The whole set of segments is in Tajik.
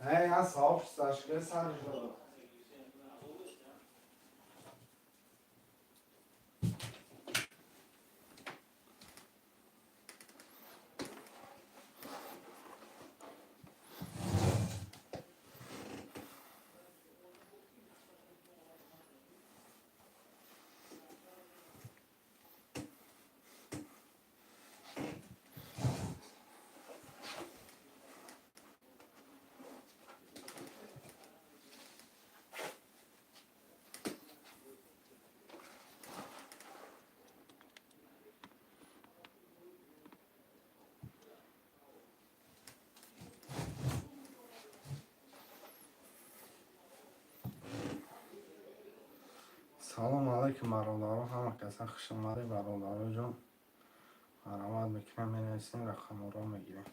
Я сообщество шка сарш додам. Салом алайкум, бародаро, ҳама каса хушомадӣ, бародароҷон. Марҳамат мекунем, менависем, рақамҳоро мегирем.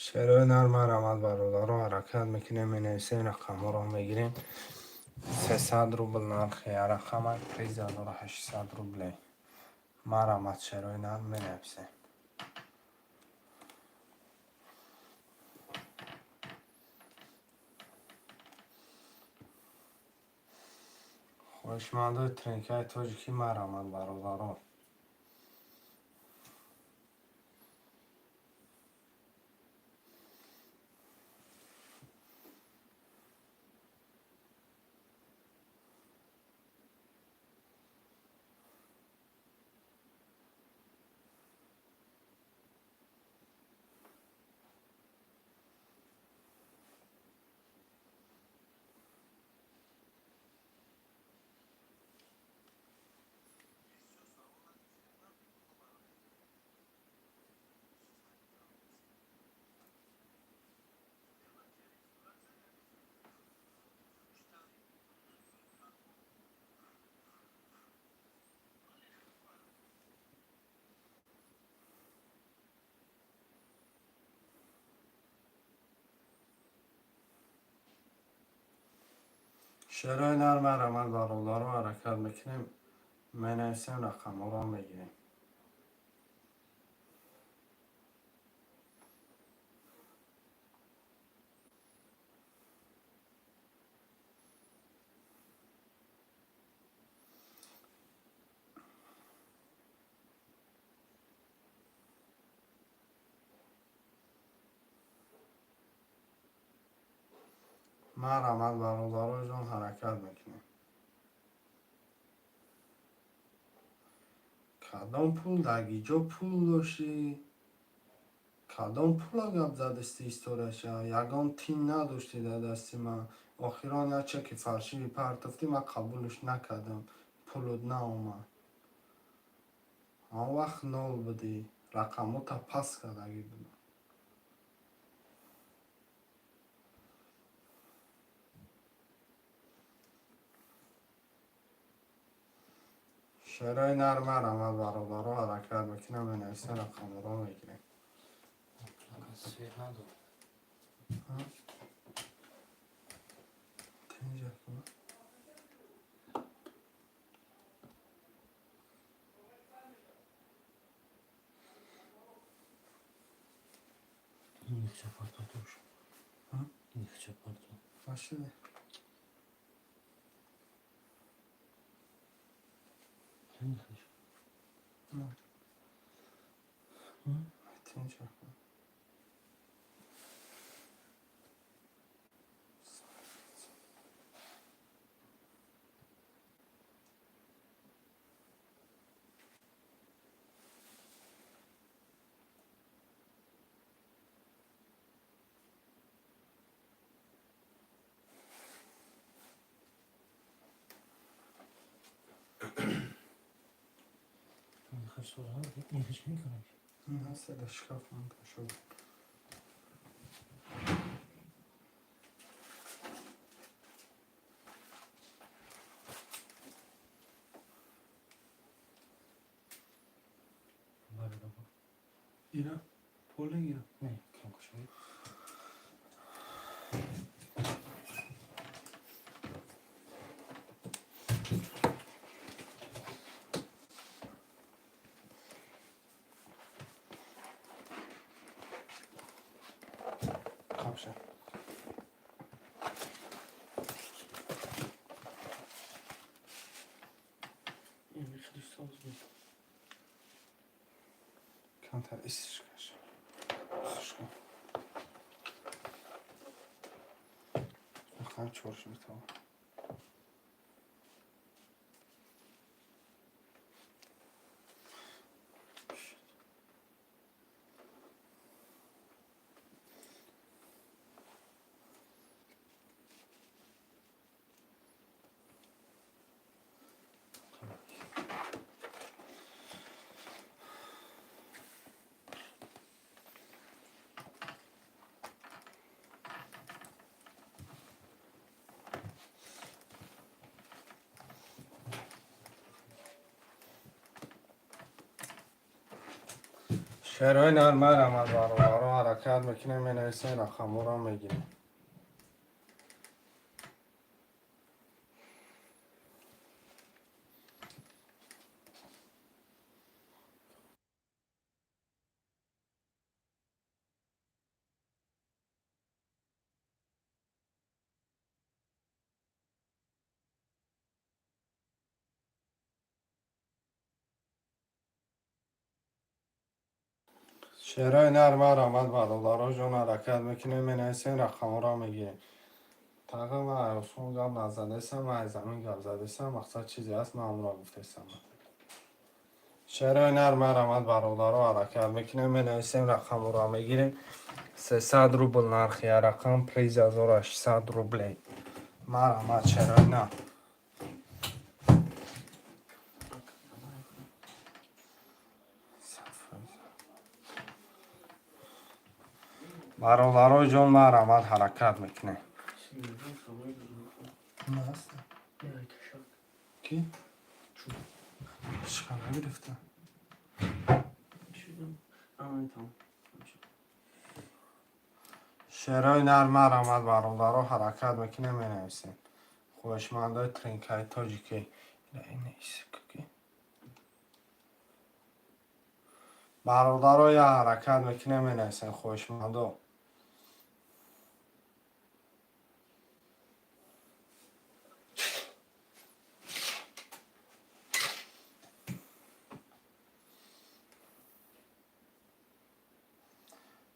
Шерои нар, марҳамат, бародаро, ҳаракат мекунем, менависем, рақамҳоро мегирем. 300 рубл нархи рақама, приз 1800 рублей. Марҳамат, шерои нар, менависем. Хоҳишмандои тренкаи тоҷикӣ, марҳамат, бародаро. Шерои нар, марҳамат, бародаро, ҳаракат мекунем, менависем, рақамҳоро мегирем. Марҳамат, бародароҷон, ҳаракат мекунем. Кадом пул, дар ҷо пул доштӣ? Кадом пула гап задисти, историяша? Ягон тин надоштӣ дар дасти ман. Охирон як чеки фальшивый партофтӣ, ман қабулш накардам, пулут наомад. Он вақт нол будӣ, рақамота паст кардагӣ будам. Шерои нар, марҳамат, бародаро, ҳаракат мекунем, менависем, рақамҳоро мегирем. Свет надо. Тинҷа кун. Не все фото тоже. Инихча парто. Нашиди? Инихаш. На. М? Тинча. Инихаш соза. Инихаш мекунаш. Наста, дар шкаф ман шуд. Бародар. Ира? Пол нагирам. Не, кам кушои. Қапша. Инихаш соз буд. Камтар исишкаш. Исишка. Рақам чорш метавон. Шерои нар, марҳамат, бародаро, ҳаракат мекунем, менависем, рақамҳоро мегирем. Шерои нар, марҳамат, бародаро ҷон, ҳаракат мекунем, менависем, рақамҳоро мегирем. Тағи ман осон гап назадесам, ман аз замин гап задесам, мақсад чизе ҳаст, ман онро гуфтесам. Шерои нар, марҳамат, бародаро, ҳаракат мекунем, менависем, рақамҳоро мегирем. 300 рубл нархи як рақам, приз 1600 рублей. Марҳамат, шерои нар. Бародарои ҷон, марҳамат, ҳаракат мекунем. Ки? Чиқа нагирифта? Шерои нар, марҳамат, бародаро, ҳаракат мекунем, менависем. Хоҳишмандои тринкаи тоҷикӣ. Бародаро, я ҳаракат мекунем, менависем, хоҳишмандо.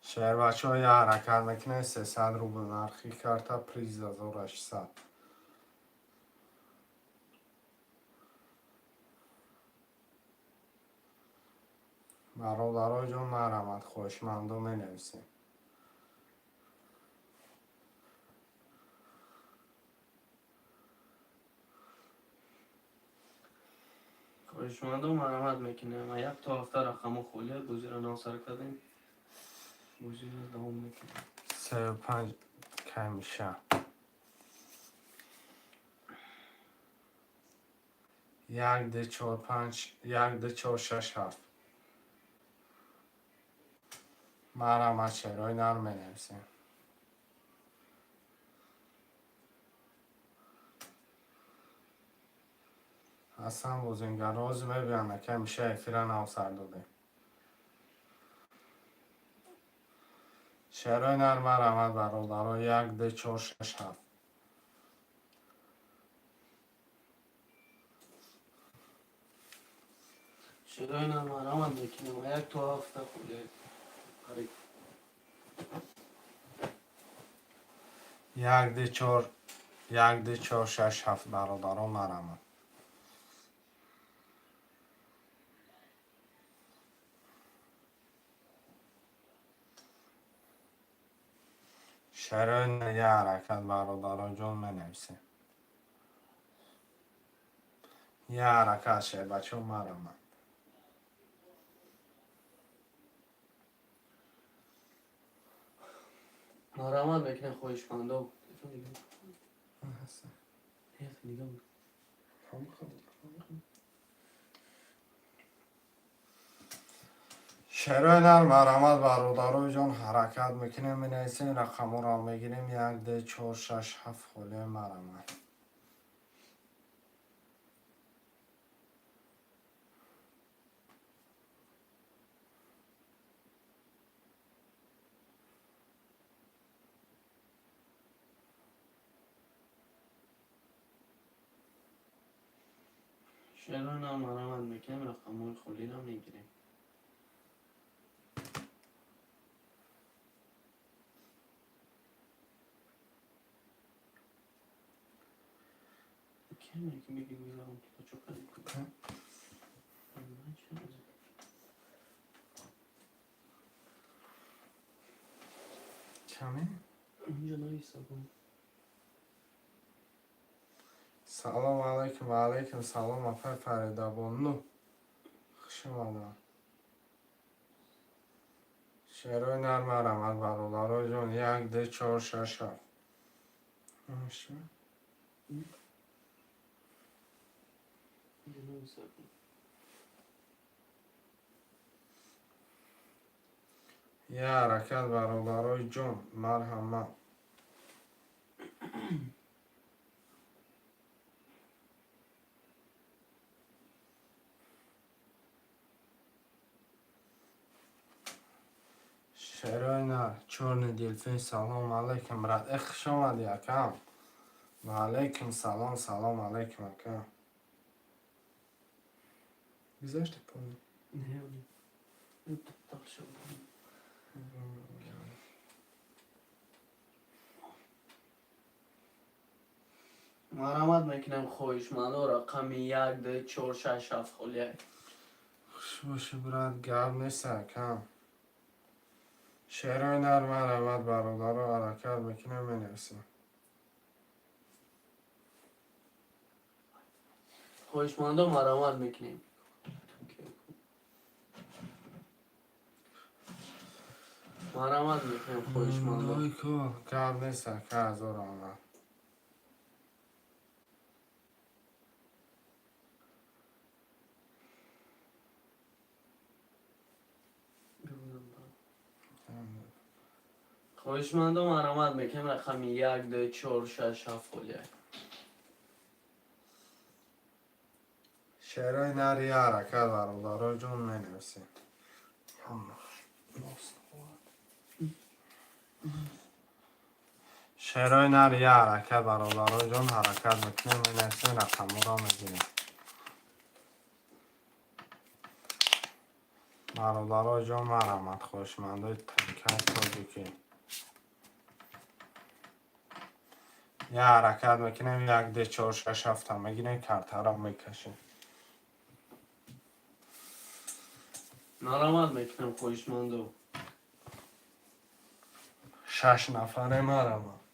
Шербачаҳо, я ҳаракат мекунем, 300 рубл нархи карта, приз 1600. Бародарои ҷон, марҳамат, хоҳишмандо, менависем. Хоҳишмандо, марҳамат мекунем. Як то ҳафта рақамҳо холия, бозиро нав сар кардем. Бозиро давом мекунем. Сею панҷ кай меша. Як, ду, чор, панҷ, як, ду, чор, шаш, ҳафт. Марҳамат, шерои нар, менависем. Ҳасан бозингар роз мебиён, ака миша, эфира нав сар додем. Шерои нар марҳамат, бародаро, 1, 2, 4, 6, 7. Шерои нар марҳамат мекунем. 1 то 7 холия. Қариб. 1, 2, 4, 1, 2, 4, 6, 7, бародаро, марҳамат. Шерои я ҳаракат, бародаро ҷон, менависем. Я ҳаракат, шербачо, марҳамат. Марҳамат мекунем, хоҳишмандо. Шерои нар марҳамат, бародарои ҷон, ҳаракат мекунем, менависем, рақамҳоро мегирем. 1, 2, 4, 6, 7, холия, марҳамат. Шерои нар марҳамат мекунем, рақамҳои холиро мегирем. Чаме? Салом алайкум, ва алайкум салом, апай Фаридабону. Хуш омадам. Шерои нар марҳамат, бародарои ҷон, 1, 2, 4, 6, 7. Я ҳаракат, бародарои ҷон, марҳамат. Шерои нар, чёрный дельфин, салом алайкум, брат. Э, хуш омадӣ, акам. Ва алайкум салом, салом алайкум, ака. Гузашти поле? Не, марҳамат мекунем, хоҳишмандо, рақами 1, 2, 4, 6, 7 холия. Хуш бошӣ, брат, гап нест, акам. Шерои нар марҳамат, бародаро, ҳаракат мекунем, менависем. Хоҳишмандо, марҳамат мекунем. Марҳамат мекунем, хоҳишмандо. Гап нест, ака, ҳазор раҳмат. Хоҳишмандо, марҳамат мекунем, рақами 1, 2, 4, 6, 7 холия. Шерои нар я ҳаракат, бародаро ҷон, менависем. Шерои нар я ҳаракат, бародаро ҷон, ҳаракат мекунем, менависем, рақамҳоро мегирем. Бародаро ҷон, марҳамат, хоҳишмандои танкаи тоҷикӣ. Я ҳаракат мекунем, 1, 2, 4, 6, 7 мегирем, картаро мекашем. Марҳамат мекунем, хоҳишмандо. 6 нафаре, марҳамат.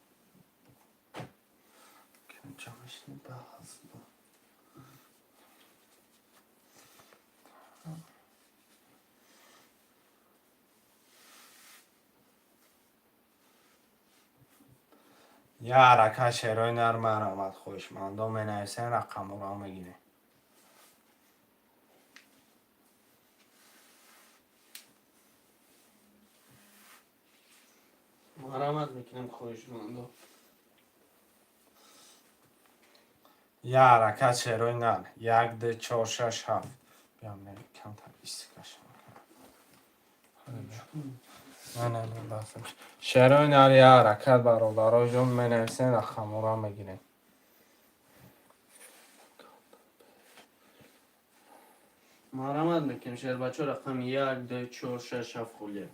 Я ҳаракат, шерои нар марҳамат, хоҳишмандо, менависем, рақамҳоро мегирем. Марҳамат мекунем, хоҳишмандо. Я ҳаракат, шерои нар, 1, 2, 4, 6, 7. Биям, камтар истикашам. Не, не, не, бас. Шерои нар я ҳаракат, бародаро ҷон, менависем, рақамҳоро мегирем. Марҳамат мекунем, шербачо, рақами як, ду, чор, шаш, ҳафт холия.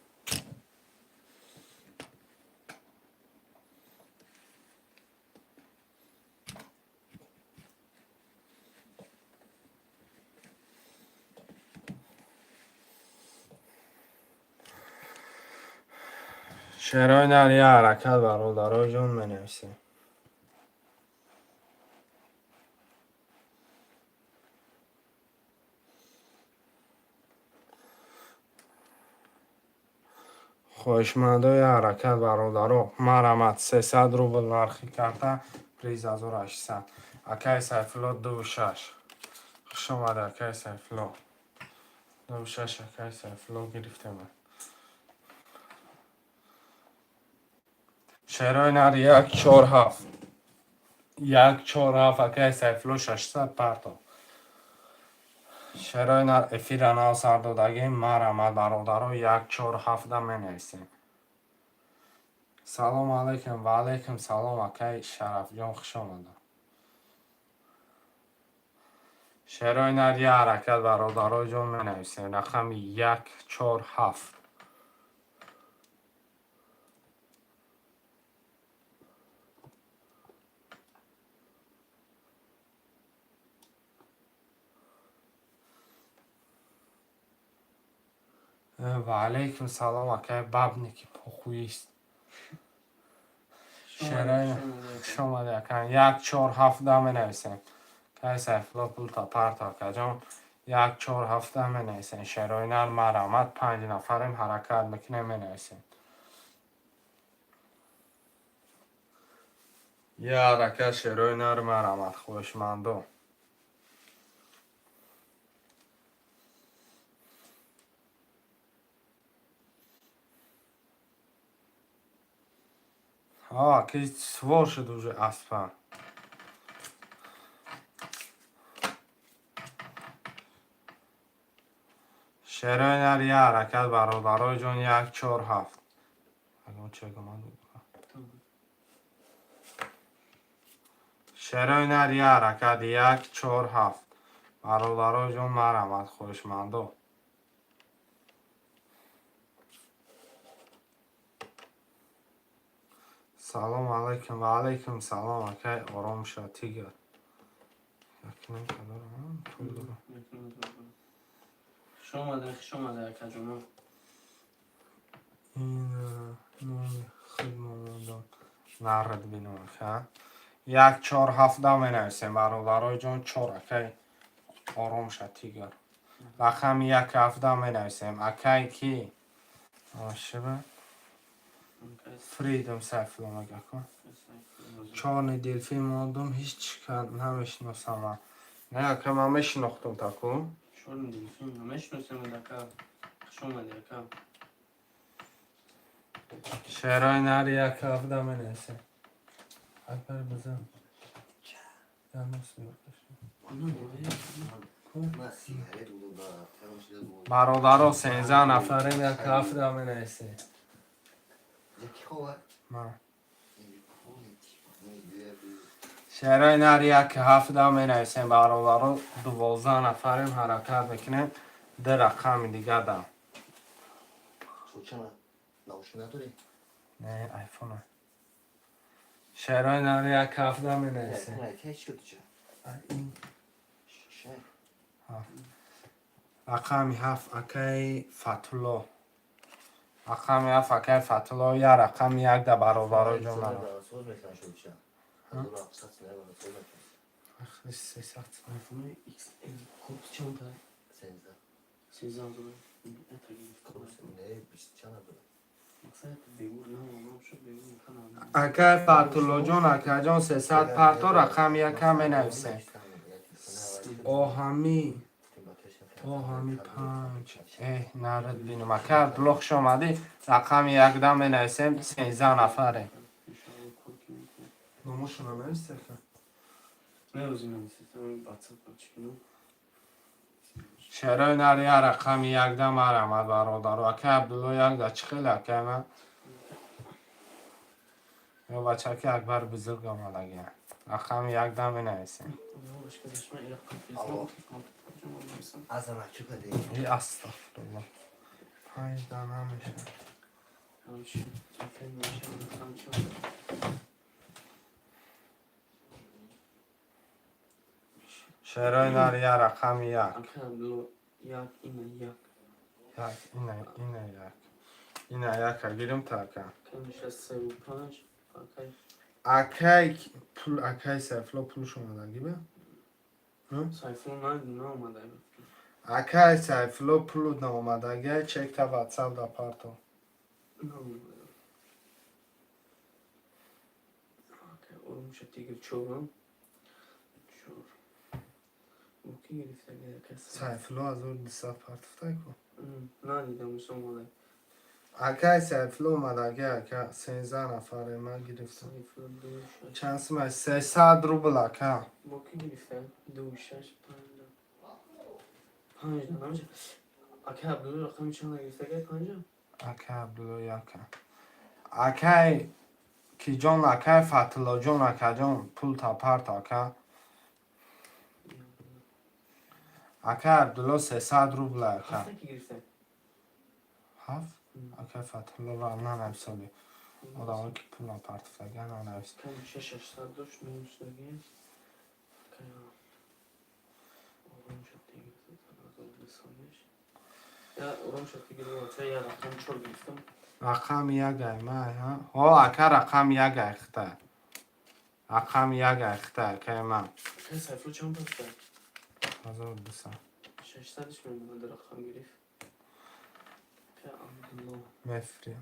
Шерои нар я ҳаракат, бародаро ҷон, менависем. Хоҳишмандои ҳаракат, бародаро, марҳамат, 300 рубл нархи карта, приз 1800. Акаи Сайфулло, дуву шаш. Хуш омада, акаи Сайфулло. Дуву шаш, акаи Сайфулло, гирифтем. Шерои нар як, чор, ҳафт. Як, чор, ҳафт, акаи Сайфулло, 600 парто. Шерои нар, эфира нав сар додагем, марҳамат, бародаро, як, чор, ҳафта менависем. Салом алайкум, ва алайкум салом, акаи Шарафҷон, хуш омада. Шерои нар я ҳаракат, бародаро ҷон, менависем. Рақами як, чор, ҳафт. Ва алайкум салом, акаи Бабники похуист. Шерои хуш омади, ака. Як, чор, ҳафта менависем. Акаи Сайфулло, пулта парто, акаҷон. Як, чор, ҳафта менависем. Шерои нар, марҳамат, панҷ нафарем, ҳаракат мекунем, менависем. Я ҳаракат, шерои нар, марҳамат, хоҳишмандо. А, ки свор шуд уже аспа. Шерои нар я ҳаракат, бародарои ҷон, як, чор, ҳафт. Ягон чек омад. Шерои нар я ҳаракат, як, чор, ҳафт. Бародарои ҷон, марҳамат, хоҳишмандо. Салом алайкум, ва алайкум салом, акай Ором ша, тигр. Якним кадорам, пул дорам. Хуш омада, хуш омада, акаҷоно. Ин номи худмон нарад бинам, ака. Як, чор, ҳафта менависем, бародарои ҷон, чор, акай Ором ша, тигр. Рақами як, ҳафта менависем. Акай ки? Шиба? Фридом Сайфулло мега ку. Чорный дельфин мондум, ҳеҷ ка намешиносам. Не, ака, ман мешинохтум таку. Чорный дельфин намешиносем, ака. Хуш омади, ака. Шерои нар як, ҳафта менависем. Акбар, бизан. Бародаро, 13 нафарем, як, ҳафта менависем. Ман. Шерои нар як, ҳафта менависем, бародаро, 12 нафарем, ҳаракат мекунем. Ду рақами дига дам. Не, айфона. Шерои нар як, ҳафта менависем. Рақами ҳафт, акаи Фатулло. Рақами ҳафт, акаи Фатулло, я рақами як да, бародарои ҷон, маро. 300. iPhone XL код чанд? 13 ҳазор. Мақсад бегур намошад, бегур. Акаи Фатуллоҷон, акаҷон, 300 парто, рақами якам менависем. Оҳами оҳами панҷ. Эҳ, нарад бинам. Ака Абдулло, хуш омадӣ. Рақами якда менависем, 13 нафаре. Номошона нависте, ака? Не, ози нависем, WhatsApp чӣ кунам. Шерои нар, я рақами якда марҳамат, бародаро. Акай Абдулло, якда чӣ хеле, акай ман? Ё бачаки Акбар бузург омадагия. Рақами якда менависем. Алло. Азана чӣ кардӣ? И астағфируллоҳ. Панҷда намешавад. Шерои нар, я рақами як. Як, ина як. Як, ина, ина як. Ина яка гирим та, ака. Камиша севу панҷ. Акай. Акай пул, акай Сайфулло пулш омадагӣ ба? Сайфулло наомада. Акай Сайфулло, пулу наомадагӣ, чекта ватсап да парто. Наомада. Акай Орумша тигр чорам. Чор. Ки гирифтаги акай? Сайфулло 1200 партофтай ку. Надидам, омада. Акай Сайфулло омадагӣ, ака, 13 нафаре, ман гирифтам. Сайфулло ду шаш. Чанд сумай? 300 рубл, ака. Бо ки гирифта? Ду шаш панҷ. Панҷ намеша. Акай Абдулло рақами чанд гирифтаги, панҷа? Акай Абдулло яка. Акай киҷон, акай Фатиллоҷон, акаҷон, пул та парто, ака. Акай Абдулло 300 рубл, ака. Ҳафта ки гирифта? Ҳафт? Акай Фатиллоро нанависоли. Одамое ки пул напартофтага нанавис. Камиша 600 дошт, нӯшдаги. Акай Орумша тигр 1200. Я Орумша тигр я рақами чор гирифтам. Рақами як ай май, ҳа? Ҳо, ака, рақами як ай хита. Рақами як ай хита, акай ман. Акай Сайфулло чанд паста? 1200. 600-ш мемонад, рақам гирифт. Акай Абдулло. Мефри.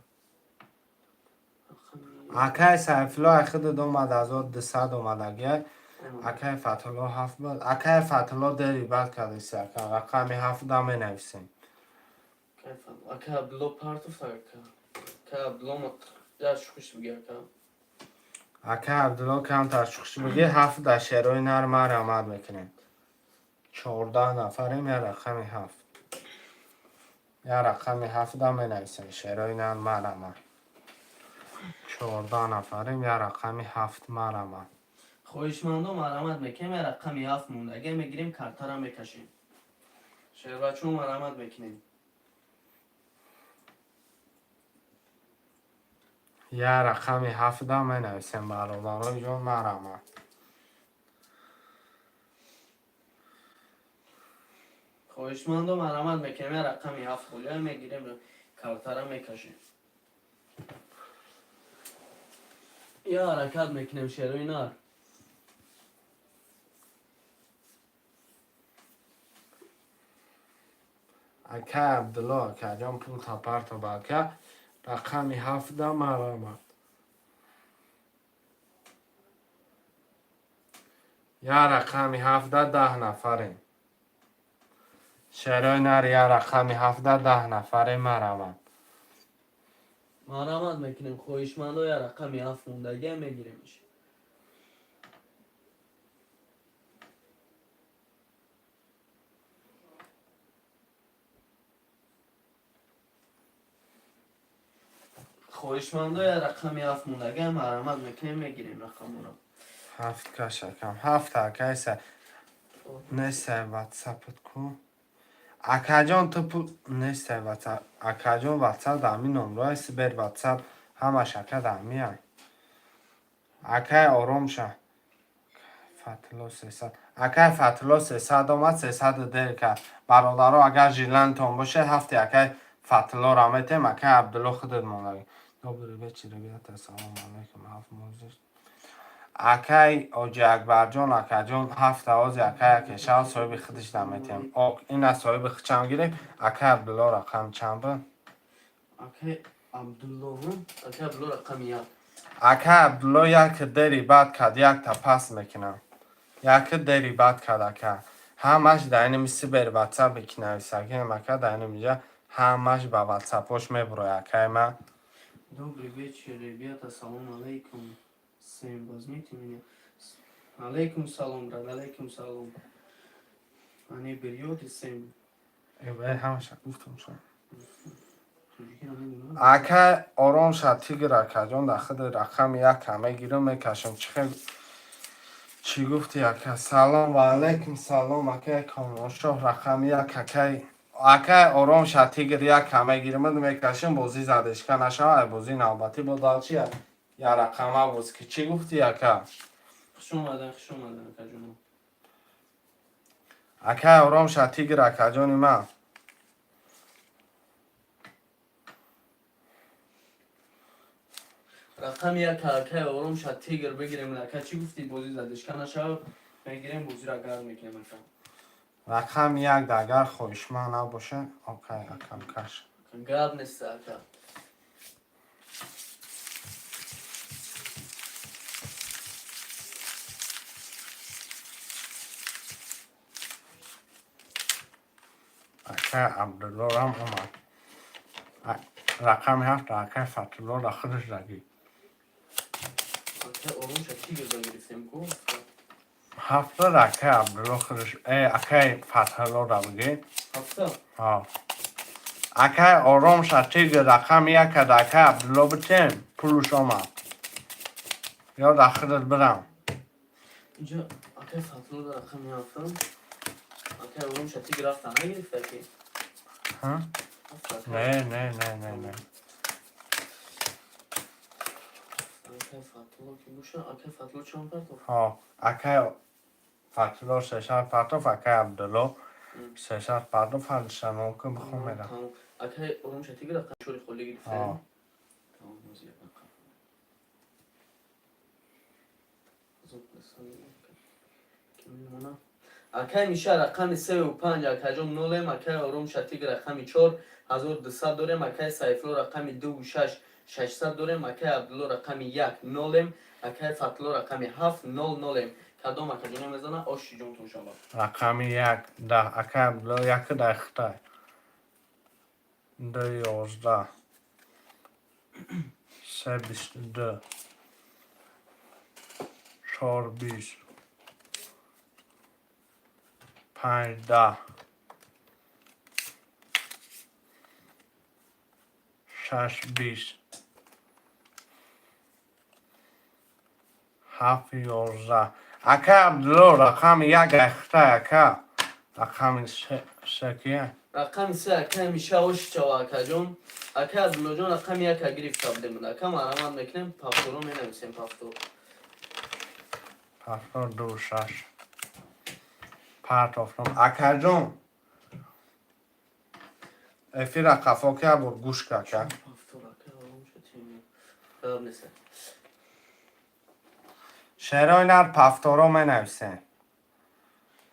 Рақами Акай Сайфулло ай худат омад, 1200 омадагӣ. Акай Фатҳулло ҳафт буд. Акай Фатҳулло дери бад кардиси, ака. Рақами ҳафтда менависем. Акай Абдулло партофт, ака. Акай Абдулло я шухиш биги, ака. Акай Абдулло камтар шухиш биги, ҳафтда шерои нар марҳамат мекунем. 14 нафарем, я рақами ҳафт. Я рақами ҳафтда менависем, шерои нар марҳамат. 14 нафарем, я рақами ҳафт марҳамат. Хоҳишмандо марҳамат мекунем, я рақами ҳафт монда. Агар мегирем, картара мекашем. Шербачо, марҳамат мекунем. Я рақами ҳафтда менависем, бародарои ҷон, марҳамат. Хоҳишмандо марҳамат мекунем, я рақами ҳафт холия мегирем, картара мекашем. Я ҳаракат мекунем, шерои нар. Акай Абдулло, акаҷон, пул та парто ба, ака. Рақами ҳафтда марҳамат. Я рақами ҳафтда 10 нафарем. Шерои нар, я рақами ҳафтда 10 нафарем, марҳамат. Марҳамат мекунем, хоҳишмандо, я рақами ҳафт мондагия мегиремш. Хоҳишмандо, я рақами ҳафт мондагия марҳамат мекунем, мегирем рақаморо. Ҳафт каш, акам. Ҳафт, акайса. Нестай ватсапат ку. Акаҷон, ту пул нестай ватсап. Акаҷон, ватсап дар ҳамин номрои сибер ватсап ҳамаш, ака, дар ҳамиай. Акай Оромша. Фатилло 300. Акай Фатилло 300 омад, 300 дер кард. Бародаро, агар желание тон боше, ҳафти акай Фатиллоро метем, акай Абдулло худат мондагӣ. Добрый вечер, ребята, салом алейкум. Ҳафт мозиш. Акай Оҷи Акбарҷон, акаҷон, ҳафта ози акай акешав соҳиби худиш наметем. Ок, ина соҳиби худчам гирем. Акай Абдулло рақам чанд буд? Акай Абдулло, акай Абдулло рақами як. Акай Абдулло як дери бад кард, якта пас мекунам. Як дери бад кард, ака. Ҳамаш дар инами сибер ватсап ки нависагиам, ака, дар инамиҷа ҳамаш ба ватсапош мебурояд, акай ман. Добрый вечер, ребята, салом алейкум. Сэм, возьмите меня. Алейкум салом, брат, алейкум салом. Они берете, Сэм. Ҳамаша гуфтам шо. Ака ором ша, тигр акаҷон, дар худи рақами як мегирам, мекашам. Чӣ хел, чӣ гуфти, ака? Салом ва алайкум салом, акай Комроншоҳ. Рақами як, акай ором ша, тигр, як мегирам, мекашам. Бозӣ задешка нашава, бозӣ навбатӣ бо далчи я рақама боз ки. Чӣ гуфти, ака? Хуш омадан, хуш омадан, акаҷоно. Акай ором ша, тигр акаҷони ман. Рақами як, акай ором ша, тигр, бигирем. Ака, чӣ гуфти? Бозӣ задешка нашава, мегирем, бозиро гарм мекунем, ака. Рақами як да агар хоҳишманд набоша, окай, акам, каш. Гап нест, ака. Акай Абдуллорам омад. Рақами ҳафт, акай Фатуллора худаш дагӣ. Акай ором ша, тигр да гирифтем ку. Ҳафта акай Абдулло худаш, акай Фатҳуллора бигӣ. Ҳафта. Ҳа, акай ором ша, тигр, рақами якада акай Абдулло битем, пулуш омад ё да худат бирам. Инҷа акай Фатулло да рақами ҳафта. Акай ором ша, тигр, ҳафта нагирифта ки? Ҳа? Ҳафта, акай. Не, не, не, не, не. Акай Фатулло ки боша, акай Фатулло чанд партофт? Ҳа, акай Фатулло сесад партоф, акай Абдулло 300 партоф. Ҳалшано ки бихом мерам. Тамом. Акай ором ша, тигр, рақами чори холӣ гирифта. Ҳа. Тамом, бози як рақам. Зуд несам, ки мемона. Акай Миша, рақами сею панҷ, акаҷон, нолем. Акай ором ша, тигр, рақами чор 1200 дорем. Акай Сайфулло, рақами дуву шаш 600 дорем. Акай Абдулло, рақами як, нолем. Акай Фатулло, рақами ҳафт, нол нолем. Кадом акаҷоне мезана, оши ҷонтон шавад. Рақами як да акай Абдулло яки дар хитай, ду 11, се 22, чор 20, панҷ 10, шаш 20, ҳафт 11. Акай Абдулло, рақами як ай хитай, ака. Рақами се кия? Рақами се, акай Миша, оши шава, акаҷон. Акай Абдуллоҷон, рақами яка гирифта будем. Ака, марҳамат мекунем, пафторо менависем, пафтор. Пафтор ду шаш партофтам, акаҷон. Эфира қафо ки бур гӯш ка, ака. Пафтор, акай ором ша, тигр, гап нест. Шерои нар, пафторо менависем,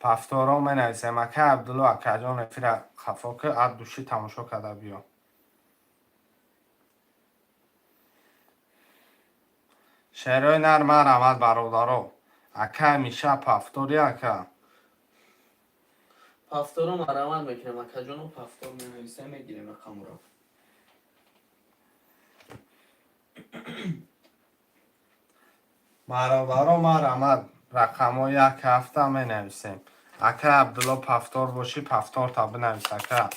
пафторо менависем. Ака Абдулло, акаҷон, эфира қафо ки ад душӣ тамошо карда биё. Шерои нар, марҳамат, бародаро. Ака Миша, пафтори, ака. Пафторо марҳамат мекунем, акаҷоно, пафтор менависем, мегирем рақамро. Бародаро, марҳамат, рақамҳо як ҳафта менависем. Ака Абдулло, пафтор бошӣ, пафторта бинавис, ака.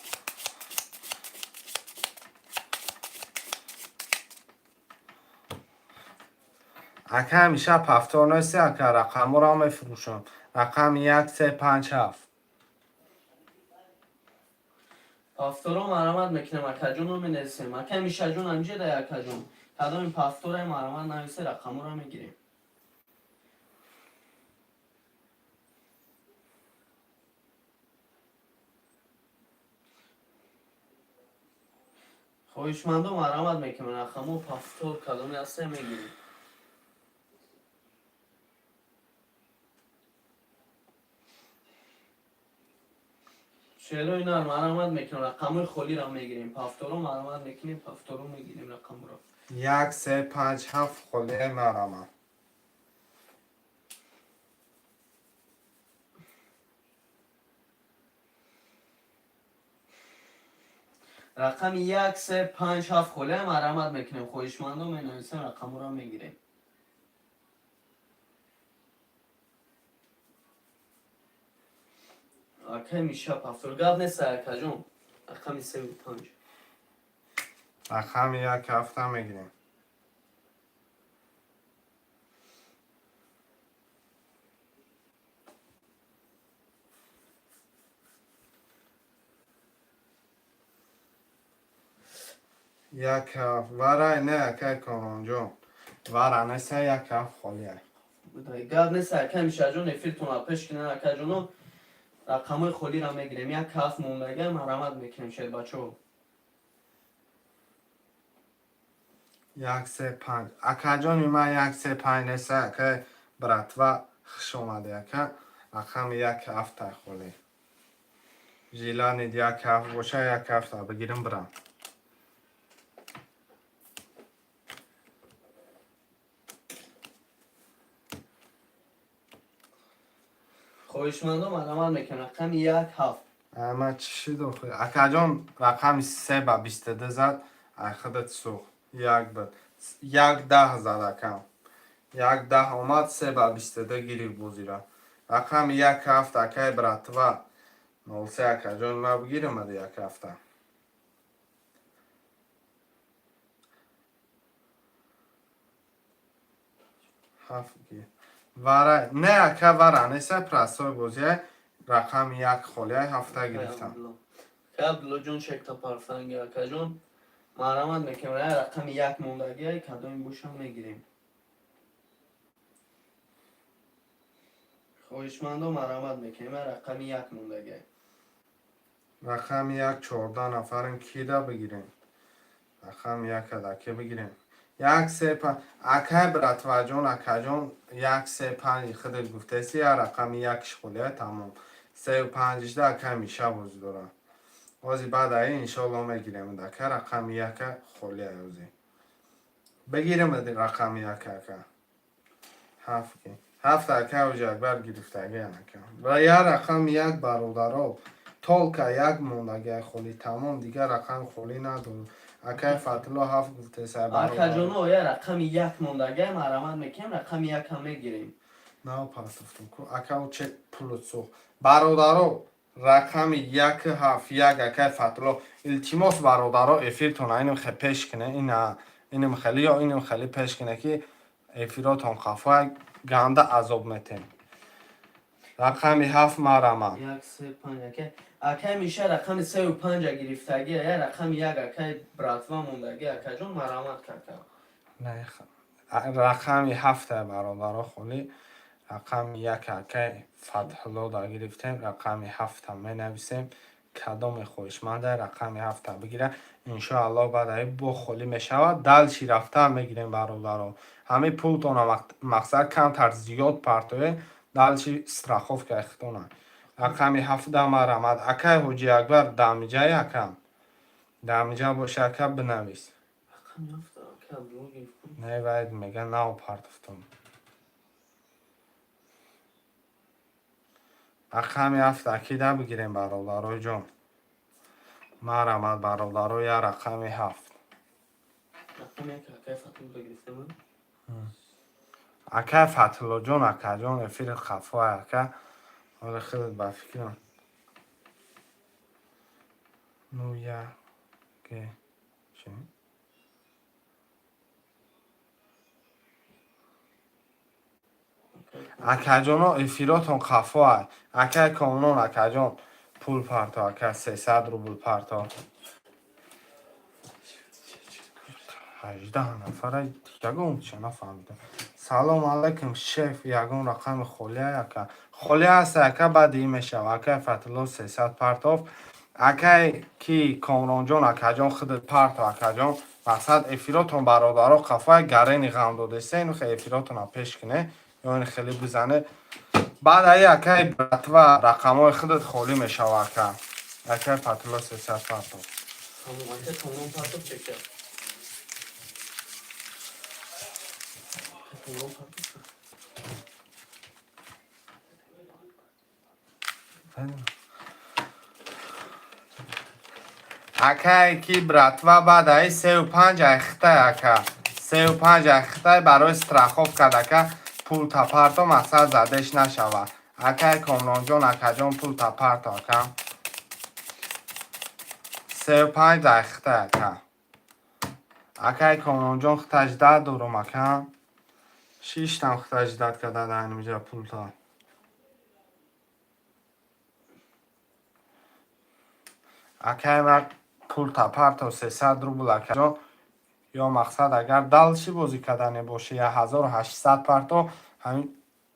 Ака ҳамеша пафтор нести, ака. Рақамҳоро мефурӯшам. Рақами як, се, панҷ, ҳафт. Пафторо марҳамат мекунем, акаҷоно, менависем. Ака Мишаҷон, анҷа дай, акаҷон, кадоми пафторе, марҳамат нависе, рақамҳоро мегирем. Хоҳишмандо, марҳамат мекунем, рақамҳо пафтор кадоме ҳасте, мегирем. Шерои нар, марҳамат мекунем, рақамҳои холиро мегирем. Пафторо марҳамат мекунем, пафторо мегирем рақамҳоро. Як, се, панҷ, ҳафт холие, марҳамат. Рақами як, се, панҷ, ҳафт холия, марҳамат мекунем, хоҳишмандо менависем, рақамҳоро мегирем. Акай Миша повтор гап нест, акаҷон. Рақами сею панҷ. Рақами як ҳафта мегирем. Як ҳафт. Варай не, акай Комронҷон. Вара неста, як ҳафт холия. Гап нест, акай Мишаҷон, эфиртон пеш кинан, акаҷоно. Рақамҳои холиро мегирем. Як ҳафт мондага, марамат мекунем, шербачаҳо. Як се панҷ. Акаҷони ман, як се панҷ неста, акай братва, хуш омадӣ, ака. Рақами як ҳафта холӣ. Желание як ҳафт боша, як ҳафта бигирим, бирам. Хоҳишмандо, марамат мекунем. Рақами як ҳафт. Ама чӣ шуд охир? Акаҷон, рақами се ба 22 зад, ай худат сӯхт. Як буд. Як даҳ зад, акам. Як даҳ омад, се ба 22 гирифт бозира. Рақами як ҳафт, акай братва. 03, акаҷон, ма бигирам ади як ҳафта. Ҳафт гир. Вара не, ака, вара неса, простой бозия, рақами як холия, ҳафта гирифтам. Акай Абдуллоҷон, чекта парфанги, акаҷон. Марамат мекунем. Рақами як мондагия, кадоми боша мегирем. Хоҳишмандо, марамат мекунем. Рақами як мондагия. Рақами як, 14 нафарем, кида бигирем? Рақами як адаке бигирем. Як се панҷ. Акай братваҷон, акаҷон, як се панҷ худат гуфтеси, я рақами якш холия, тамом. Сею панҷишда акай Миша бозӣ дорам. Ози баъд аи иншоалло мегирем. Ака, рақами яка холия ози. Бигирем рақами яка, ака. Ҳафт ки. Ҳафт ака оҷи Акбар гирифтагиан, ака. Ва я рақами як, бародаро. Только як мондагиай холӣ, тамом, дигар рақами холӣ надорам. Акай Фатило ҳафт гуфтеса, бародаро. Акаҷоно, я рақами як мондагия, марамат мекунем, рақами як ҳам мегирем. Нав партофтум ку. Ака, чек пулут сӯхт. Бародаро, рақами як ҳафт як, акай Фатило. Илтимос, бародаро, эфиртон иним хе пеш кине, ина иним хели ё иним хели пеш кине, ки эфиротон хафа ганда азоб метем. Рақами ҳафт, марама. Як се панҷ, акай. Акай Миша рақами сею панҷа гирифтагия, я рақами як, акай братва мондагия, акаҷон, марамат кака. Не, рақами ҳафта, бародаро, холӣ. Рақами як акай Фатҳулло гирифтем, рақами ҳафта менависем. Кадоме хоҳишманда рақами ҳафта бигира. Иншоалло, баъд аи бо холӣ мешавад. Дальше рафта мегирем, бародаро. Ҳамин пултона мақсад камтар зиёд партое, дальше страховка хитона. Рақами ҳафта, марамад. Акай Ҳоҷи Акбар, дамиҷаи акам. Дамиҷа боша, ака, бинавис. Рақами ҳафта акай Абдулло гирифт. Не, вайд мега нав партофтум. Рақами ҳафта кида бигирем, бародарои ҷон? Марамад, бародаро, я рақами ҳафт. Рақами як акай Фатулло гирифтем. Акай Фатуллоҷон, акаҷон, эфири хафо, ака. Ҳоли худат ба фикрам. Ну я ге чӣ? Акаҷоно, эфиротон хафоа. Акай Комнон, акаҷон, пул парто, ака, 300 рубл парто. 18 нафара, ягон ча нафаҳмидам. Салом алайкум, шеф, ягон рақами холия, ака? Холия аст, ака, баъди ин мешава. Акай Фатулло 300 партов. Акай ки Комронҷон, акаҷон, худат парто, акаҷон. Мақсад эфиротон, бародаро, қафои гарени ғам додеста, ину хе эфиротона пеш кине, ё ин хеле бизане. Баъд аи, акай братва, рақамҳои худат холӣ мешава, ака. Акай Фатулло 300 партов. Тамом, акай Комрон партов чека. Акай Комрон партов. Акай ки братва, баъд аи сею панҷ айхтай, ака. Сею панҷ айхтай, барои страховка, ака, пул тапарто, мақсад задеш нашава. Акай Комронҷон, акаҷон, пул тапарто, ака. 35 дақиқа, ака. Акай Комронҷон, хитаждат дорум, ака. Шиштам хитаждат када дар инҷа пулта. Акай ман пул тапарто 300 рубл, акаҷон. Ё мақсад, агар дальше бозӣ кардане боши, 1800 парто, ҳамин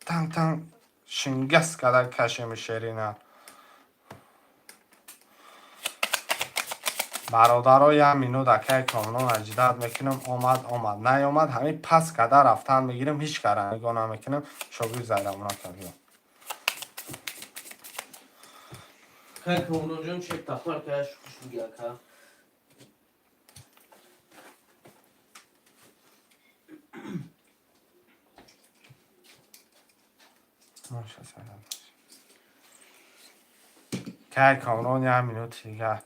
танг танг шингас када кашеми шерина. Бародаро, як минут акай Комрон аҷдат мекунам. Омад, омад, наёмад, ҳамин пас када рафтан мегирем, ҳеҷ кара нигоҳ намекунем. Шогирд зайрамона кардем. Акай Комронҷон, чек тапарто, яш хуш буги, ака. Маша салам. Кай Комрон, як минут дига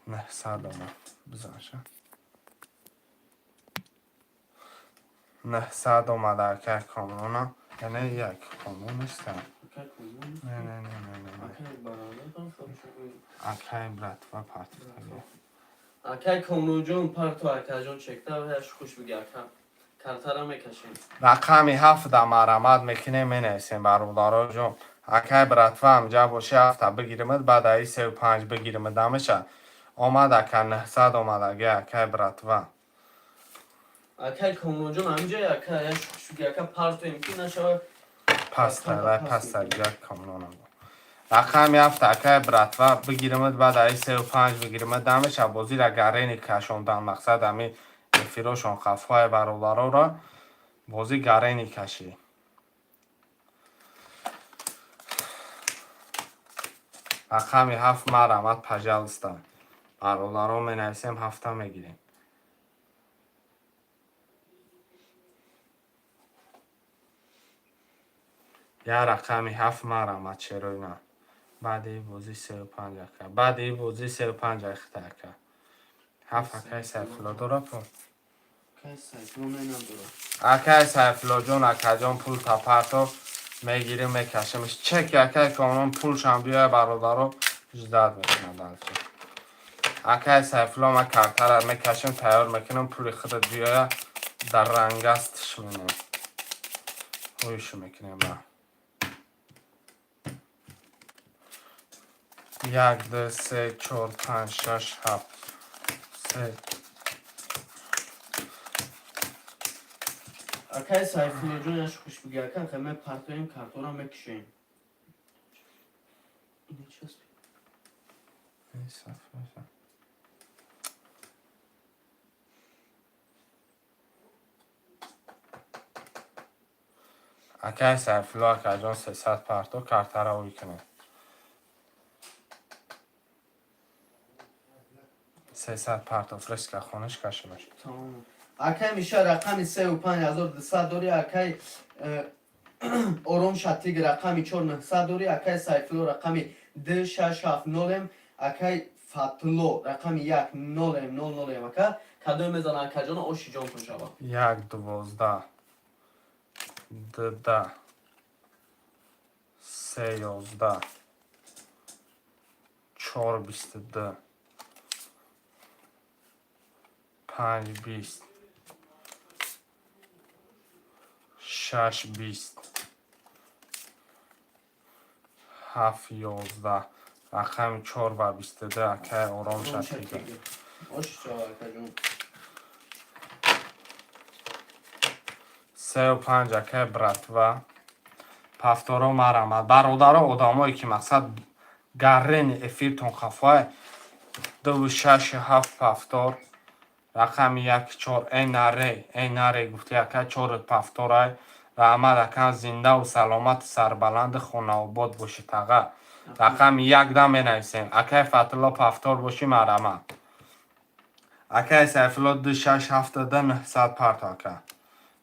900 омад. Бизанша. 900 омада, акай Комрона. Яъне як Комрон нестам. Акай Комрон. Не, не, не, не, не. Акай бародар фаршо. Акай братва партофтаги. Акай Комронҷон, парто, акаҷон, чекта, яш хуш буги, ака. Картара мекашем. Рақами ҳафта марамат мекунем, менависем, бародароҷон. Акай братва ҳамҷа боши, ҳафта бигиримад, баъд аи сеу панҷ бигиримад, намеша. Омад, ака, 900 омадаги, акай братва. Акай Комронҷон, ҳамҷа, ака, яш хуш буги, ака, партоем ки нашава. Паста вай паста як Комронам. Рақами ҳафта, акай братва, бигиримад, баъд аи сеу панҷ бигиримад, намеша. Бозира гарени кашондан мақсад, ами эфирошон хафҳои бародароро бозӣ гарени кашӣ. Рақами ҳафт марамат, пожалуйста. Бародаро, менависем, ҳафта мегирем. Я рақами ҳафт марамат, черои на. Баъди бозӣ сеу панҷ, ака. Баъди бозӣ сеу панҷ айхта, ака. Ҳафт, акай Сайфулло дора пул. Акай Сайфулло надора. Акай Сайфуллоҷон, акаҷон, пул тапарто, мегирим, мекашемш. Чеки акай Комрон пулшам биёя, бародаро, ждать мекунам дальше. Акай Сайфулло, ма картара мекашем, тайёр мекунам, пули худат биёя, дар рангастш менем. Ҳоишу мекунем ба. Як, ду, се, чор, панҷ, шаш, ҳафт, се. Акай Сайфуллоҷон, яш хуш буги, ака, хе мепартоем, картора мекушем. Ин чи аст? Сайфулло. Акай Сайфулло, акаҷон, 300 парто, картара ӯй кунед. 300 парто, фреска хонаш кашимаш. Тамом. Акай Миша, рақами сеу панҷ 1200 дори, акай Ором Шатиг, рақами чор 900 дори, акай Сайфулло, рақами д шаш ҳафт нолем, акай Фатулло, рақами як нолем нол нолем, ака. Кадом мезана, акаҷона, оши ҷонтон шава. Як, 12, д, се, 11, чор, 22, панҷ, 20, шаш, 20, ҳафт, 11. Рақами чор ва 22, акай Ором Шатига. Оши шава, акаҷон. Сеу панҷ, акай братва. Пафторо марамад. Бародаро, одамое ки мақсад гаррени эфиртон хафай, дуву шаши ҳафт пафтор, рақами як чор, энаре, энаре гуфти, ака, чорут пафторай. Раҳмат, ака, зиндаву саломату сарбаланди хонаобод бошӣ, таға. Рақами як да менависем. Акай Фатулло, пафтор бошӣ, марамад. Акай Сайфулло, ду шаш ҳафта да 900 парто, ака.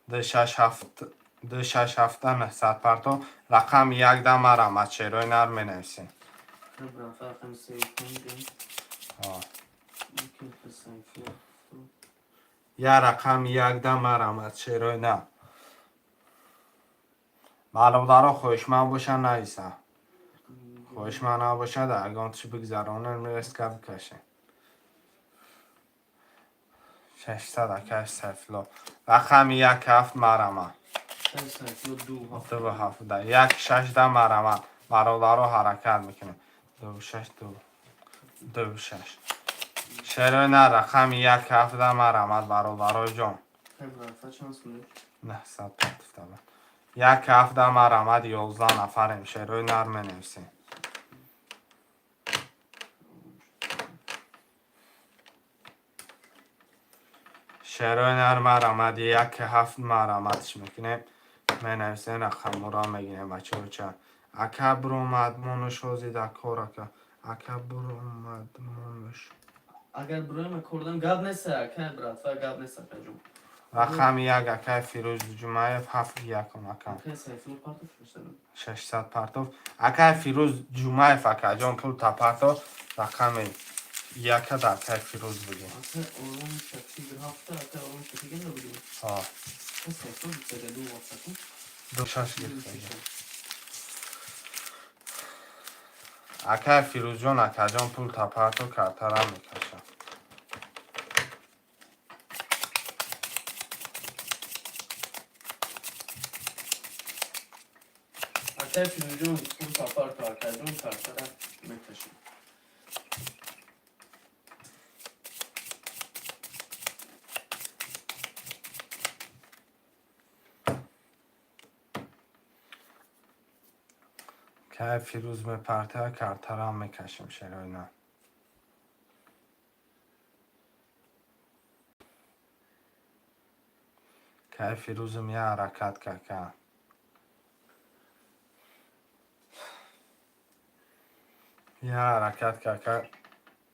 Ду шаш ҳафт, ду шаш ҳафта 900 парто, рақами як да марамад, шерои нар менависем. Братва, рақами сеу панҷ. Сайфулло. Я рақами як да марамад, шерои на. Бародаро, хоҳишманд бошанд, нависанд. Хоҳишманд набошад, ягон чи бигзаронем, резко бикашем. 600, акаш Сайфулло. Рақами як ҳафт, марама. Акай Сайфулло ду ҳафт. Ду ҳафта. Як шашда, марама. Бародаро, ҳаракат мекунем. Ду шаш, ду. Ду шаш. Шерои на рақами як ҳафта, марамад, бародарои ҷон. Акай Братва чанд сум? 900 партифтаба. Як ҳафта, марамад, 11 нафарем. Шерои нар менависем. Шерои нар, марамад, як ҳафт, марамадш мекунем. Менависем, рақамҳоро мегирем, бачаҳоча. Ака биромад монуш ҳозида кор, ака. Ака биромад монуш. Агар бироем, кордам гап нест, акай Братва, гап нест, акаҷон. Рақами як, акай Фирӯз Ҷумаев, ҳафт якум, ака. Акай Сайфулло партов шустадам. 600 партов. Акай Фирӯз Ҷумаев, акаҷон, пул та партов. Рақами яка да акай Фирӯз бигем. Акай Ором Шатигр ҳафта, акай Ором Шатигр набудем. Ҳа. Акай Сайфулло бисага ду ҳафта. Ду шаш гирифтага. Акай Фирӯзҷон, акаҷон, пул та партов, картара мекашам. Акай Фирӯзҷон, пул та партов, акаҷон, картара мекашем. Акай Фирӯз мепартая, картарам мекашем, шерои на. Акай Фирӯзум я ҳаракат кака. Я ҳаракат кака.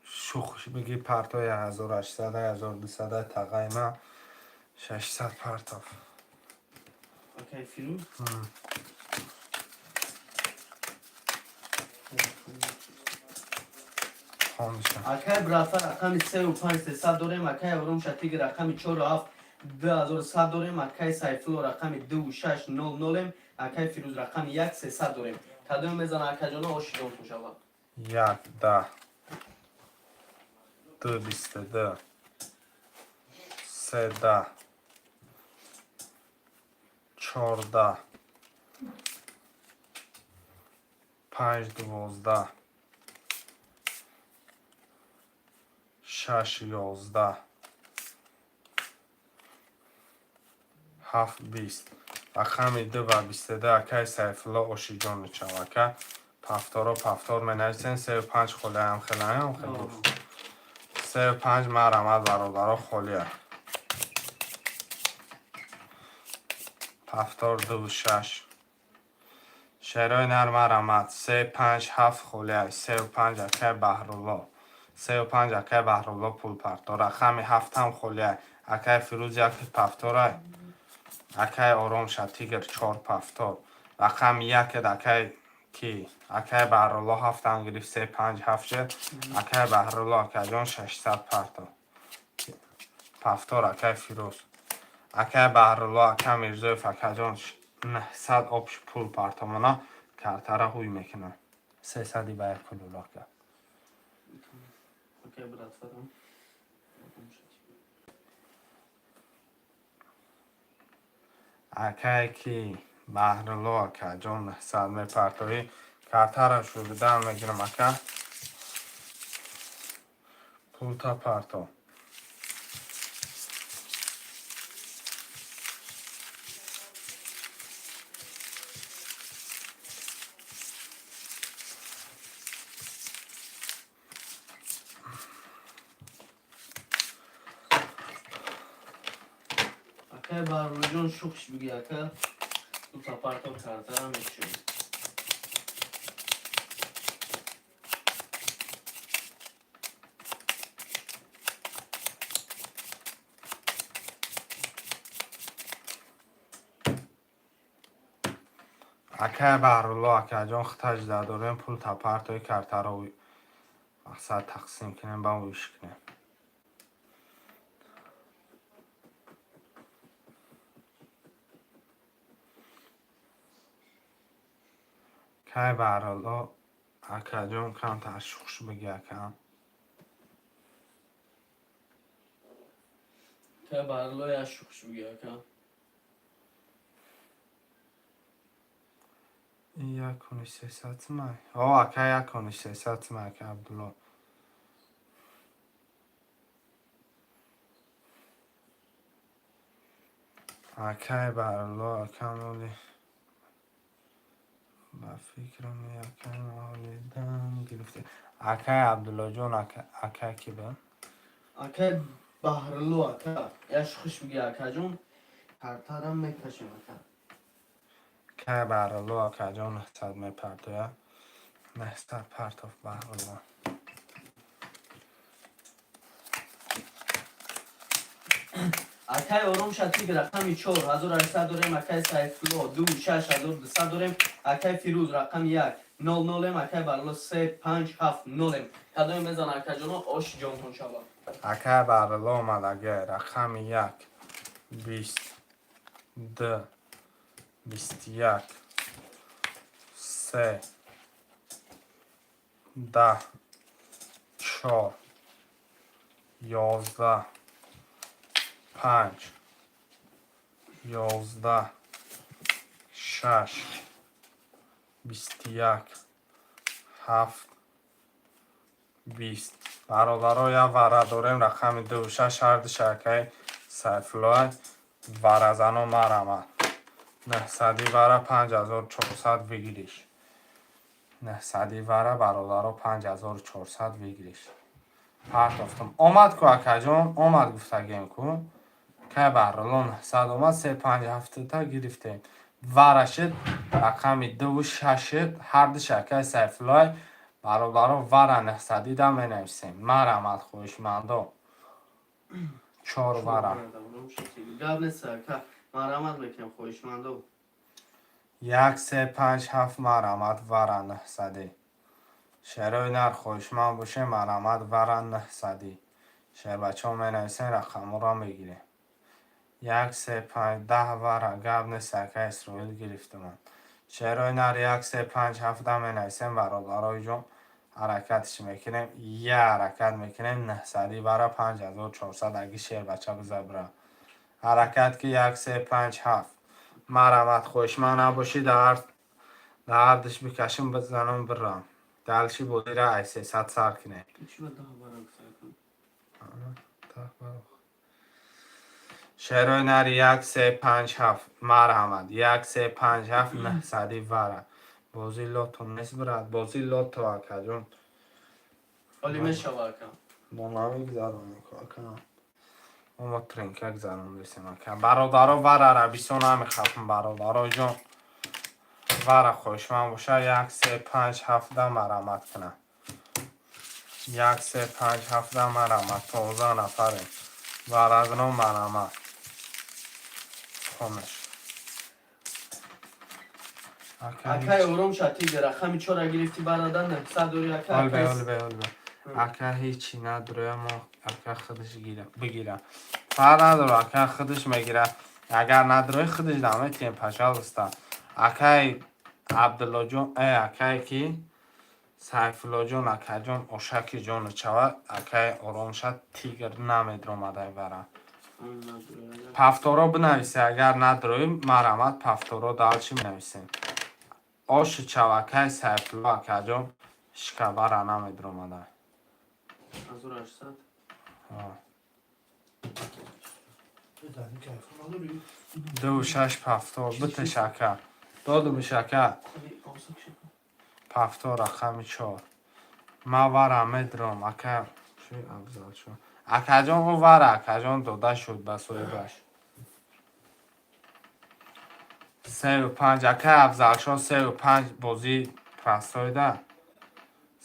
Шух биги партои 1800, 1200 тағаи ма 600 партов. Акай Фирӯз. Хонша. Акай Братва рақами сеу панҷ сесад дорем, акай Ором Шатигр рақами чору ҳафт 2100 дорем, акай Сайфулло рақами дуву шаш нол нолем, акай Фирӯз рақами як сесад дорем. Кадом мезана, акаҷоно, ошидонтон шавад. Як даҳ. Ду бисту ду. Се даҳ. Чордаҳ. Панҷ 12. Шаш 11. Ҳафт 20. Рақами ду ва 22, акай Сайфулло Ошиҷону чавака. Пафторо пафтор менависен, сею панҷ холиам хелаям хеле. Сею панҷ, марамад, бародаро, холия. Пафтор дуву шаш. Шерои нар, марамад, се панҷ ҳафт холия. Сею панҷ, акай Баҳрулло. Сею панҷ, акай Баҳрулло, пул парто. Рақами ҳафтам холия. Акай Фирӯз як пафторай. Акай Ором Шатигр чор пафтор. Рақами якед акай ки? Акай Баҳрулло ҳафтам гирифт, се панҷ ҳафт шуд. Акай Баҳрулло, акаҷон, 600 парто. Пафтор акай Фирӯз. Акай Баҳрулло, ака Мирзоев, акаҷон, 900 обш пул партомона, картара ҳуй мекунам. Сесади ба як кулуло ака. Акай Братварам. Ором Шатигр. Акай ки Баҳрулло, акаҷон, 900 мепартоӣ, картара шуридан мегирам, ака. Пулта парто. Акай Баҳруллоҷон, шухш биги, ака. Ду та партов, картара мекушем. Акай Баҳрулло, акаҷон, хитажда дорем, пул та партои, картаро мақсад тақсим кунем, ба уиш кунем. Кай Баҳролло, акаҷон, камтар шухш биги, акам. Кай Баҳролло, як шухш биги, ака. Ин 1300 сумай. О, ака, 1300 сумай, ака Абдулло. Акай Баҳролло, акам, оли ба фикрам якам олидан гирифта. Акай Абдуллоҷон, ака ки буд? Акай Баҳролло, ака, як шухш биги, акаҷон, картарам мекашем, ака. Кай Баҳролло, акаҷон, 900 мепартоя. 900 партоф Баҳролло. Акай Ором Шатик, рақами чор, 1800 дорем. Акай Сайфулло, ду, шаш, 1200 дорем. Акай Фирӯз, рақами як, нол, нолем. Акай Баҳролло, се, панҷ, ҳафт, нолем. Кадоме мезана, акаҷоно, оши ҷонтон шава. Акай Баҳролло омадаги, рақами як, 20, д, 21, се, 10, чор, 11, панҷ, 11, шаш, 21, ҳафт, 20. Бародаро, як вара дорем, рақами дуву шаш, ҳарду шакаи Сайфуллоа. Варазано марамад. Нӯҳсади вара, 5400 выигрыш. Нӯҳсади вара, бародаро, 5400 выигрыш. Партофтум. Омад ку, акаҷон, омад, гуфтагем ку. Кай Баҳролло, 900 омад, се, панҷ, ҳафтта гирифтем. Варашид, рақами дуву шашид, ҳарду шакаи Сайфуллои. Бародаро, вара нӯҳсадида менависем. Марамад, хоҳишмандо. Чор вара. Гап нест, ака, марамат мекунем, хоҳишмандо. Як, се, панҷ, ҳафт, марамад, вара нӯҳсадӣ. Шерои нар, хоҳишманд бошем, марамад, вара нӯҳсадӣ. Шербачаҳо менависем, рақамҳоро мегирем. Як, се, панҷ, 10 вара, гап нест, ака Исроил, гирифтаман. Шерои нар, як, се, панҷ, ҳафта менависем, бародарои ҷон, ҳаракатш мекунем, я ҳаракат мекунем, нӯҳсадӣ вара, 5400, аги шербача бизабра. Ҳаракат ки, як, се, панҷ, ҳафт. Марамат, хоҳишманд набошӣ, дар ҳардуш бикашим, бизанам, бирам. Дальше бозира ай 300 сар кунем. Чӣ ба 10 вара гуфта, ака? Шерои нари, як, се, панҷ, ҳафт, марҳамат, як, се, панҷ, ҳафт, нӯҳсади вара. Бозӣ лото нест, брат, бозӣ лото, акаҷон. Оли мешава, ака. Мо намегзаронем ку, ака. Мо тренка гзарондесем, ака. Бародаро, варара бисёр намехафм, бародаро ҷон. Вара хоҳишманд боша, як, се, панҷ, ҳафта марамат кунам. Як, се, панҷ, ҳафта, марамат, 15 нафарем. Варазно марамат. Хонаш. Акай Ором Шатик, рақами чора гирифтӣ, бародар, 900 дори, ака. Олбе, олбе, олбе. Ака ҳечи надоря, мо ака худаш бигира. Фарқ надора, ака худаш мегира. Агар надорои, худаш наметиҳем, пожалуйста. Акай Абдуллоҷон, акай ки Сайфуллоҷон, акаҷон, ошаки ҷону чава, акай Оромша тигр намедромадай вара. Пафторо бинависе, агар надроӣ, марамат, пафторо дальше менависем. Оши чава, акай Сайфулло, акаҷон, шикабара намедромадай. 1800. Дар кайф надорӣ? Ду шаш пафтор битеш, ака, додумиш, ака. Пафтор, рақами чор, ма вара медром, ака. Чӣ, Афзал шуд, акаҷон? Ӯ вара, акаҷон, дода шуд ба соҳибаш. Сею панҷ, ака Афзалшо, сею панҷ, бозии простойда,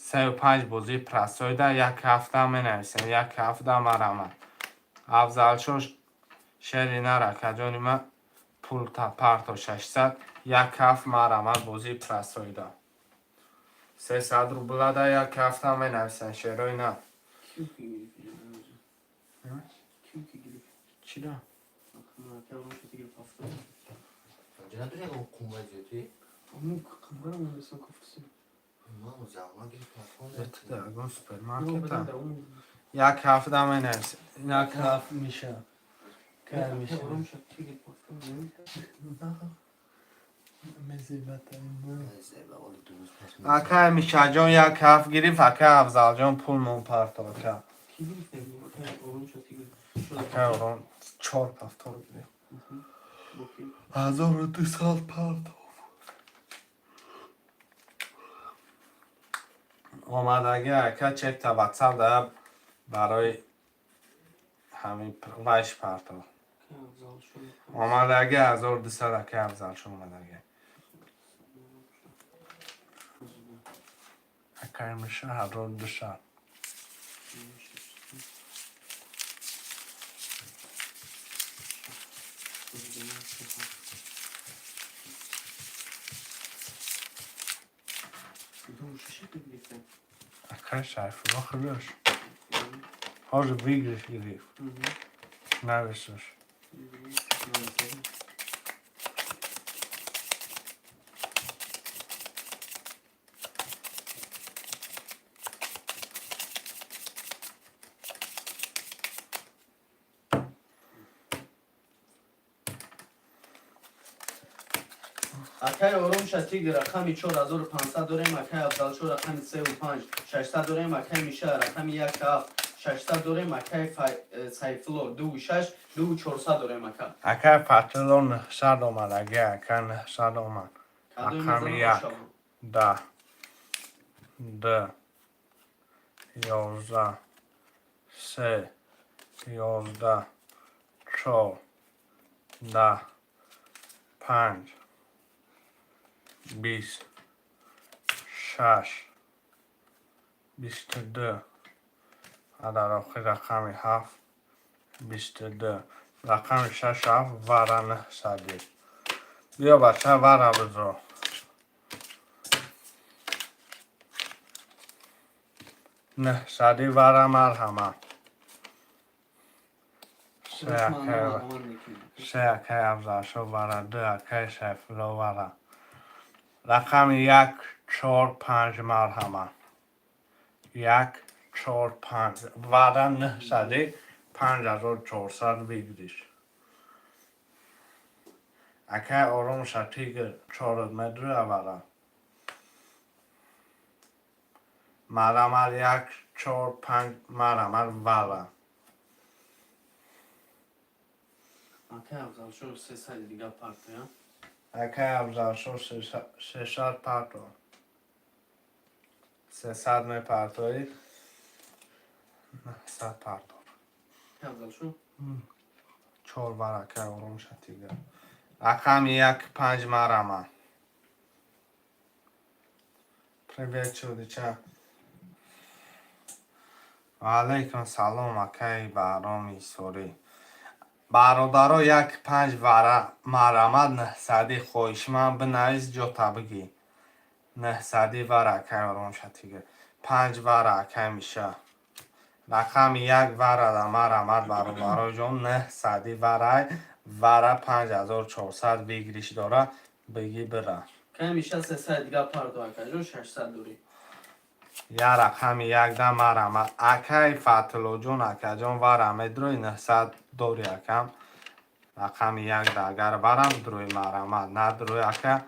сею панҷ, бозии простойда, як ҳафта менависем, як ҳафта, марамад, Афзалшо, шери нар, акаҷони ман, пул парто, 600, як ҳафт, марамад, бозии простойда, 300 рублада, як ҳафта менависем, шерои нар. Кю ки гирифт? Кю ки гирифт? Чира? Акай Ором Шатик гирифт пафтор. Надорӣ ягон қувва зиёдӣ? Ягон супермаркета. Як ҳафт менавис. Як ҳафт миша. Кай миша? Акай Мишаҷон як ҳафт гирифт, акай Афзалҷон пул мон парто, ака. Акай Ором чор повтор гирифт. 1200 партов. Омадаги, ака, чекта ватсап да барои ҳамин вайш партов. Омадаги 1200, акай Афзалшо омадаги. Акай Миша 1200. Акай Сайфулло худаш. Ҳозир выигрыш гирифт. Нависаш. Акай Ором Шатиг рақами 4500 дорем, акай Афзалшо рақами 3 5 600 дорем, акай Миша рақами 1 7 600 дорем, акай Сайфулло 2 6 2 400 дорем, ака. Акай Фатило 900 омадаги, ака 900 омад. Рақами як. 10, 2, 11, 3, 11, 4, 10, 5, 20, 6, 22 ва дар охир рақами 7, 22, рақами 6, 7 вара 900. Биё, бача, вара бизо. 900 вара, марҳамат. Се акай Афзалшо вара, ду акай Сайфулло вара. Рақами як, чор, панҷ, марҳамат. Як, чор, панҷ. Вара 900, 5400 выигрыш. Акай Ором Шатигр чорот медруя вара. Марамар як, чор, панҷ, марамар вара. Акай Афзалшо 300 дига партия. Акай Афзалшо 300 парто. 300 мепартоид. 900 парто. Акай Афзалшо? Чор вара, акай Ором Шатигр. Рақами як, панҷ, марама. Привет, чудича. Ва алайкум салом, акай Баҳроми Исорӣ. Бародаро, як панҷ вара марамат 900, хоҳишманд бинавис, ҷота бигӣ. 900 вара, акай Ором Шатигр. Панҷ вара, акай Миша. Рақами як варада марамат, бародароҷон, 900 варай. Вара 5400 выигрыш дора. Бигӣ бира. Акай Миша 300 дига парто, акаҷон 600 дорӣ. Я рақами якда марамат. Акай Фатилоҷон, акаҷон, вара медрои 900 дори, акам. Рақами якда агар варам дрои марамат. Надрои, ака.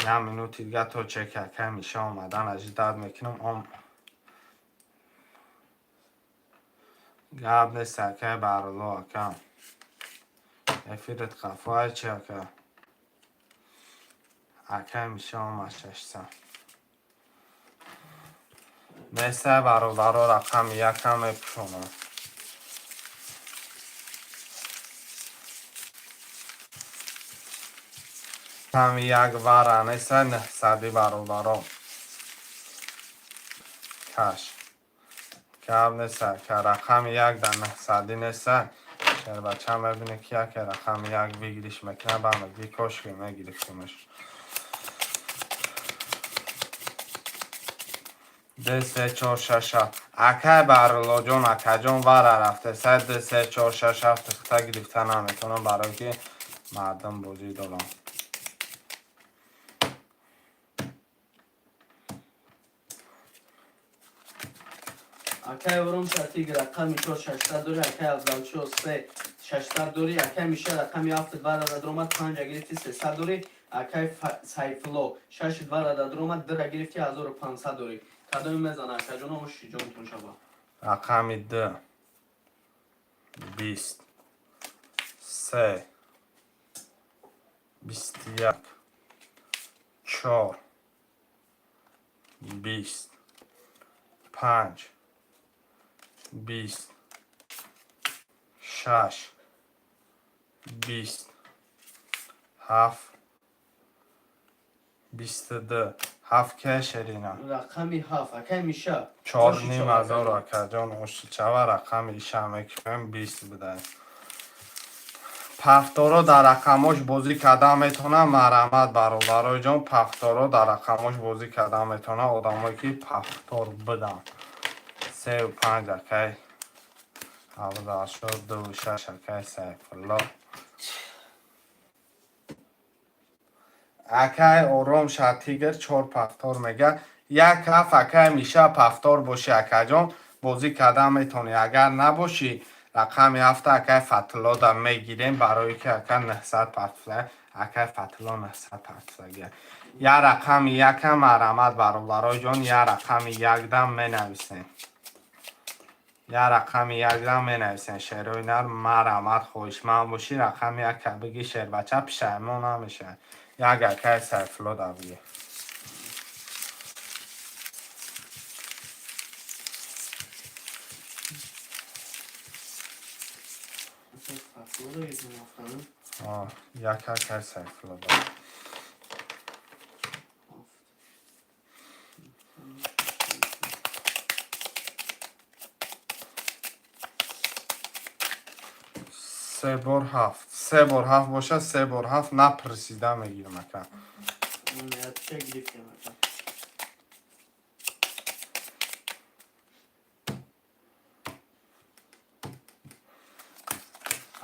Я минути дига то чеки акай Миша омадан аждат мекунам. Ом гап нест, акай Барулло, акам. Эфират қафоай чи, ака? Акай Миша омад 600. Неста, бародаро, рақами якам мепӯшонам. Рақами як вара неста 900, бародаро. Каш. Гап нест, ака. Рақами як дар 900 неста. Шербача мебине ки яке рақами як выигрыш мекунад, ба мегӯи кошки мегирифтимаш. Д, се, чор, шаш, ҳафт. Акай Баҳруллоҷон, акаҷон, вара рафте. Сай д, се, чор, шаш, ҳафт хита гирифта наметавонам, барое ки мардум бозӣ дорам. Акай Ором Шатиг рақами 4 600 дори, акай Афзалшо 3 600 дори, акай Миша рақами 7 2 адад омад, 5 гирифти, 300 дори, акай Сайфулло 6 2 адад омад, 2 гирифти, 1500 дори. Кадоми мезана, акаҷоно, оши ҷонтон шава. Рақами 2, 20, 3, 21, 4, 20, 5, 20, 6, 20, 7, 22, 7 ке, Шерина? Рақами 7, акай Миша. Чор Оши ним чава, ҳазор. акаҷон. Акаҷон, оши чава. Рақами иша мекунем, 20 будай. Пафторо дар рақамош бозӣ кардан метавонам. Марҳамат, бародарои ҷон, пафторо дар рақамош бозӣ кардан метавонам, одамое ки пафтор бидан. Сеу панҷ, акай Абдалшо, дуву шаш, акай Сайфулло. Акай Ором Шатигр чор пафтор мега, як ҳафт. Акай Миша, пафтор бошӣ, акаҷон, бозӣ кардан метавонӣ. Агар набошӣ, рақами ҳафта акай Фатуллода мегирем, барое ки ака 900 пафта, акай Фатулло 900 пафтагия. Я рақами якам, марҳамат, бародарои ҷон, я рақами якдам менависем, я рақами якдам менависем. Шерои нар, марҳамат, хоҳишманд бошӣ, рақами яка бигӣ, шербача пишаймон намешавад. Як, акай Сайфуллода бигӣ. Акай Фатулло гирифтем ҳафтана. Як, акай Сайфуллода. Ҳафт. Се бор ҳафт, се бор ҳафт бошад, се бор ҳафт напурсида мегирам, ака. Ча гирифтем, ака.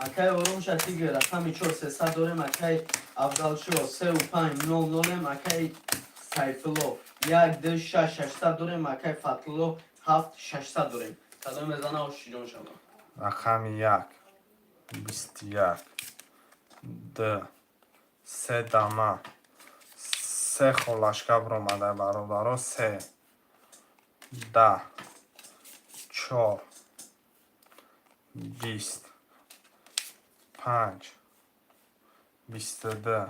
Акай Ором Шатиг рақами 4 300 дорем, акай Афзалшо 3 5 0 0, акай Сайфулло 1 2 6 600 дорем, акай Фатулло 7 600 дорем. Кадом мезана, оши ҷон шава. Рақами як, 21, д, се дама, се холашка биромада, бародаро. Се, 10, чор, 20, панҷ, 22,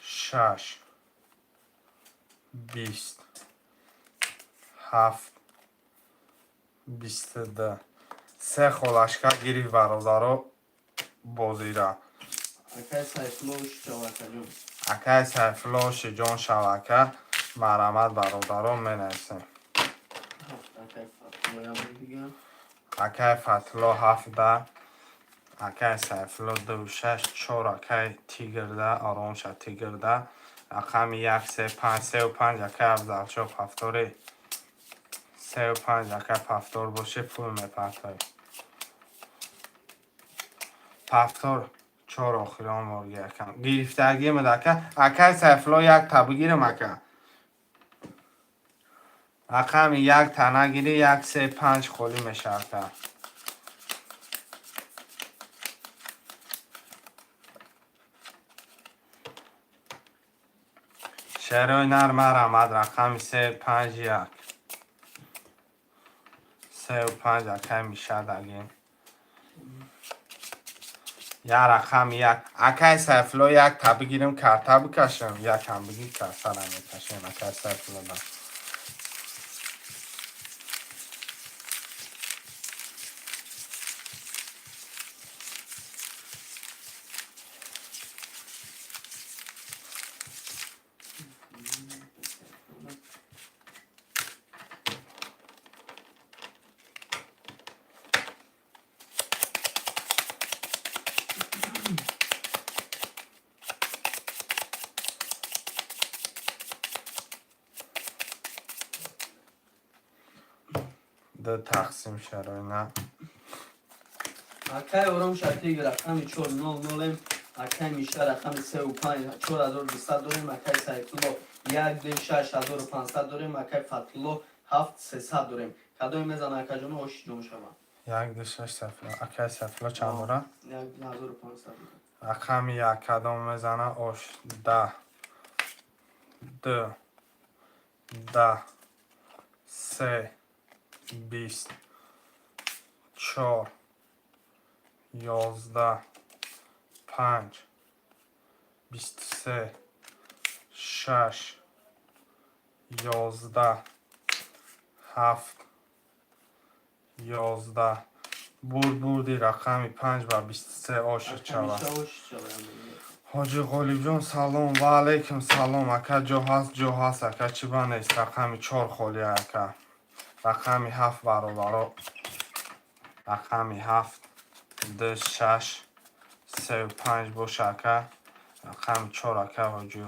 шаш, 20, ҳафт, 22. Се холашка гирифт, бародаро, бозира. Акай Сайфулло, оши шава, акаҷон. Акай Сайфулло, оши ҷон шава, ака. Марҳамат, бародаро, менависем. Ҳафт, акай Фатулло, я бор дига. Акай Фатулло ҳафтда, акай Сайфулло ду, шаш, чор, акай Тигрда, Оромша Тигрда. Рақами як, се, панҷ, сеу панҷ. Акай Афзалшо, пафтори сеу панҷ. Акай, пафтор бошӣ, пул мепартоӣ. Пафтор чор охирон морги, акам гирифтагимад, ака. Акай Сайфулло, як та бигирам, ака. Рақами як та нагирӣ, як, се, панҷ холӣ мешавад, ака. Шерои нар, марҳамат, рақами се, панҷ, як, сеу панҷ. Акай Мишадагин, я рақами як. Акай Сайфулло, як та бигирам, карта бикашам. Якам бигир, картара мекашем акай Сайфуллода. Д тақсим, шароина. Акай Ором Шатиг рақами 4 0 0, акай Миша рақами 3 5 4200 дорем, акай Сайфулло 1 2 6 1500 дорем, акай Фатулло 7 300 дорем. Кадоме мезана, акаҷоно, оши ҷон шава. Як, ду, шаш, Сайфулло. Акай Сайфулло чанд дора? 1500. Рақами як кадом мезана ош? 10, 2, 10, 3, 20, 4, 11, 5, 23, 6, 11, 7, 11. Бурд, бурди рақами 5 ба 23 оши чава. Ҳоҷи Ғолибҷон, салом. Ва алайкум салом, ака. Ҷо ҳаст, ҷо ҳаст, ака, чӣ ба нест? Рақами 4 холӣ, ака. Рақами 7, бародаро, рақами 7, 2, 6, 3, 5 боша, ака. Рақами 4, ака ҳоҷи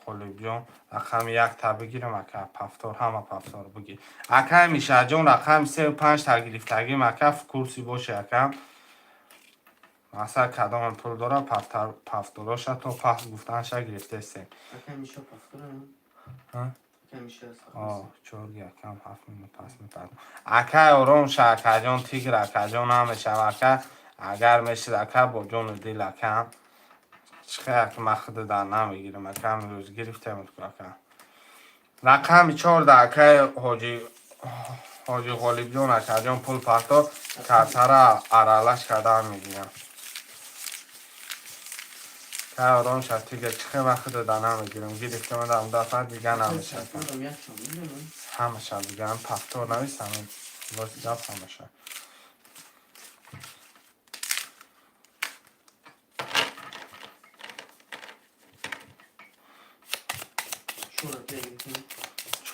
Ғолибҷон. Рақами 1 та бигирам, ака, повтор, ҳама повтор бигир. Акай Мишаҷон, рақами 3 5 та гирифтагим, ака, в курсе боше, ака. Масалан, кадоме пул дора, повтор оша то пас гуфтанша гирифтесем. Чорги, акам, 7 минут пас мепардом. Акай, ором ша, акаҷон, тигр, акаҷон, намешава, ака. Агар мешид, ака, бо ҷону дил, акам. Чихе, ака, ман худа дар намегирам, ака, имрӯз гирифтем, ака. Рақами 4-да, акай ҳоҷи Ғолибҷон, акаҷон, пул парто, картара аралаш кардан мегирам. Кай, ором ша, тигр, чихе, ман худа дар намегирам. Гирифтем дам дафъа, дига намешава. Ҳамаша дига повтор нависам, гап ҳамаша.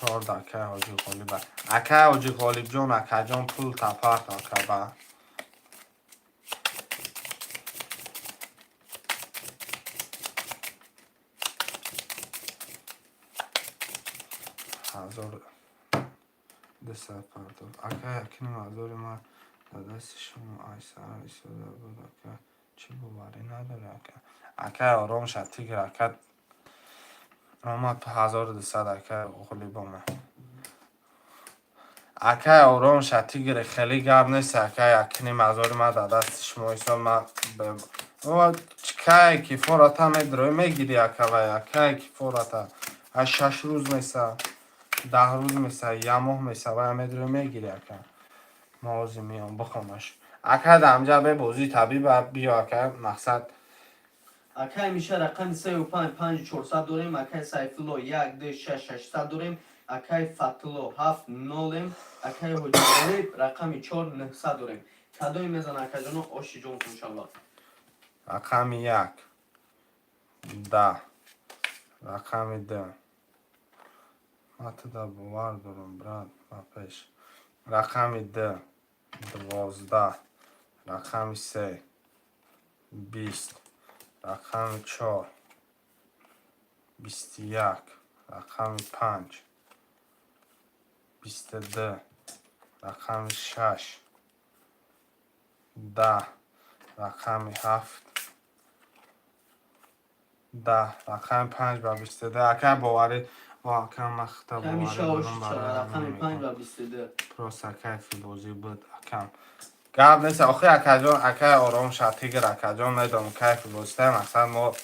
4-да, акай ҳоҷи Ғолиб, акай ҳоҷи Ғолибҷон, акаҷон, пул тапарт, ака, ба 1200 партов. Ака, якним ҳазори ман дар дасти шумо айсара истода буд, ака, чӣ боварӣ надорӣ, ака? Акай, ором ша, тигр, ака, омад 1200, ака Ғолиб омад. Акай, ором ша, тигр, хеле гап нест, ака, якним ҳазори ман дар дасти шумо истод. Ман кае ки фората медроӣ, мегирӣ, ака, вай, акае ки фората аз 6 рӯз меса, 10 рӯз меса, як моҳ меса, вай медроӣ, мегирӣ, ака. Ма ҳозир меом, бихонаш, ака, дамҷа бебозӣ табиба биё, ака, мақсад. Акай Миша, рақами сею панҷ, панҷу чорсад дорем. Акай Сайфулло, як, ду, шаш, 600 дорем. Акай Фатулло, ҳафт, нолем. Акай Ҳоҷи Ғолиб, рақами чор, 900 дорем. Кадоме мезана, акаҷоно, оши ҷон иншалло. Рақами 1, 10, рақами 2. Ман туда бовар дорам, брат, ба пеш. Рақами 2, 12, рақами 3, 20, рақами 4, 21, рақами 5, 22, рақами 6, 10, рақами 7, 10, рақами 5 ба 22. Ака, боварӣ, ака, ман хита боварӣ дорам. Рақами панҷ ба 22. Просто кайфи бозӣ буд, акам, гап нест. Охи, акаҷон, акай, ором ша, тигр, акаҷон, медонам, кайфи бозита. Мақсад, мо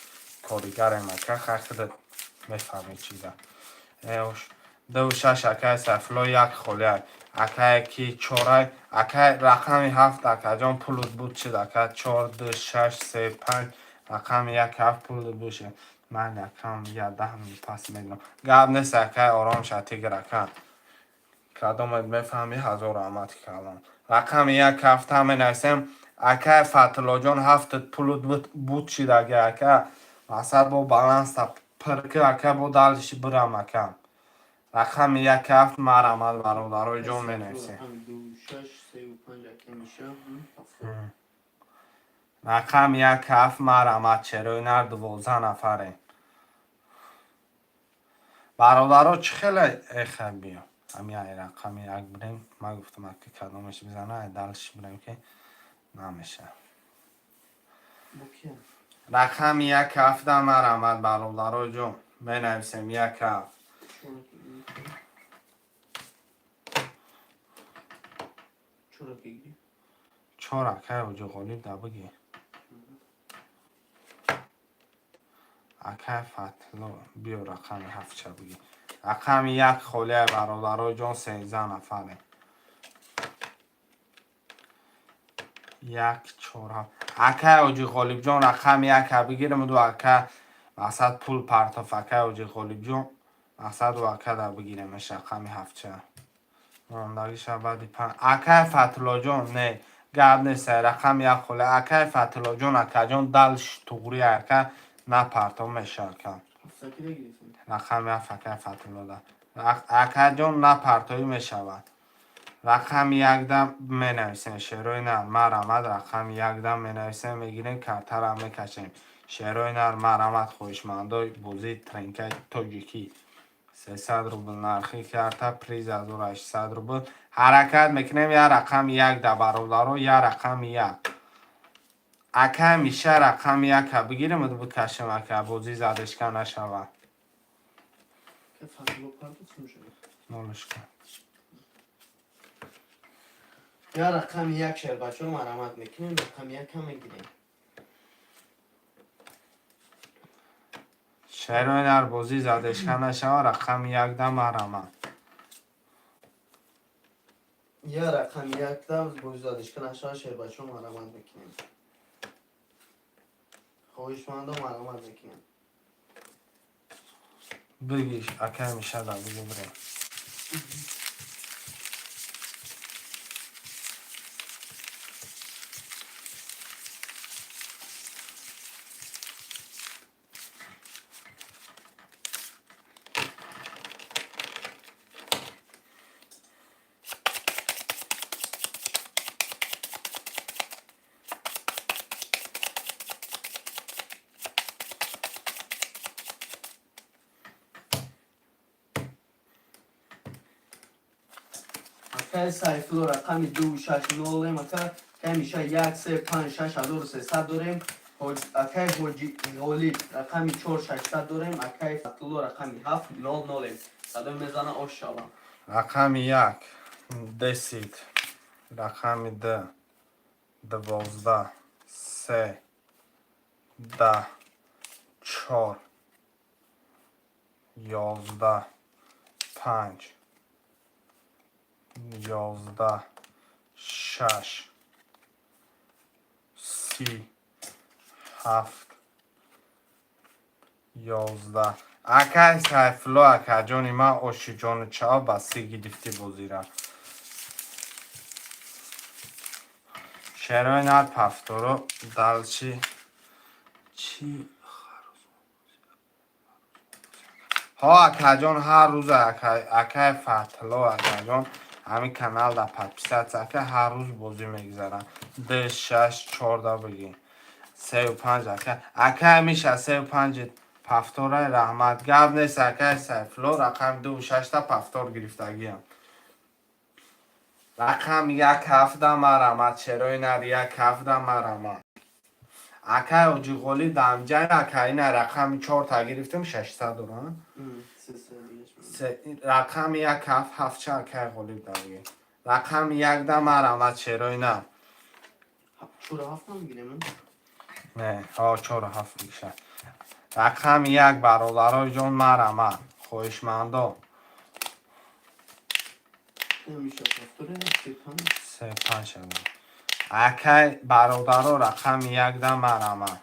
коригарем, ака, хай худат мефаҳмӣ чиза. Ду, шаш, акай Сайфулло, як холиай, акай, ки чорай, акай. Рақами 7, акаҷон, пулут буд шуд, ака. Чор, ду, шаш, се, панҷ, рақами як, ҳафт, пулут буд шуд. Ман якам я 10 минут пас медонам. Гап нест, акай, ором ша, тигр, ака. Кадомет мефаҳмӣ, ҳазор раҳмати калон. Рақами як, ҳафта менависем. Акай Фатуллоҷон, ҳафтат пулут буд шид, ака. Ака, мақсад, бо баланста пирки, ака, бо дальше бирам, ака. Рақами як, ҳафт, марҳамат, бародарои ҷон, менависем. Рақами ду, шаш, сею панҷ, акай Миша. Рақами як, ҳафт, марҳамат, черои нар, 12 нафарем, бародаро. Чӣ хеле эха, биё, ҳами ай рақами як бирем. Ман гуфтам, ака, кадомеш бизана, ай дальше бирем, ки намеша. Рақами як, ҳафта, марҳамат, бародарои ҷон, менависем як, ҳафт. Чора бигирӣ. Чор акай Ҳоҷи Ғолиб да бигӣ. Акай Фатҳулло, биё рақами ҳафтча бигӣ. Рақами як холия, бародарои ҷон, 13 нафаре. Як, чор, ҳафт. Акай Ҳоҷи Ғолибҷон, рақами яка бигирем, ду ака мақсад пул партоф. Акай Ҳоҷи Ғолибҷон, мақсад ду ака да бигиремаш рақами ҳафтча. Мондагиша баъди панҷ. Акай Фатҳуллоҷон, не, гап нест, рақами як холия. Акай Фатҳуллоҷон, акаҷон, дал туғри ака напартов меша ака. Ҳафтаки гирифтем. Рақами ҳафт акай Фатҳуллода. Акаҷон, напартоӣ мешавад. Рақами якда менависем, шерои нар, марамад, рақами якда менависем, мегирем, картара мекашем. Шерои нар, марамад, хоҳишмандои бозии тринкаи тоҷикӣ. 300 рубл нархи карта, приз 1800 рубл. Ҳаракат мекунем я рақами якда, бародаро, я рақами як. Ака Миша, рақами яка бигирем, бикашем, ака, бозӣ задешка нашавад. Акай Фатҳулло партоф чӣ мешавад? Нолушка. Я рақами як, шербачо, марамат мекунем, рақами якам мегирем. Шерои нар, бозӣ задешка нашавад, рақами якда марамад. Я рақами якда бозӣ задишка нашавад, шербачо, марамат мекунем. Хоҳишмандо, марамат мекунем. Бигиш, акай Миша да биги, бирем. Акай Сайфулло, рақами ду шаш нолем, ака. Акай Миша, як се панҷ шаш ҳазору сесад дорем. Акай Ҳоҷи Ғолиб, рақами чор шашсад дорем. Акай Фатҳулло, рақами ҳафт нол нолем. Садо мезана, ош шава. Рақами як 10, рақами д 12, се, 10, чор, 11, панҷ, 11, шаш, 30, ҳафт, 11. Акай Сайфулло, акаҷони ман, ошиҷону чао, ба си гирифтӣ бозира. Шерои нар, пафторо далчи чӣ ҳо, акаҷон, ҳар рӯз, акай Фатҳулло, акаҷон, ҳамин канал да подписаться ака, ҳар рӯз бозӣ мегузарам. Д шаш чорда бигӣ. Сею панҷ ака. Акай Миша, сею панҷ пафтора, раҳмат. Гап нест, акай Сайфулло, рақами ду шашта пафтор гирифтагиам. Рақами як ҳафта марамад, шерои нар, як ҳафта марамад. Акай Ҳоҷиғолӣ дамҷай, ака, ина рақами чорта гирифтем, 600 дорам. Се се дигаш. Рақами як ҳафт ҳафтча акай Ғолиб да бигӣ. Рақами якда марамад, шерои нар. Чора ҳафт намегирем? Не, ҳо, чору ҳафт бигиша. Рақами як, бародарои ҷон, марамад. Хоҳишмандо. Миша пафторе се панҷ. Се панҷ шава. Акай бародаро, рақами якда марамад.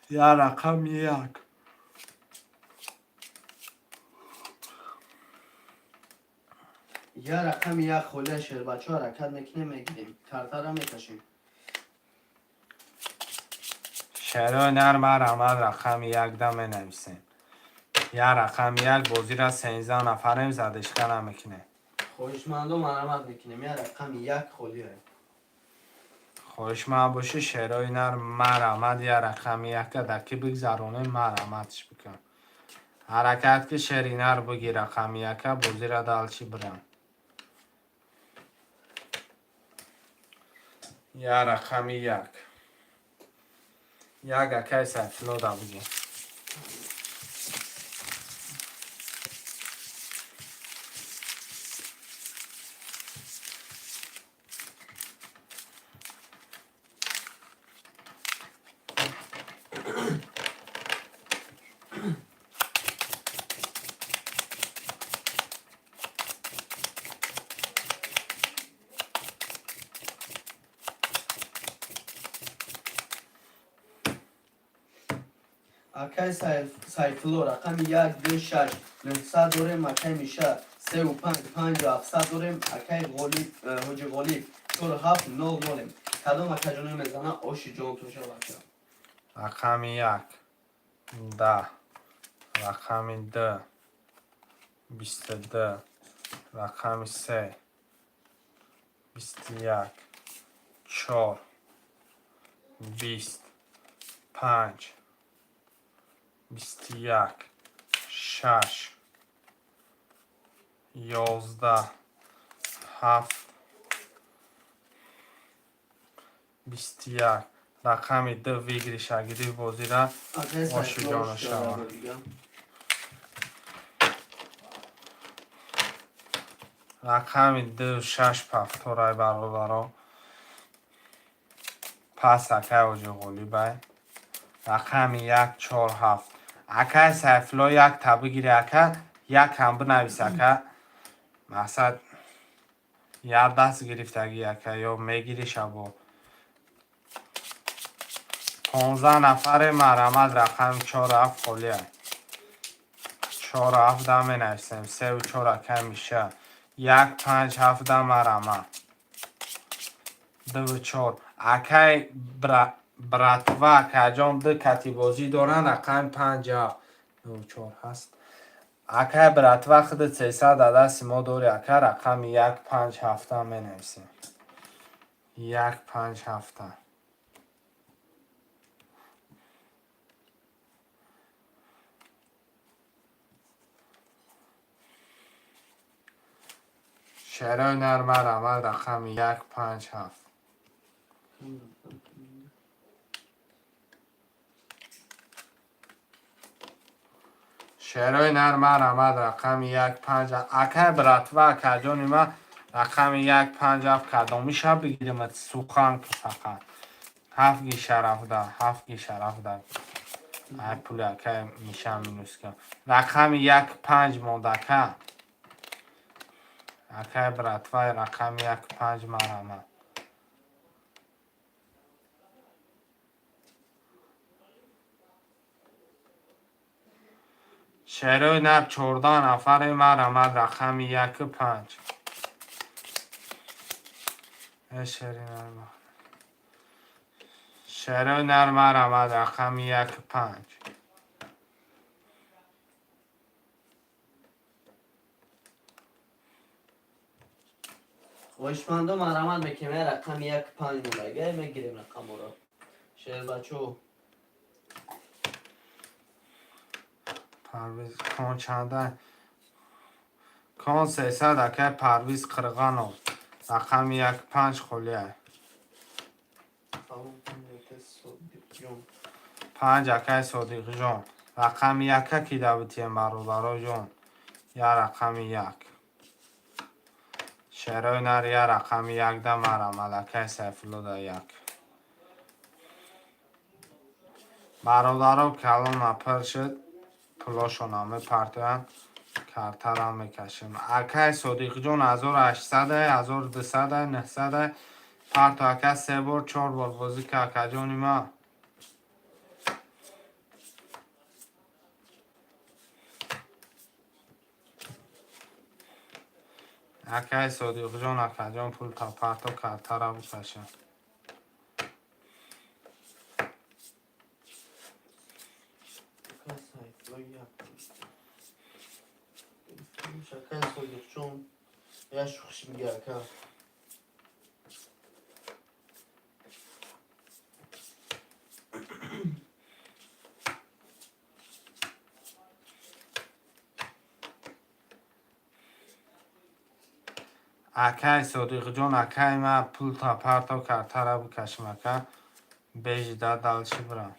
Я рақами як. Я рақами як холия, шербачо, ҳаракат мекунем, мегирем. Картара мекашем. Шерои нар, марамад, рақами якда менависем. Я рақами як, бозира 13 нафарем, задешка намекунем. Хоҳишмандо, марамат мекунем. Я рақами як холия. Хоҳишманд бошӣ, шерои нар, марамад, я рақами яка дар ки бигзаронем, мараматш бикун. Ҳаракат ки, шери нар, биги рақами яка, бозира далчи бирам. Я рақами як. Як акай Сайфулло да биги. Акай Сайфулло рақами 1 2 6 900 дорем, акай Миша 3 5 5 700 дорем, акай Ғолиб Ҳоҷи Ғолиб 4 7 0 0. Кадом акаҷоно мезана, оши ҷонтон шава, ака. Рақами як, 10, рақами ду, 22, рақами се, 21, чор, 20, панҷ, 21, шаш, 11, ҳафт, 21. Рақами ду выигрыш а гирифт бозира. Акай Оши Сайфулло ҷона оши шава. ҷона дига. Рақами ду шаш повтор ай, бародаро. Пас акай Ҳоҷи Ғолибай. Рақами як, чор, ҳафт. Акай Сайфулло, як та бигири, ака, як ҳам бинавис, ака. Мақсад, як даст гирифтагӣ, ака, ё мегирӣ шабо. 15 нафаре, марҳамат, рақами чор, ҳафт холия. Чор, ҳафт да менависем. Севу чор, акай Миша. Як, панҷ, ҳафт да, марҳамат. Дуву чор. Акай братва, акаҷон, ду катибозӣ доранд, рақами панҷ, ҳафт. Дуву чор ҳаст. Акай братва, худат 300 дар дасти мо дорӣ, ака, рақами як, панҷ, ҳафта менависем. Як, панҷ, ҳафта. Шерои нар, марҳамат, рақами як, панҷ, ҳафт. Шерои нар, марҳамат, рақами як, панҷ. Акай братва, акаҷони ман, рақами як, панҷ, ҳафт кадомиша бигирем, сухан ки фақат. Ҳафт ги шарафда, ҳафт ги шарафда. Ай пули акай Миша минус кам. Рақами як, панҷ монда, ака. Акай братва, рақами як, панҷ, марҳамат. Шерои нар, 14 нафаре, марҳамат, рақами яку панҷ. Э, шери нар, шерои нар, марҳамат, рақами яку панҷ. Хоҳишмандо, марҳамат мекунем, рақами як, панҷ монда. Мегирем рақамҳоро. Шербачо. Парвиз кон чанда? Кон 300, акай Парвиз Қирғанов. Рақами як, панҷ холия. Салом, Содиқҷон. Панҷ, акай Содиқҷон. Рақами яка кида бутием, бародароҷон. Я рақами як. Шерои нар, я рақами як да, марҳамат, акай Сайфулло да як. Бародаро, калон пур шуд, пулошона мепартоянд, картарам мекашем. Акай Содиқҷон, 1800, 1200, 900 парто, ака, се бор, чор бор бозӣ ка, акаҷони ман. Акай Содиқҷон, акаҷон, пул та парто, картара бикашем. Акай Сайфулло як. Акай Содиқҷон, як шӯхиш бига, ака. Акай Содиқҷон, акай ман, пул та парто, картара бикашем, ака. Бежида дальше бирам.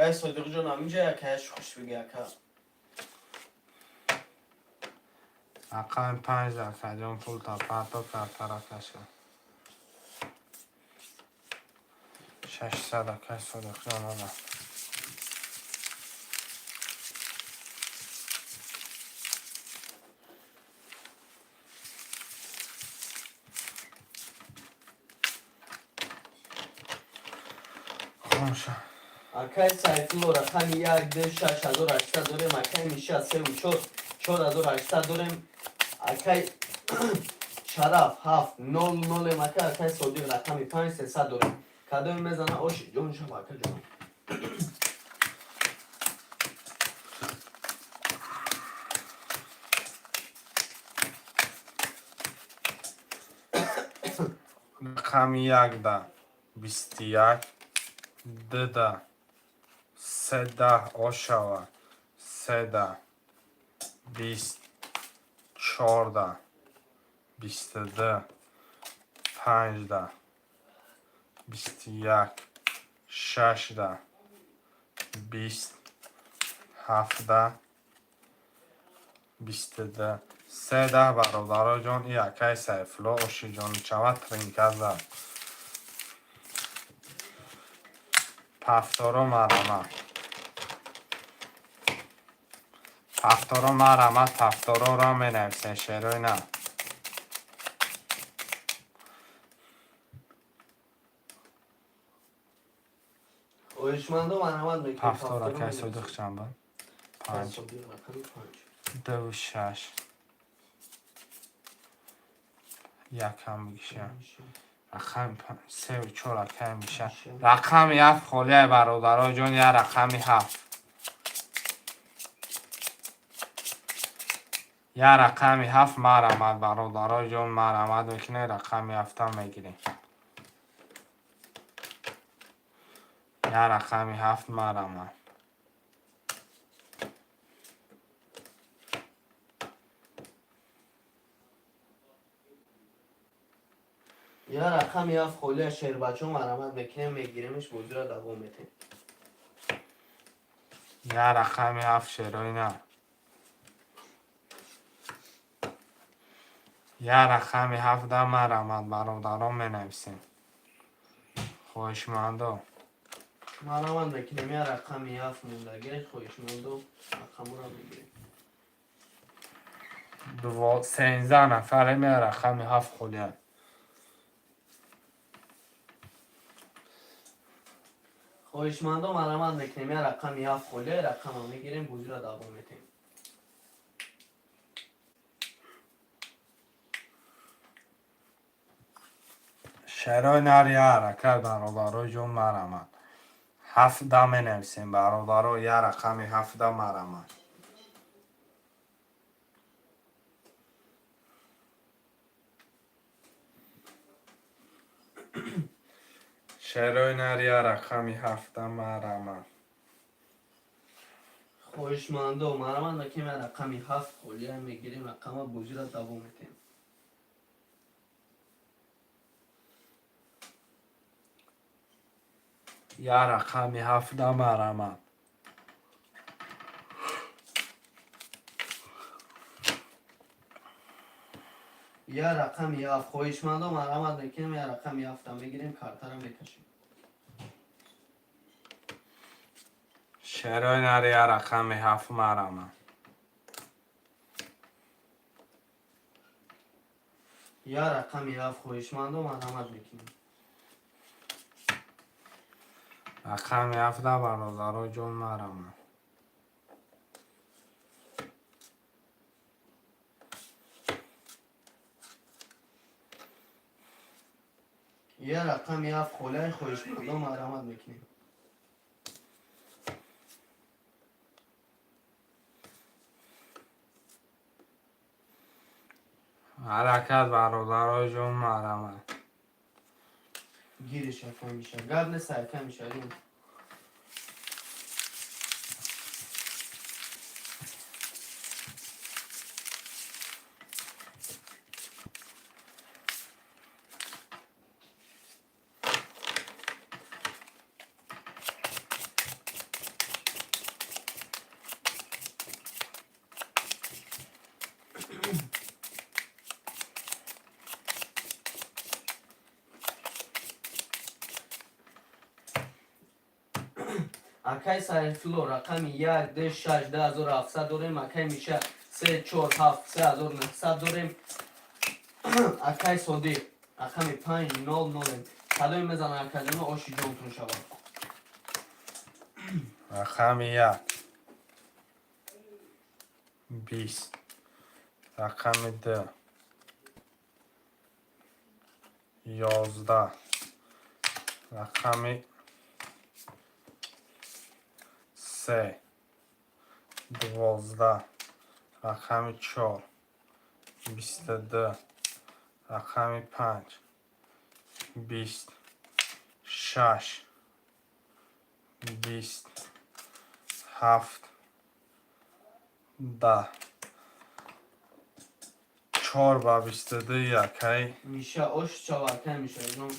Акай Содиқҷон, ҳаминҷа якаяш хуш биги, ака. Рақами панҷ, акаҷон, пулта парто, картара каша. 600, акай Содиқҷон, ана. Хомша. Акай Сайфулло, рақами як, ду, 6800 дорем. Акай Миша, севу чор, 4800 дорем. Акай Шараф, ҳафт, нол нолем. Акай Содиқ, рақами панҷ, 300 дорем. Кадоме мезана, оши ҷон шава, ака ҷон. Рақами якда 21, дуда седаҳ ошава, седа 20, чорда 22, панҷда 21, шашда 20, ҳафтда 22, седаҳ. Бародаро ҷон, и акай Сайфулло ошиҷони чава тринка зад. Пафторо марама. Пафторо марама, пафтороро менависен, шерои на. Хоҳишмандо, марҳамат мекунем. Пафтор, акай Содиқ, чанд буд? Панҷ. Содиқ, рақами панҷ. Дуву шаш. Якам бигиша. Рақами севу чор, акай миша. Рақами ҳафт холияй, бародаро ҷон, я рақами ҳафт. Я рақами ҳафт марамад, бародаро ҷон, марамад мекунед, рақами ҳафта мегирем. Я рақами ҳафт марамад. Я рақами ҳафт холия, шербачо, марҳамат мекунем, мегиремиш, бозиро давом метем. Я рақами ҳафт, шерои на. Я рақами ҳафта марамад, бародарон, менависем. Хоҳишмандо. Марҳамат мекунем, я рақами ҳафт мондагӣ, хоҳишмандо, рақаморо мегирем. 13 нафарем, я рақами ҳафт холия. Хоҳишмандо, марҳамат мекунем, я рақами ҳафт холия, рақамро мегирем, бозиро давом метем. Шерои нар я ҳаракат, бародаро ҷон, марамад. Ҳафта менависем, бародаро, я рақами ҳафта марамад. Шерои нар я рақами ҳафта марамад. Хоҳишмандо, марҳамат мекунем, я рақами ҳафт холия, мегирем рақама, бозиро давом метем. Я рақами ҳафта марамад. Я рақами ҳафт, хоҳишмандо, марҳамат мекунем, я рақами ҳафта мегирем, картаро мекашем. Шерои нар я рақами ҳафт марамад. Я рақами ҳафт, хоҳишмандо, марҳамат мекунем. Рақами ҳафта, бародаро ҷон, марамад. Я рақами ҳафт холияи, хоҳишмандо, марҳамат мекунем. Ҳаракат, бародаро ҷон, марҳамат. Гириш, ака миша, гап нест, ака миша. Акай Сайфулло рақами 1 2 6 2700 дорем. Акай Миша 3 4 7 3900 дорем. Акай Содиқ рақами 5 0 0. Кадоме мезанад, акаҷоно, оши ҷонтон шавад. Рақами 1 20, рақами 2 11, рақами 3 12, рақами 4 22, рақами 5 20, 6 20, 7 10, 4 ба 22 якай. Миша, ош шава, акай Миша ҷон.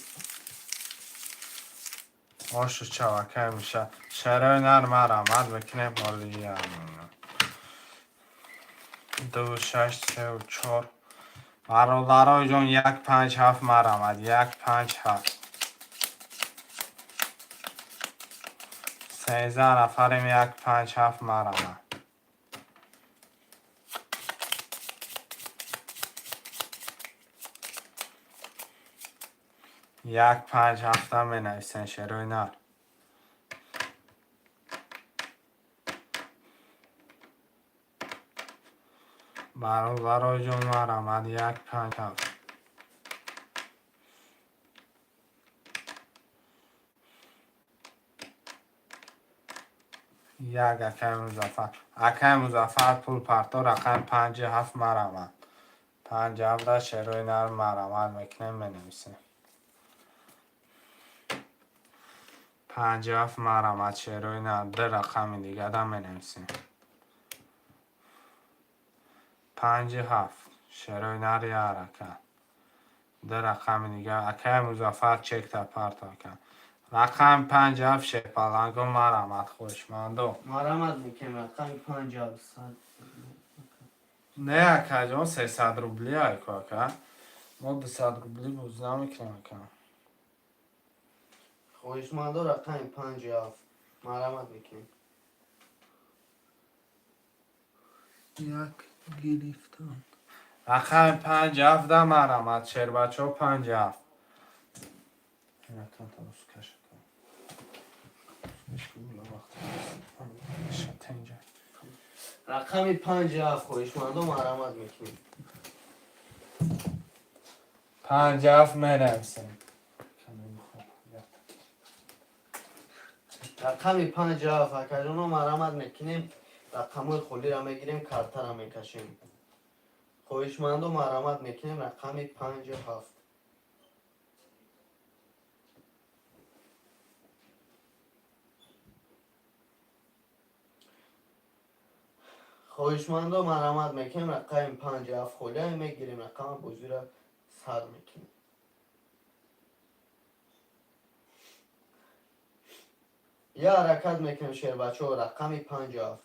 Ошу чавакай миша. Шарои нар марамад мекунем ҳоли 2 6 3 4. Бародарои ҷон, 1 5 7 марамад, 1 5 7. 13 нафарем, 1 5 7 марамад. 1 5 7 менависен, шерои нар. Бародарои ҷон, марамад, 1 5 7. Як акай Музаффар. Акай Музаффар пул парто, рақами 5 7 марамад. 5 7 шерои нар марамад мекунем, менависем. 5 7 марамад, шерои нар. Ду рақами дигара менависем. 5 7 шерои нар, як ҳаракат. Ду рақами дигар. Акай Музаффар чекта парто ака. Рақами 5 7 шерпаланго марамад, хоҳишмандо. Марамад мекунем рақами 5 7. Не, акаҷон, 300 рубли айко, ака. Мо 200 рубли боз намекунем, ака. Хоҳишмандо, рақами 5 7 марамад мекунем. Як гирифтан. Рақами 5 7 да марамад, шербачаҳо, 5 7. Инакан та рӯз каша. Шатенҷа. Рақами 5 7, хоҳишмандо, марамад мекунем. 5 7 менависем. Рақами 5 7, акаҷоно, марамад мекунем. Рақамҳои холиро мегирем, картаро мекашем. Хоҳишмандо, марамад мекунем рақами 5 7. Хоҳишмандо, марамад мекунем рақами 5 7, холия мегирем, рақама бозиро сар мекунем. Я ҳаракат мекунем, шербачаҳо, рақами 5 7.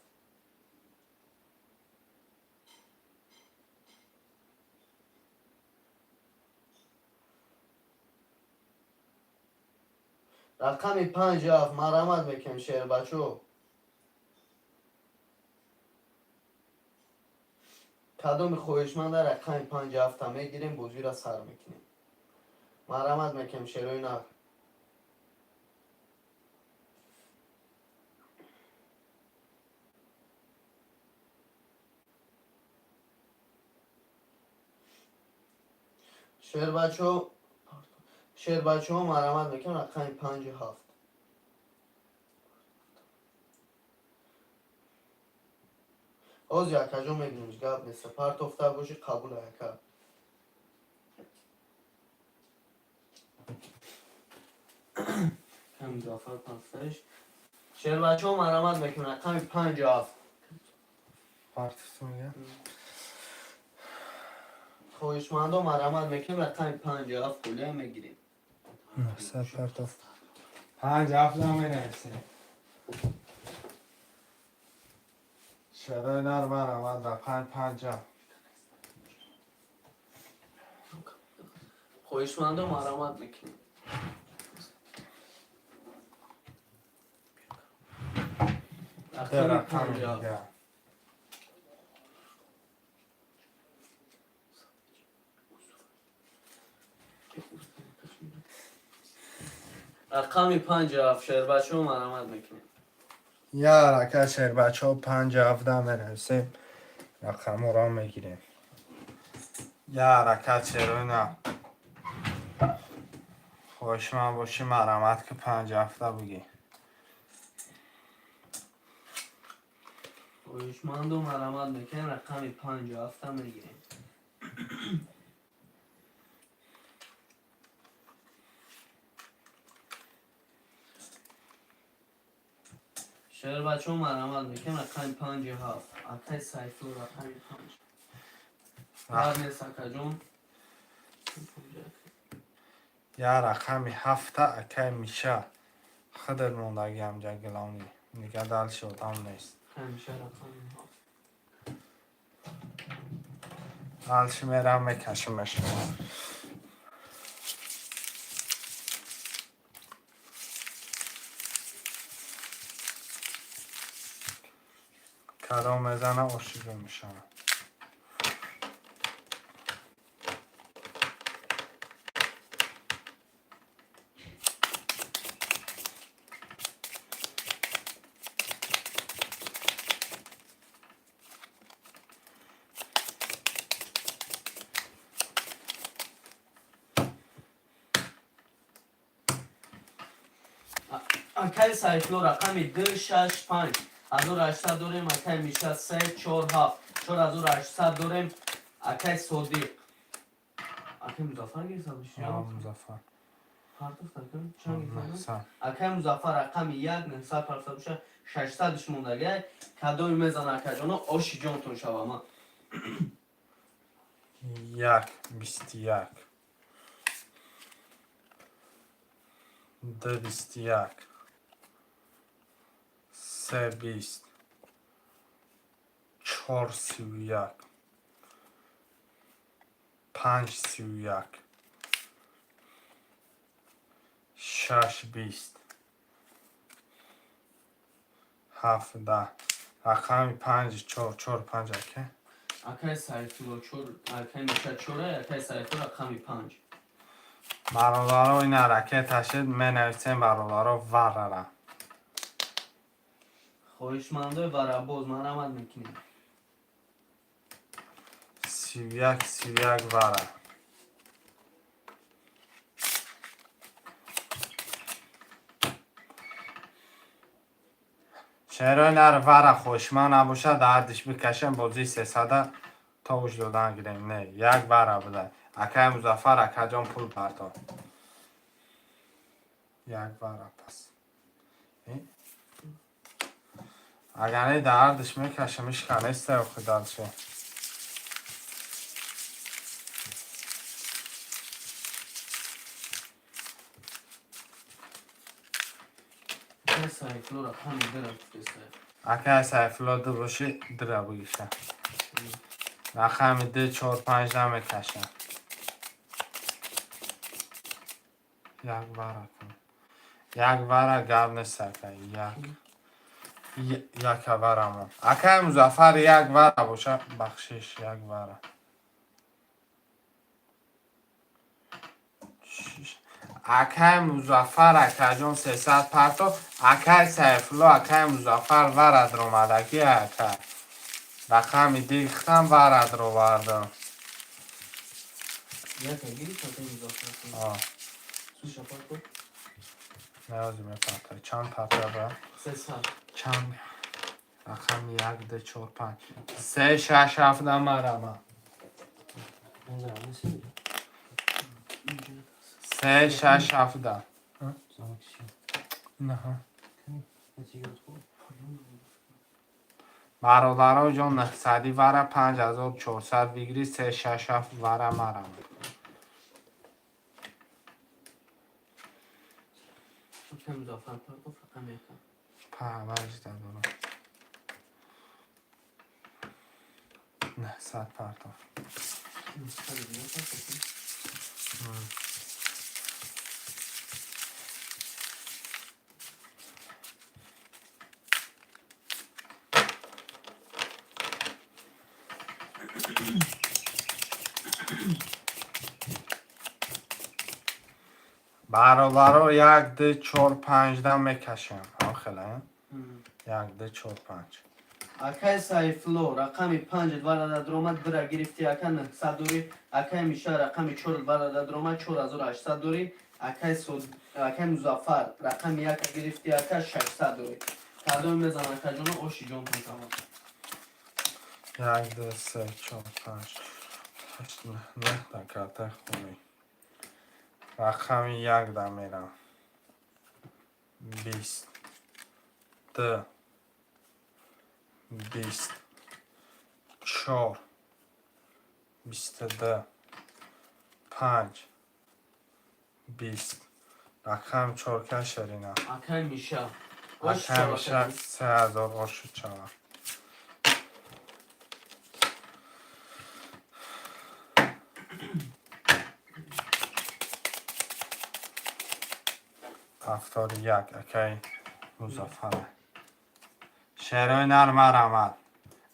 Рақами 5 7 марамад мекунем, шербачаҳо. Кадоми хоҳишманда, рақами 5 7-та мегирем, бозиро сар мекунем. Марамад мекунем, шерои нар. Шербачаҳо, шербачаҳо, марамад мекунем рақами 5 7. Ҳозир, акаҷон, мебинем, гап нест, партофта бошӣ, қабул, ака. Музаффар партофтаиш. Шербачаҳо, марамад мекунем рақами 5 7. Партофта мега? Хоҳишмандо, марамад мекунем рақами 5 7, холия мегирем. Сар партофт. 5 7 менависем. Шерои нар марамад, рақами 5 7. Хоҳишмандо, марамад мекунем. Рақами рақами 57. дига. Рақами 57, шербачаҳо, марамат мекунем. Я рака, шербачаҳо, 57 менависем, рақамҳоро мегирем. Я ҳаракат, шероина, хоҳишманд бошӣ, марамат ки, 57 бугӣ. Хоҳишманду марамат мекунем, рақами 57 мегирем. Шербачаҳо, марамат мекунем, рақами 57. Акай Сайфулло, рақами 5. Баъд нест, акаҷон. Я рақами ҳафта, акай Миша хидр мондагӣ, ҳамҷа главный, дига дальше одам нест. Ҳамеша рақами 7. Дальше мерам, мекашимаш. Кадом мезана, ошиҷо мешавад. Акай Сайфулло, рақами 2, 6, 5, 1800 дорем. Акай Миша, 3, 4, 7, 4800 дорем. Акай Содиқ, акай Музаффар гирифта боши? Музаффар. Партофт, акай, чанд гирифта? 900. Акай Музаффар, рақами 1, 900 партофта боша, 600 мондагай. Кадоми мезана, акаҷоно, оши ҷонтон шавама. 1, 21, 2, 21, 3, 20, 4, 31, 5, 31, 6, 20, 7, 10. Рақами 5, 4, 4, 5, ака. Акай Сайфулло 4, акай Миша 4, акай Сайфулло рақами 5. Бародаро, ина ракета шид, менависем, бародаро, варара. Хоҳишмандои варабоз, марамат мекунем. 31, 31, вара. Чаро нар вара хушман набошад, дардиш бикашем, бозии сесада то уш додан гирем. Не, як вара буда. Акай Музаффар, акаҷон, пул партор. Як вара пас. Агар не, дардиш мекашем, ишка неста охи дальше. Акай Сайфулло, рақами 2 гуфтеста. Акай Сайфулло, ду боши, дира бугиша. Рақами ду, чор, панҷ намекашам. Як вара кун. Як вара, гап нест, акай. Як. Яка варамон. Акай Музаффар, як вара боша, бахшиш, як вара. Акай Музаффар, акаҷон, 300 парто. Акай Сайфулло, акай Музаффар, вара дромадагӣ, ака. Рақами дихтам, вара дровардам. Яка гирифт, акай Музаффар? А, Суша парто. Наёзи мепартай. Чанд парта ба? 300. Чанд? Рақами як, ду, чор, панҷ. Се, шаш, ҳафт намарама. Назарам нест. Се, шаш, ҳафт. Замок си. Наҳа. Натиҷа хуб. Бародаро ҷон, 900 вара, 5400 выигрыш, се, шаш, ҳафт вара марама. Акай Музаффар партоф рақами яка. Панҷта дорам. 900 партоф. 900 партоф. Бародаро, як, ду, чор, панҷ дам мекашем. Ҳам хеле? Як, ду, чор, панҷ. Акай Сайфло, рақами панҷ два адад ромад, дира гирифти, ака, 900 дорӣ. Акай Миша, рақами чор два адад ромад, 4800 дорӣ. Акай Музаффар, рақами яка гирифти, ака, 600 дорӣ. Кадоме мезан, акаҷоно, оши ҷонтон тамом. Як, ду, се, чор, панҷ, ҳашт, нӯҳ, нӯҳта картаи хунӣ. Рақами як да мерам. 20, ду, 20, чор, 22, панҷ, 20. Рақами чорка шерина. Акай Миша, ош. Акай Миша, 3000 ошуд шавад. 71, акай Музаффар. Шерои нар, марамад.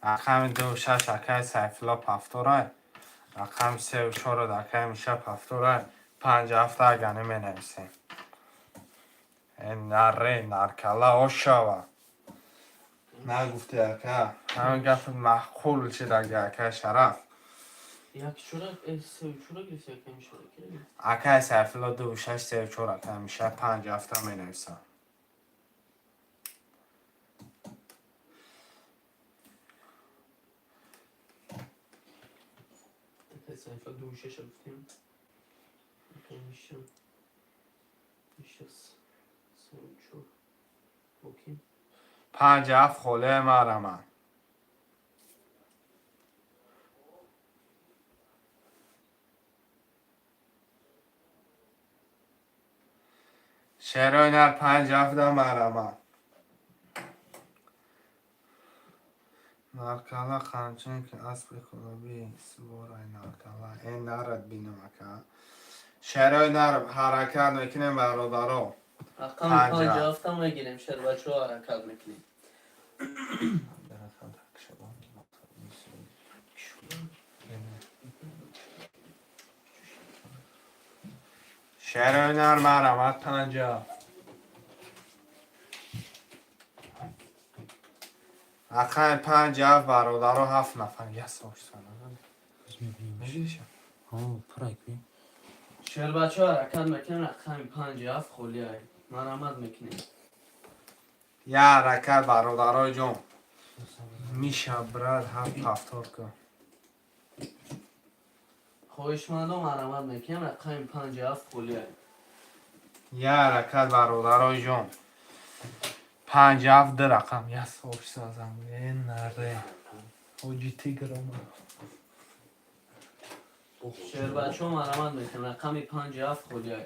Рақами ду шаш, акай Сайфулло, пафторай. Рақами сеу чород, акай Миша, пафторай. Панҷ ҳафта агани менависем. Э, наре наркала ошава. Нагуфти, ака, ҳамин гапи маъқул шидаги, акай Шараф. Як чора, сеу чора гирифти, акай Миша? Акай Сайфулло ду шаш, сеу чор, акай Миша, панҷ ҳафта менависам. Акай Сайфулло ду шаша гуфтем. Акай Миша, Миша сеу чор, окей. Панҷ ҳафт холе марамад. Шерои нар, панҷ ҳафта марамад. Наркала қамчин ки аспи худоби суворай наркала. Э, нарад бинам, ака. Шерои нар, ҳаракат мекунем, бародаро. Рақами панҷ панҷ ҳафт. ҳафта мегирем, шербачаҳо, ҳаракат мекунем. Дарахам так шабон. Шерои нар, марамад, панҷ ҳафт. Рақами панҷ ҳафт, бародаро, ҳафт нафар. Я сошсана. Мебиниша? Ҳо, пурай кӯ. Шербачаҳо, ҳаракат мекунем, рақами панҷ ҳафт холиай, марамат мекунем. Я ҳаракат, бародарои ҷон. Миша, брат, ҳафт ҳафтор кун. Хоҳишмандо, марамат мекунем, рақами панҷ ҳафт холиай. Я ҳаракат, бародарои ҷон. Панҷ ҳафт, ду рақам. Я сошсазам. Э, наре. Ҳоҷи тигр омад. Шербачаҳо, марамат мекунем, рақами панҷ ҳафт холиай.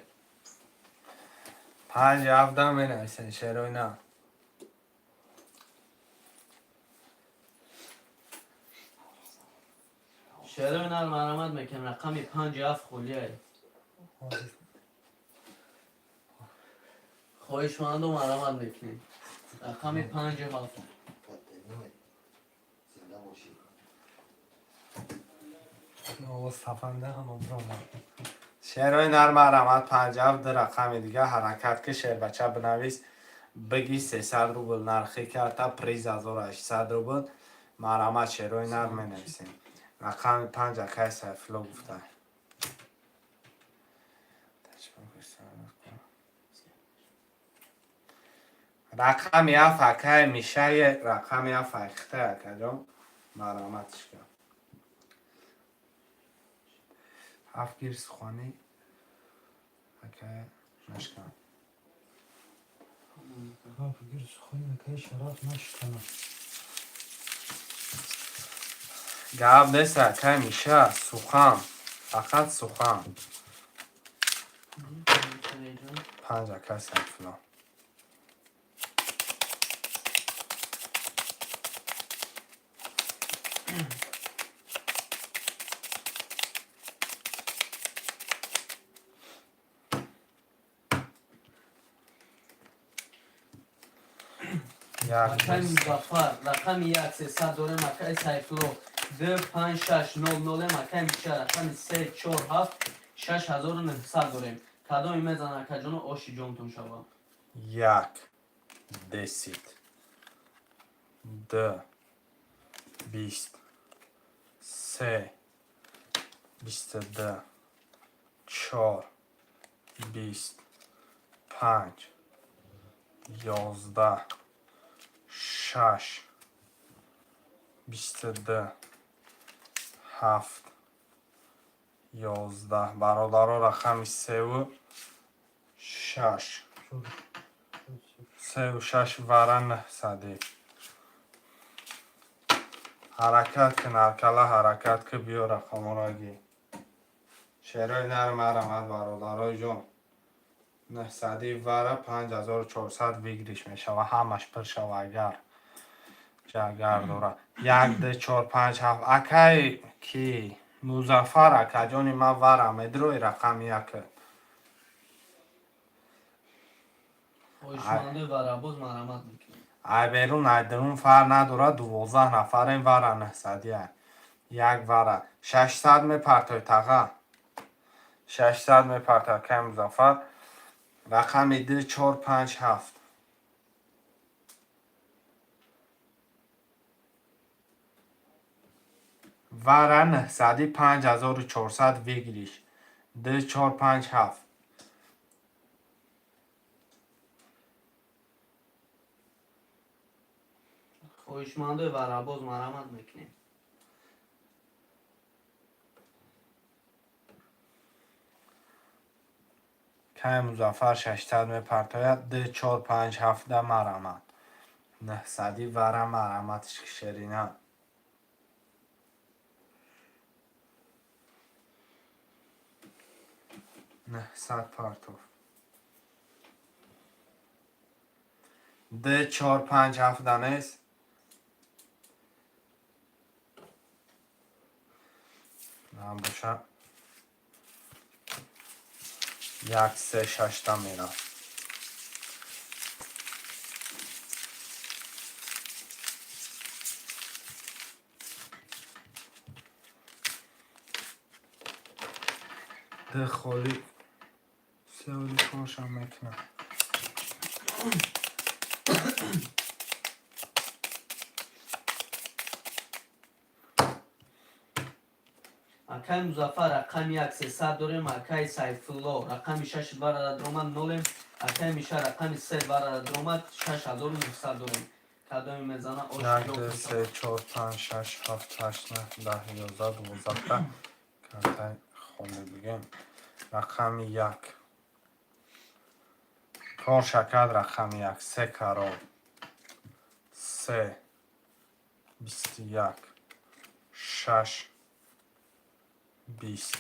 Панҷ ҳафта менависен, шерои нар. Шерои нар, марамат мекунем, рақами панҷ ҳафт холиай. Хоҳишмандо, марамат мекунем, рақами панҷ ҳафт. Зинда бошӣ. Овоз сафанда ҳама биромад. Шерои нар, марамад, панҷ ҳафт, ду рақами дига ҳаракат ки, шербача, бинавис, биги 300 рубл нархи карта, приз 1800 рубл. Марамад, шерои нар, менависем. Рақами панҷ, акай Сайфулло гуфта. Рақами ҳафт, акай Мишае, рақами ҳафт айхта, акаҷон, мараматш кар. Ҳафт гир сухани, акай нашкан. Ҳафт гир сухани, акаи Шараф, нашкана. Гап нест, акай Миша, сухан, фақат сухан. Панҷ, акай Сайфулло. Як Акай Музаффар, рақами як, 300 дорем. Акай Сайфулло, ду, панҷ, шаш, нол, нолем. Акай Миша, рақами се, чор, ҳафт, 6900 дорем. Кадоме мезана, акаҷоно, оши ҷонтон шава. Як, 10, ду, 20, се, 22, чор, 20, панҷ, 11, шаш, 22, ҳафт, 11. Бародаро, рақами севу шаш, севу шаш, вара нӯҳсадӣ. Ҳаракат кун, ҳаркала ҳаракат ки, биё, рақаморо ги. Шерои нар, марамад, бародарои ҷон. Нӯҳсадӣ вара 5400 выигрыш мешава, ҳамаш пур шава, агар ҷагар дора. Як, ду, чор, панҷ, ҳафт. Акай ки Музаффар, акаҷони ман, вара медрои рақами як. Хоҳишмандои варабоз, марамат мекунем. Ай берун, ай дарун фарқ надорад, 12 нафарем, вара нӯҳсадия. Як вара. 600 мепартой, таға. 600 мепартой, акай Музаффар. Рақами ду, чор, панҷ, ҳафт. Вара нӯҳсади, 5400 выигрыш. Ду, чор, панҷ, ҳафт. Хоҳишмандои варабоз, марамат мекунем. Кай Музаффар 600 мепартояд. Ду, чор, панҷ, ҳафта, марамат. Нӯҳсади вара, мараматш шерина. 900 партов. Ду, чор, панҷ, ҳафта нест. Набоша. Як, се, шашта мерафт. Ду холи, сеоли коршам мекунам. Акай Музаффар, рақами як, 300 дорем. Акай Сайфулло, рақами шаш варада дромад, нолем. Акай Миша, рақами се варада дромад, 6900 дорем. Кадоме мезана, ош Як, ду, се, чор, панҷ, шаш, ҳафт, ҳашт, нӯҳ, 10, 11, 12-та картаи холӣ бигем. Рақами як. Кор шакад, рақами як. Се карол. Се. 21. Шаш. 20.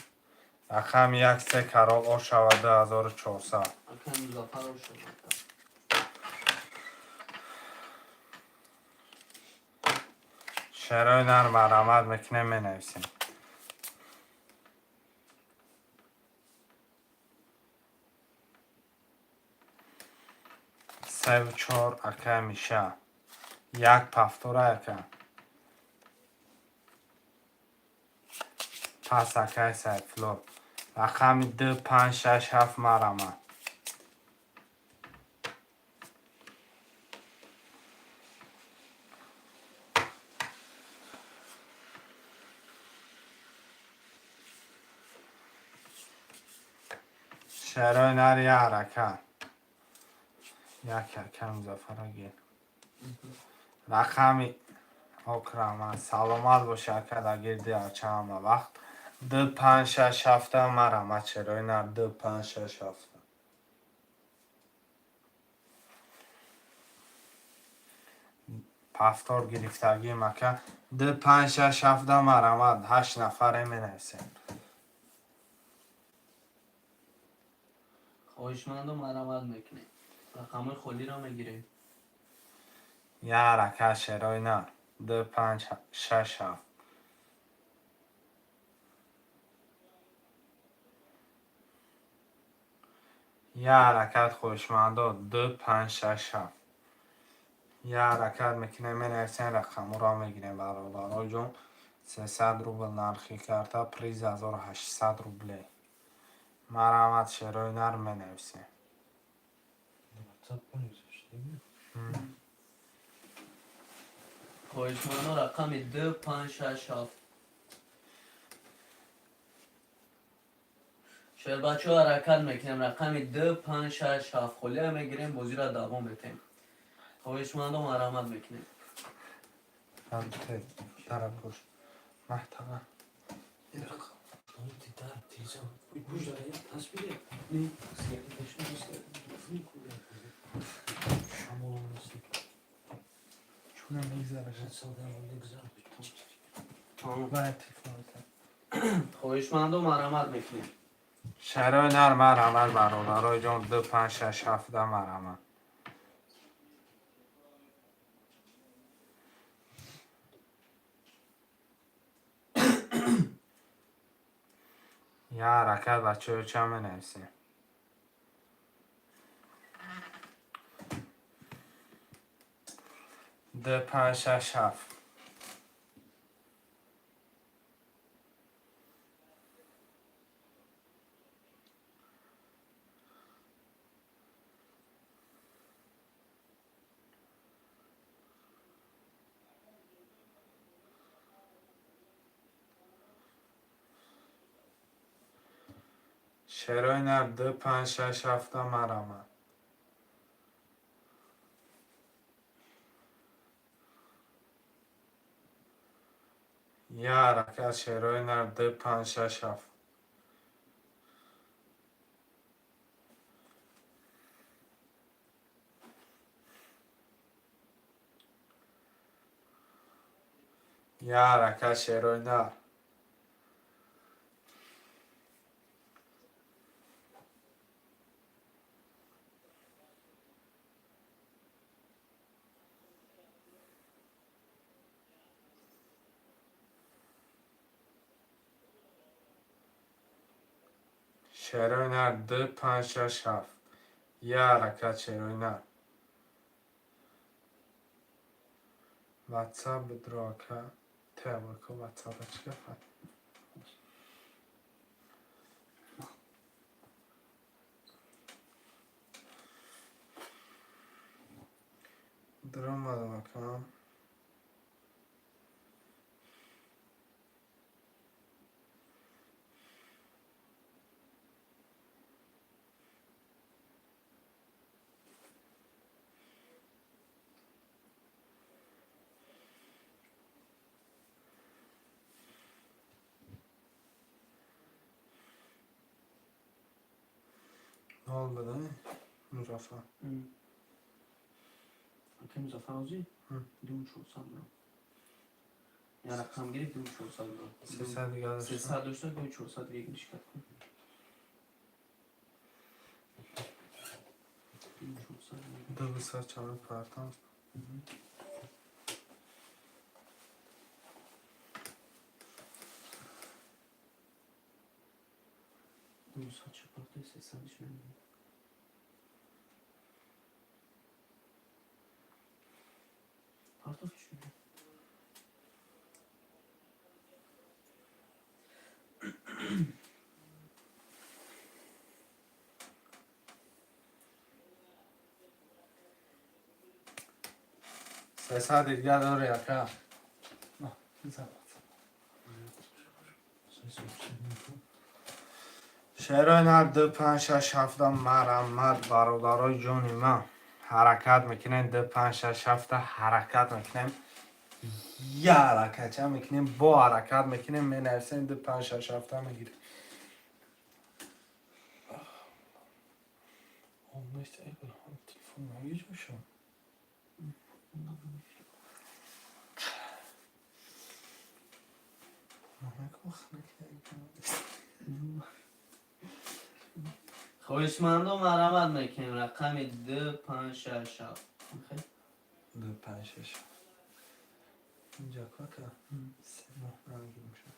Рақами як, се карол ош шавад, 2400. Акай Музаффар, ош шавад. Шерои нар, марамат мекунем, менависем. Севу чор, акай Миша. Як пафтора, ака. Пас, акай Сайфулло. Рақами ду, панҷ, шаш, ҳафт, марамат. Шерои нар, як ҳаракат. Як акай Музаффара гир. Рақами окрама. Саломат боши, ака, дар гирди арча ҳама вақт. Ду, панҷ, шаш, ҳафта, марамат, шерои нар, ду, панҷ, шаш, ҳафта. Пафтор гирифтагим, ака. Ду, панҷ, шаш, ҳафта, марамат. Ҳашт нафаре менависем. Хоҳишманду, марамат мекунем. Рақамҳои холиро мегирем. Як ҳаракат, шерои нар. Ду, панҷ, шаш, ҳафт. Як ҳаракат, хоҳишмандо, ду, панҷ, шаш, ҳафт. Як ҳаракат мекунем, менависем, рақамҳоро мегирем, бародароҷон. 300 рубл нархи карта, приз 1800 рублей. Марҳамат, шерои нар менависем. WhatsApp гузоштем. Хоҳишмандо, рақами 2, 5, 6, 7. Шербачаҳо, ҳаракат мекунем. Рақами 2, 5, 6, 7 холия мегирем, бозиро давом метем. Хоҳишмандо, марҳамат мекунем. Дарапуш. Маҳтаға. Чуна мегзараш. Хоҳишмандо, марҳамат мекунем. Шарои нар, марҳамат, бародарои ҷон, 2, 5, 6, 7, марҳамат. Я ҳаракат, бачаҳо, ча менависем? 2, 5, 6, 7. Шерои нар, 2, 5, 6, 7, марҳамат. Я ҳаракат, шерои нар, 2, 5, 6, 7. Я ҳаракат, шерои нар. Шерои нар, 2, 5, 6, 7. Я ҳаракат, шерои нар. Ватсап бидро, ака. Тебако ватсапа чӣ гапа? Даромадам, ака. Нол буда, Музаффар. Акай Музаффар озӣ? 2400 дорам. Я рақам гирифт, 2400 дорам. 300 дига дошта. 300 дошта, 2400 дига гиришкат кун. 2400. Ду чанд партам. 200 чапарта, 300 дишна. Партоф чӣ? 300 дига дори, ака. Шерои нар, 2, 5, 6, 7, марҳамат, бародарои ҷони ман, ҳаракат мекунем, 2, 5, 6, 7 ҳаракат мекунем. Я ҳаракатча мекунем, бо ҳаракат мекунем, менависем, 2, 5, 6, 7 мегирем. Телефон нагиҷошам. Хоҳишмандо, марҳамат мекунем, рақами 2, 5, 6, 7. 2, 5, 6, 7. Инҷа кака се моҳ намегирим ша.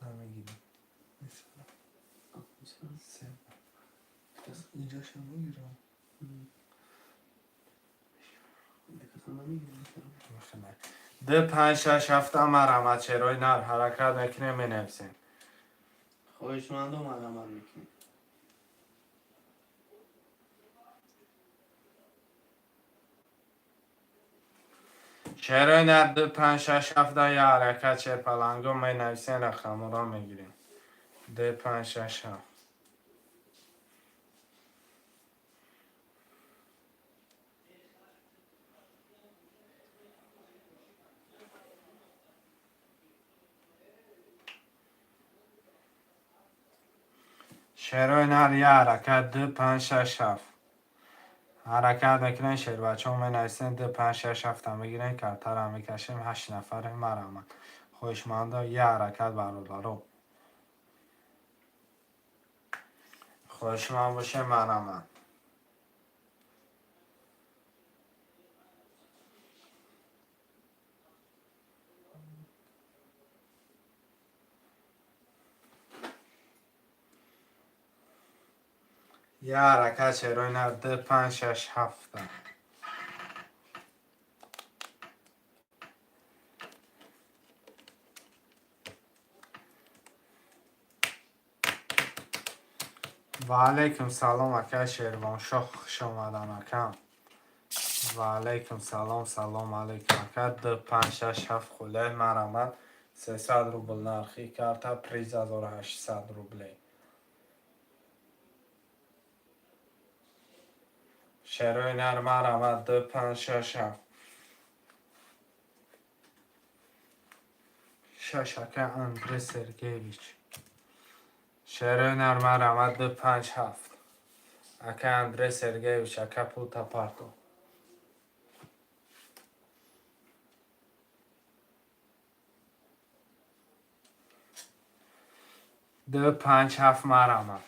Намегирим. Се моҳ. Инҷаша мегирам. Ду, панҷ, шаш, ҳафта, марҳамат, шерои нар, ҳаракат мекунем, менависем. Хоҳишмандо, марҳамат мекунем. Шерои нар, ду, панҷ, шаш, ҳафта, я ҳаракат, шерпаланго, менависем, рақаморо мегирем. Ду, панҷ, шаш, ҳафт. Шерои нар, я ҳаракат, ду, панҷ, шаш, ҳафт. Ҳаракат мекунем, шербачаҳо, менависем, ду, панҷ, шаш, ҳафта мегирем, картара мекашем, ҳашт нафарем, марҳамат. Хоҳишмандо, я ҳаракат, бародаро. Хоҳишманд бошем, марҳамат. Я ҳаракат, шерои нар, ду, панҷ, шаш, ҳафта. Ва алайкум салом, ака Шервоншоҳ, хуш омадан, акам. Ва алайкум салом, салом алайкум, ака. Ду, панҷ, шаш, ҳафт, хулай, марҳамат. 300 рубл нархи карта, приз 1800 рублей. Шерои нар, марҳамат, ду, панҷ, шаш, ҳафт. Шаш, ака Андрей Сергеевич. Шерои нар, марҳамат, ду, панҷ, ҳафт. Ака Андрей Сергеевич, ака, пулта парто. Ду, панҷ, ҳафт, марҳамат.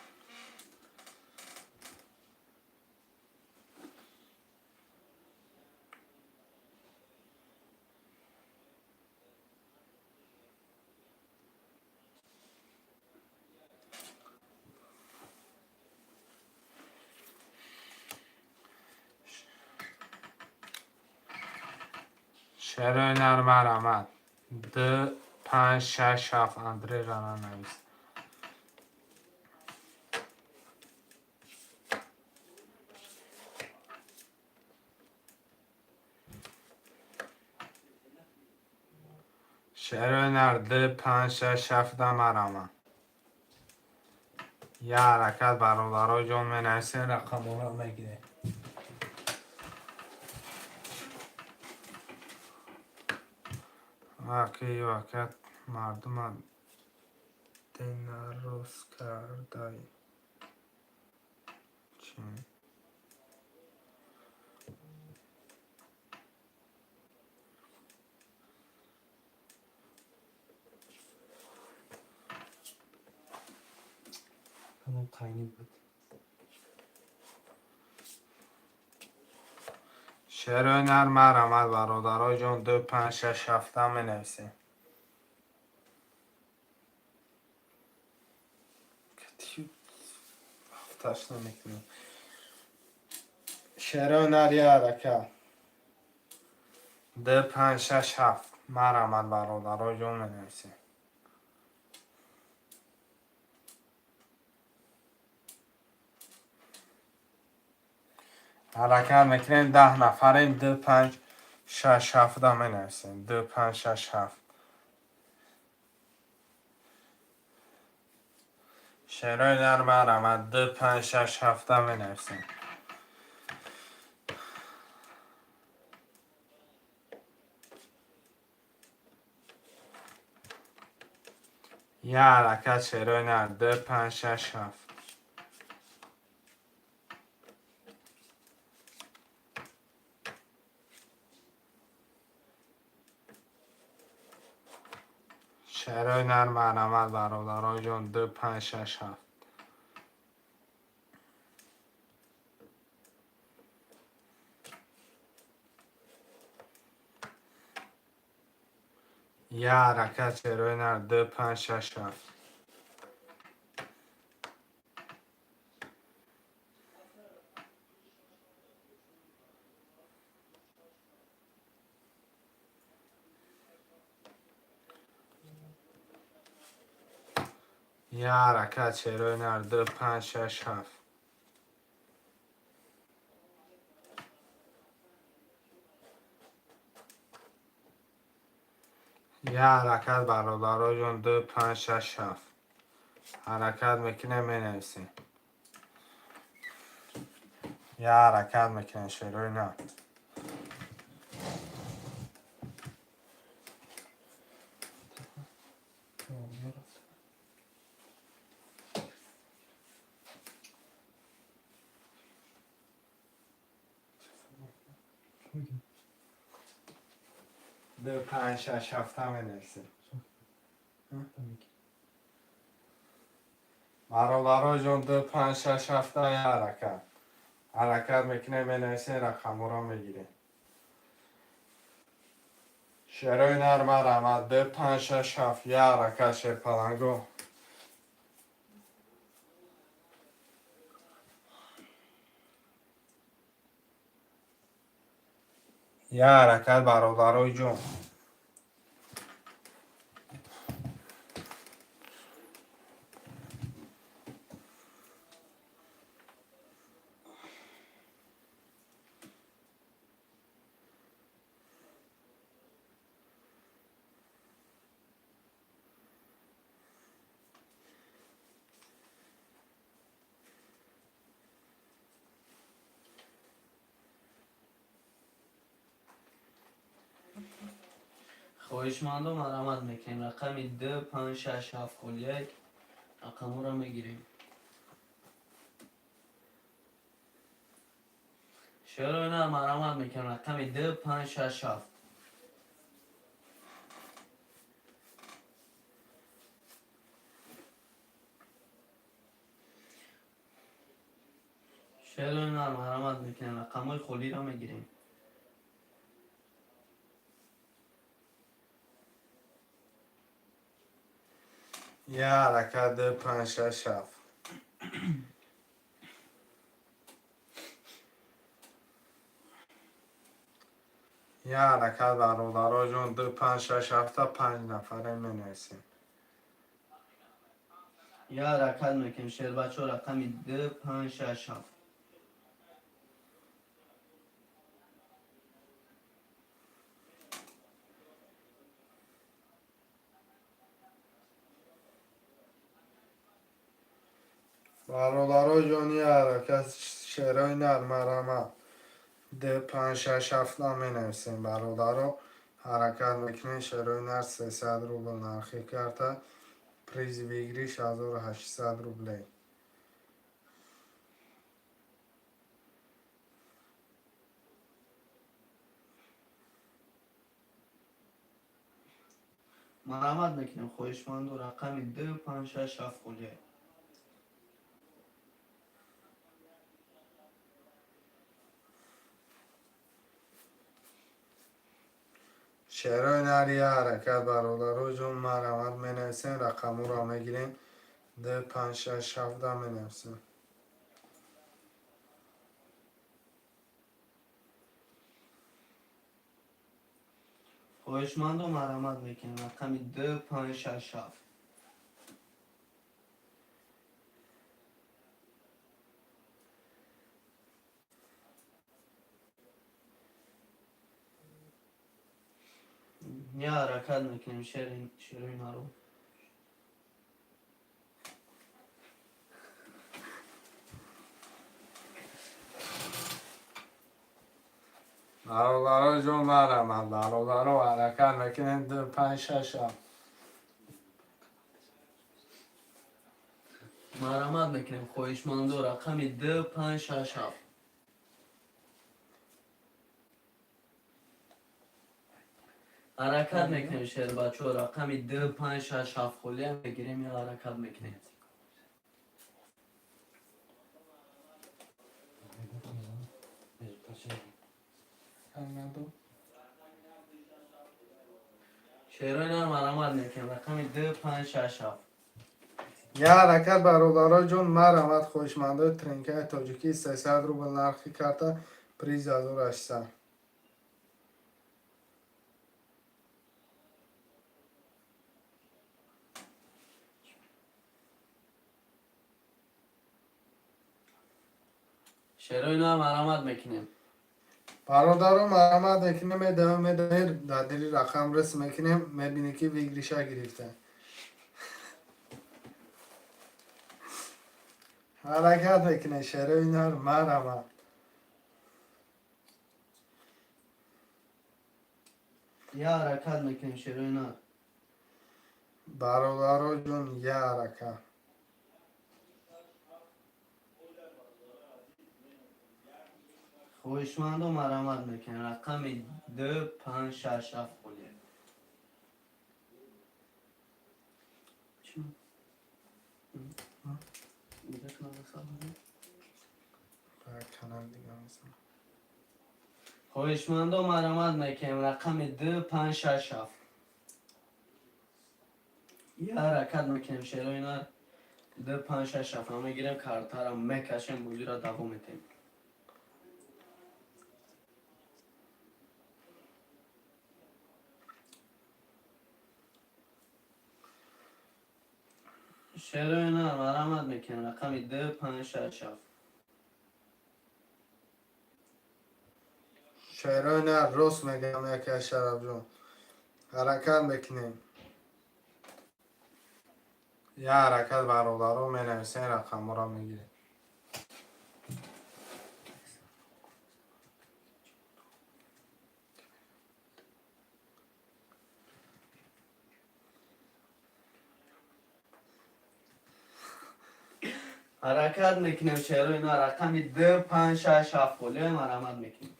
Шерои нар, марҳамат. Ду, панҷ, шаш, ҳафт, Андрей рана навис. Шерои нар, ду, панҷ, шаш, ҳафта, марҳамат. Я ҳаракат, бародаро ҷон, менависем, рақаморо мегирем. Аки вакат мардума денарос кардай. Чи? Кадом қайнӣ буд? Шерои нар, марҳамат, бародаро ҷон, ду, панҷ, шаш, ҳафта менависем. Ҳафташ намекунем. Шерои нар, я ҳаракат. Ду, панҷ, шаш, ҳафт. Марҳамат, бародаро ҷон, менависем. Ҳаракат мекунем, 10 нафарем, ду, панҷ, шаш, ҳафта менависем. Ду, панҷ, шаш, ҳафт. Шерои нар, марҳамат, ду, панҷ, шаш, ҳафта менависем. Я ҳаракат, шерои нар, ду, панҷ, шаш, ҳафт. Шерои нар, марҳамат, бародаро ҷон, ду, панҷ, шаш, ҳафт. Я ҳаракат, шерои нар, ду, панҷ, шаш, ҳафт. Як ҳаракат, шерои нар, ду, панҷ, шаш, ҳафт. Як ҳаракат, бародароҷон, ду, панҷ, шаш, ҳафт. Ҳаракат мекунем, менависем. Як ҳаракат мекунем, шерои нар. Ду, панҷ, шаш, ҳафта менависем. Бародароҷон, ду, панҷ, шаш, ҳафта, як ҳаракат. Ҳаракат мекунем, менависем, рақамҳоро мегирем. Шерои нар, марҳамат, ду, панҷ, шаш, ҳафт, як ҳаракат, шерпаланго. Як ҳаракат, бародарои ҷон. Хоҳишмандо, марҳамат мекунем, рақами ду, панҷ, шаш, ҳафт, хол як, рақамҳоро мегирем. Шерои нар, марҳамат мекунем, рақами ду, панҷ, шаш, ҳафт. Шерои нар, марҳамат мекунем, рақамҳои холиро мегирем. Як ҳаракат, ду, панҷ, шаш, ҳафт. Як ҳаракат, бародароҷон, ду, панҷ, шаш, ҳафта, панҷ нафаре менависем. Як ҳаракат мекунем, шербачаҳо, рақами ду, панҷ, шаш, ҳафт. Бародароҷон, як ҳаракат, шерои нар, марҳамат. Ду, панҷ, шаш, ҳафта менависем, бародаро. Ҳаракат мекунем, шерои нар, 300 рубл нархи карта, приз выигрыш 1800 рублей. Марҳамат мекунем, хоҳишманду, рақами ду, панҷ, шаш, ҳафт, хол як. Шерои нар, як ҳаракат, бародароҷон, марҳамат, менависем, рақамҳоро мегирем. Ду, панҷ, шаш, ҳафта менависем. Хоҳишмандо, марҳамат мекунем, рақами ду, панҷ, шаш, ҳафт. Як ҳаракат мекунем, шерои наро. Бародаро ҷон, марҳамат, бародаро, ҳаракат мекунем, ду, панҷ, шаш, ҳафт. Марҳамат мекунем, хоҳишмандо, рақами ду, панҷ, шаш, ҳафт. Ҳаракат мекунем, шербачаҳо, рақами ду, панҷ, шаш, ҳафт, холия мегирем, ё ҳаракат мекунем. Шерои нар, марҳамат мекунем, рақами ду, панҷ, шаш, ҳафт. Як ҳаракат, бародаро ҷон, марҳамат, хоҳишмандои тренкаи тоҷикӣ, 300 рубл нархи карта, приз 1800. Шерои нар, марамат мекунем. Бародаро, марамат мекунем, медавем, медавем, дар дили рақам рисм мекунем, мебинӣ, ки выигрыш а гирифта. Ҳаракат мекунем, шерои нар, марама. Я ҳаракат мекунем, шерои нар. Бародаро ҷон, я ҳаракат. Хоҳишмандо, марамат мекунем, рақами 2, 5, 6, 7 холия. Чӣ? Дига канал сабр? Канал дига мезанам. Хоҳишмандо, марамат мекунем, рақами 2, 5, 6, 7. Я ҳаракат мекунем, шерои нар, 2, 5, 6, 7 мегирем, картара мекашем, бозиро давом метем. Шерои нар, марамат мекунем, рақами 2, 5, 6, 7. Шерои нар, рост мегам, яке аз Шарафҷон, ҳаракат мекунем. Я ҳаракат, бародаро, менависем, рақамҳоро мегирем. Ҳаракат мекунем, шерои нар, рақами 2, 5, 6, 7 холия, марамат мекунем.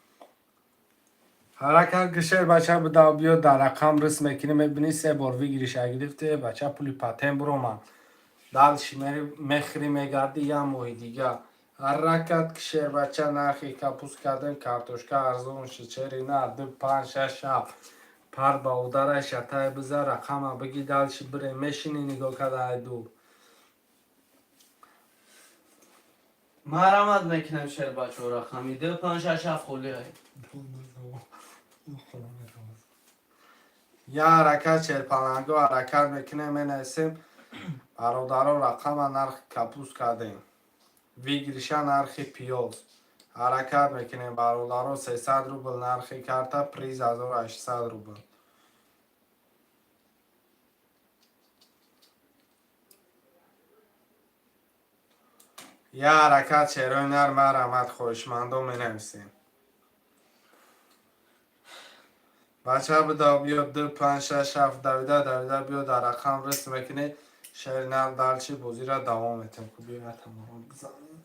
Ҳаракат ки, шер бача, бидав, биё, дар рақам рисм мекунем, мебинӣ, се бор выигрыш а гирифте, бача, пули патент биромад, дальше мехӯрӣ, мегардӣ як моҳи дига. Ҳаракат ки, шербача, нархи капуст кардем, картошка арзон шид. Шери нар, 2, 5, 6, 7, пар ба ударай шатай бизар, рақама биги, дальше бире, мешинӣ, нигоҳ карда ай дур. Марамат мекунем, шербачо, рақами 2, 5, 6, 7 холия. Я ҳаракат, шерпаланго, ҳаракат мекунем, менависем, бародаро, рақама, нархи капуст кардем, выигрыш а, нархи пиёз. Ҳаракат мекунем, бародаро, 300 рубл нархи карта, приз 1800 рубл. Я ҳаракат, шерои нар, марамат, хоҳишмандо, менависем. Бача, бидав, биё, 2, 5, 6, 7, давида, давида биё, дар рақам рисм мекунӣ, шери нар, дальше бозиро давом метем. Ку, биё, таморо бизанем.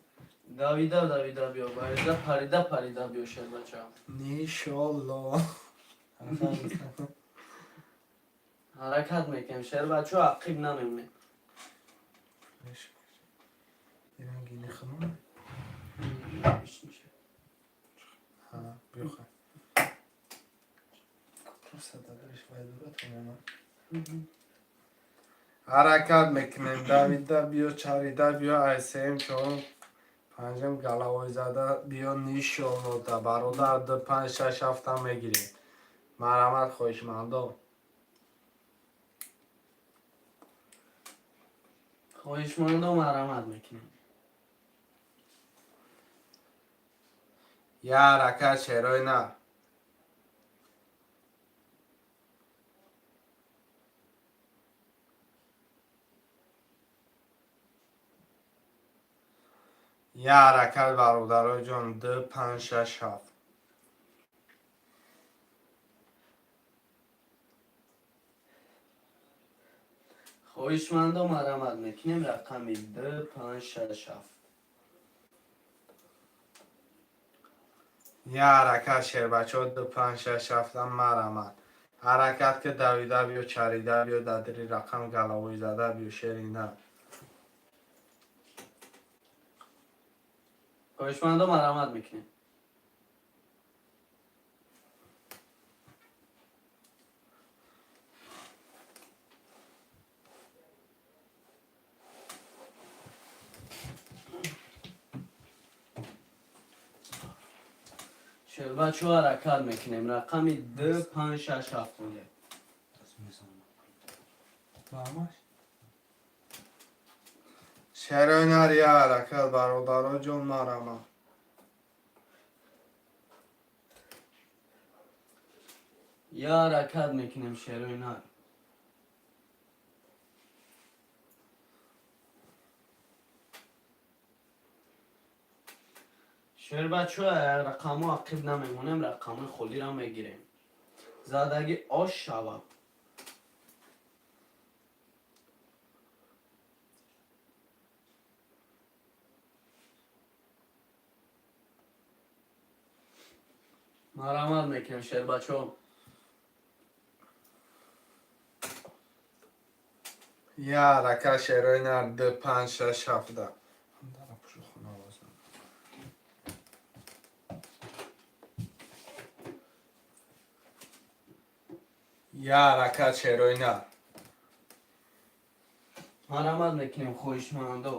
Давида, давида биё, парида, парида, парида биё, шербача. Иншолло. Ҳаракат мекунем, шербачо, ақиб намемонем. Иранги нихунам. Биё, хай. Просто дадаш вай дора тамоман. Ҳаракат мекунем, давида биё, чарида биё, ай сеюм, чорум, панҷум галавой зада биё, нишонлода, бародар, 2, 5, 6, 7-а мегирем. Марҳамат, хоҳишмандо. Хоҳишмандо, марҳамат мекунем. Я ҳаракат, шерои нар. Я ҳаракат, бародарои ҷон, 2, 5, 6, 7. Хоҳишмандо, марҳамат мекунем, рақами 2, 5, 6, 7. Я ҳаракат, шербачаҳо, 2, 5, 6, 7-а марҳамат. Ҳаракат ки, давида биё, чарида биё, дар дили рақам галавой зада биё, шери нар. Хоҳишмандо, марҳамат мекунем. Шербачо, ҳаракат мекунем, рақами 2, 5, 6, 7 холия. Баамаш? Шерои нар, я ҳаракат, бародаро ҷон, марҳамат. Я ҳаракат мекунем, шерои нар. Шербачо, рақамҳо ақиб намемонем, рақамҳои холиро мегирем. Задагӣ ош шава. Марамат мекунем, шербачо. Я ҳаракат, шерои нар, ду, панҷ, шаш, ҳафта. Дара пуши хона овоз. Я ҳаракат, шерои нар. Марамат мекунем, хоҳишмандо.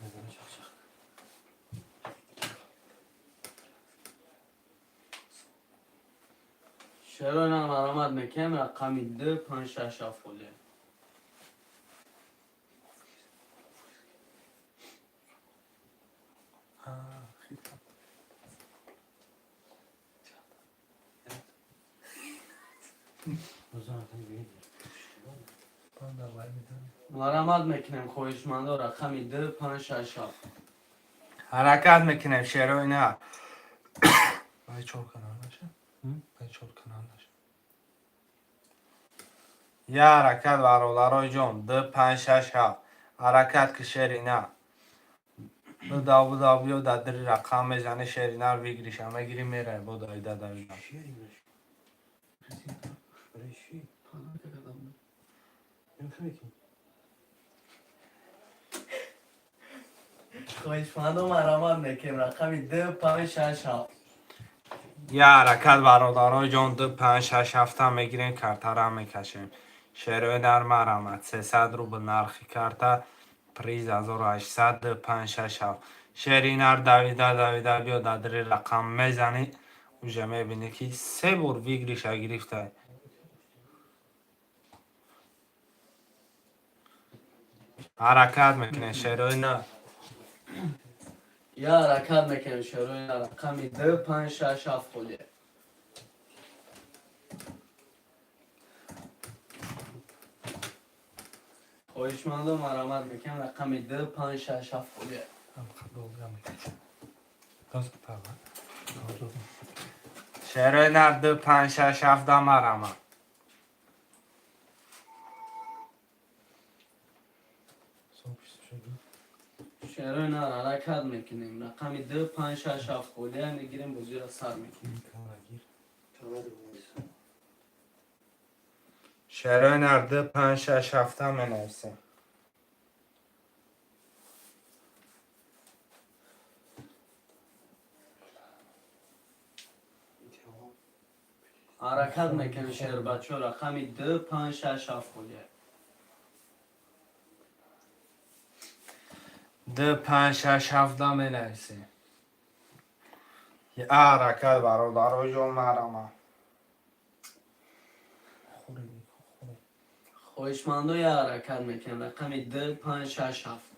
Мезанӣ чақ-чақ. Шерои нар, марамат мекунем, рақами ду, панҷ, шаш, ҳафт холия. А, хитро. Бозам бигир. Давай медонем. Марамат мекунем, хоҳишмандо, рақами ду, панҷ, шаш, ҳафт. Ҳаракат мекунем, шерои нар. Бай чор канал наша? М? Бай чор канал наша. Я ҳаракат, бародарои ҷон, ду, панҷ, шаш, ҳафт. Ҳаракат ки, шери нар. Бидав, бидав, биё, дар дири рақам мезани, шери нар, выигрыш а мегирӣ, меравӣ бо давида, давида. Чӣ имаш? Барои чӣ? Намефаҳмӣ? Хоҳишмандо, марамат мекунем, рақами ду, панҷ, шаш, ҳафт. Я ҳаракат, бародарои ҷон, ду, панҷ, шаш, ҳафта мегирем, картара мекашем. Шерои нар, марамат, 300 рубл нархи карта, приз 1800. Ду, панҷ, шаш, ҳафт. Шери нар, давида, давида биё, дар дири рақам мезанӣ, уже мебинӣ, ки се бор выигрыш а гирифтай. Ҳаракат мекунем, шерои нар. Я ҳаракат мекунем, шерои нар, рақами ду, панҷ, шаш, ҳафт холия. Хоҳишмандо, марамат мекунем, рақами ду, панҷ, шаш, ҳафт холия. Там долго мекашем. Газ пава. Шерои нар, ду, панҷ, шаш, ҳафта, марама. Сообщество шуд. Шерои нар, ҳаракат мекунем, рақами ду, панҷ, шаш, ҳафт холия мегирем, бозиро сар мекунем. Канагир. Шерои нар, ду, панҷ, шаш, ҳафта менависем. Ҳаракат мекунем, шербачо, рақами ду, панҷ, шаш, ҳафт холия. Ду, панҷ, шаш, ҳафта менависем. Я ҳаракат, бародарои ҷон, марама. Хури, хури. Хоҳишмандо, я ҳаракат мекунем, рақами ду, панҷ, шаш, ҳафт.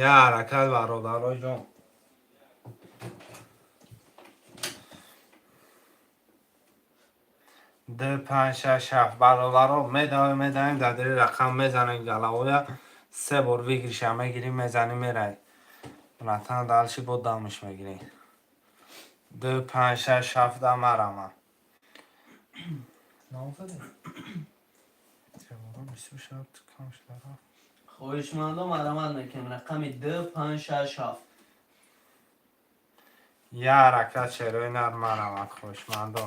Я ҳаракат, бародарои ҷон. Ду, панҷ, шаш, ҳафт. Бародаро, медавем, медавем, дар дири рақам мезанем, галавоя се бор выигрыш а мегирӣ, мезанӣ, меравӣ, братан, дальше бо дамаш мегирӣ. Ду, панҷ, шаш, ҳафта, марама. Наозаде. Ҷавобам бисёр шуд, кам шуда рафт. Хоҳишмандо, марамат мекунем, рақами ду, панҷ, шаш, ҳафт. Я ҳаракат, шерои нар, марамат, хоҳишмандо.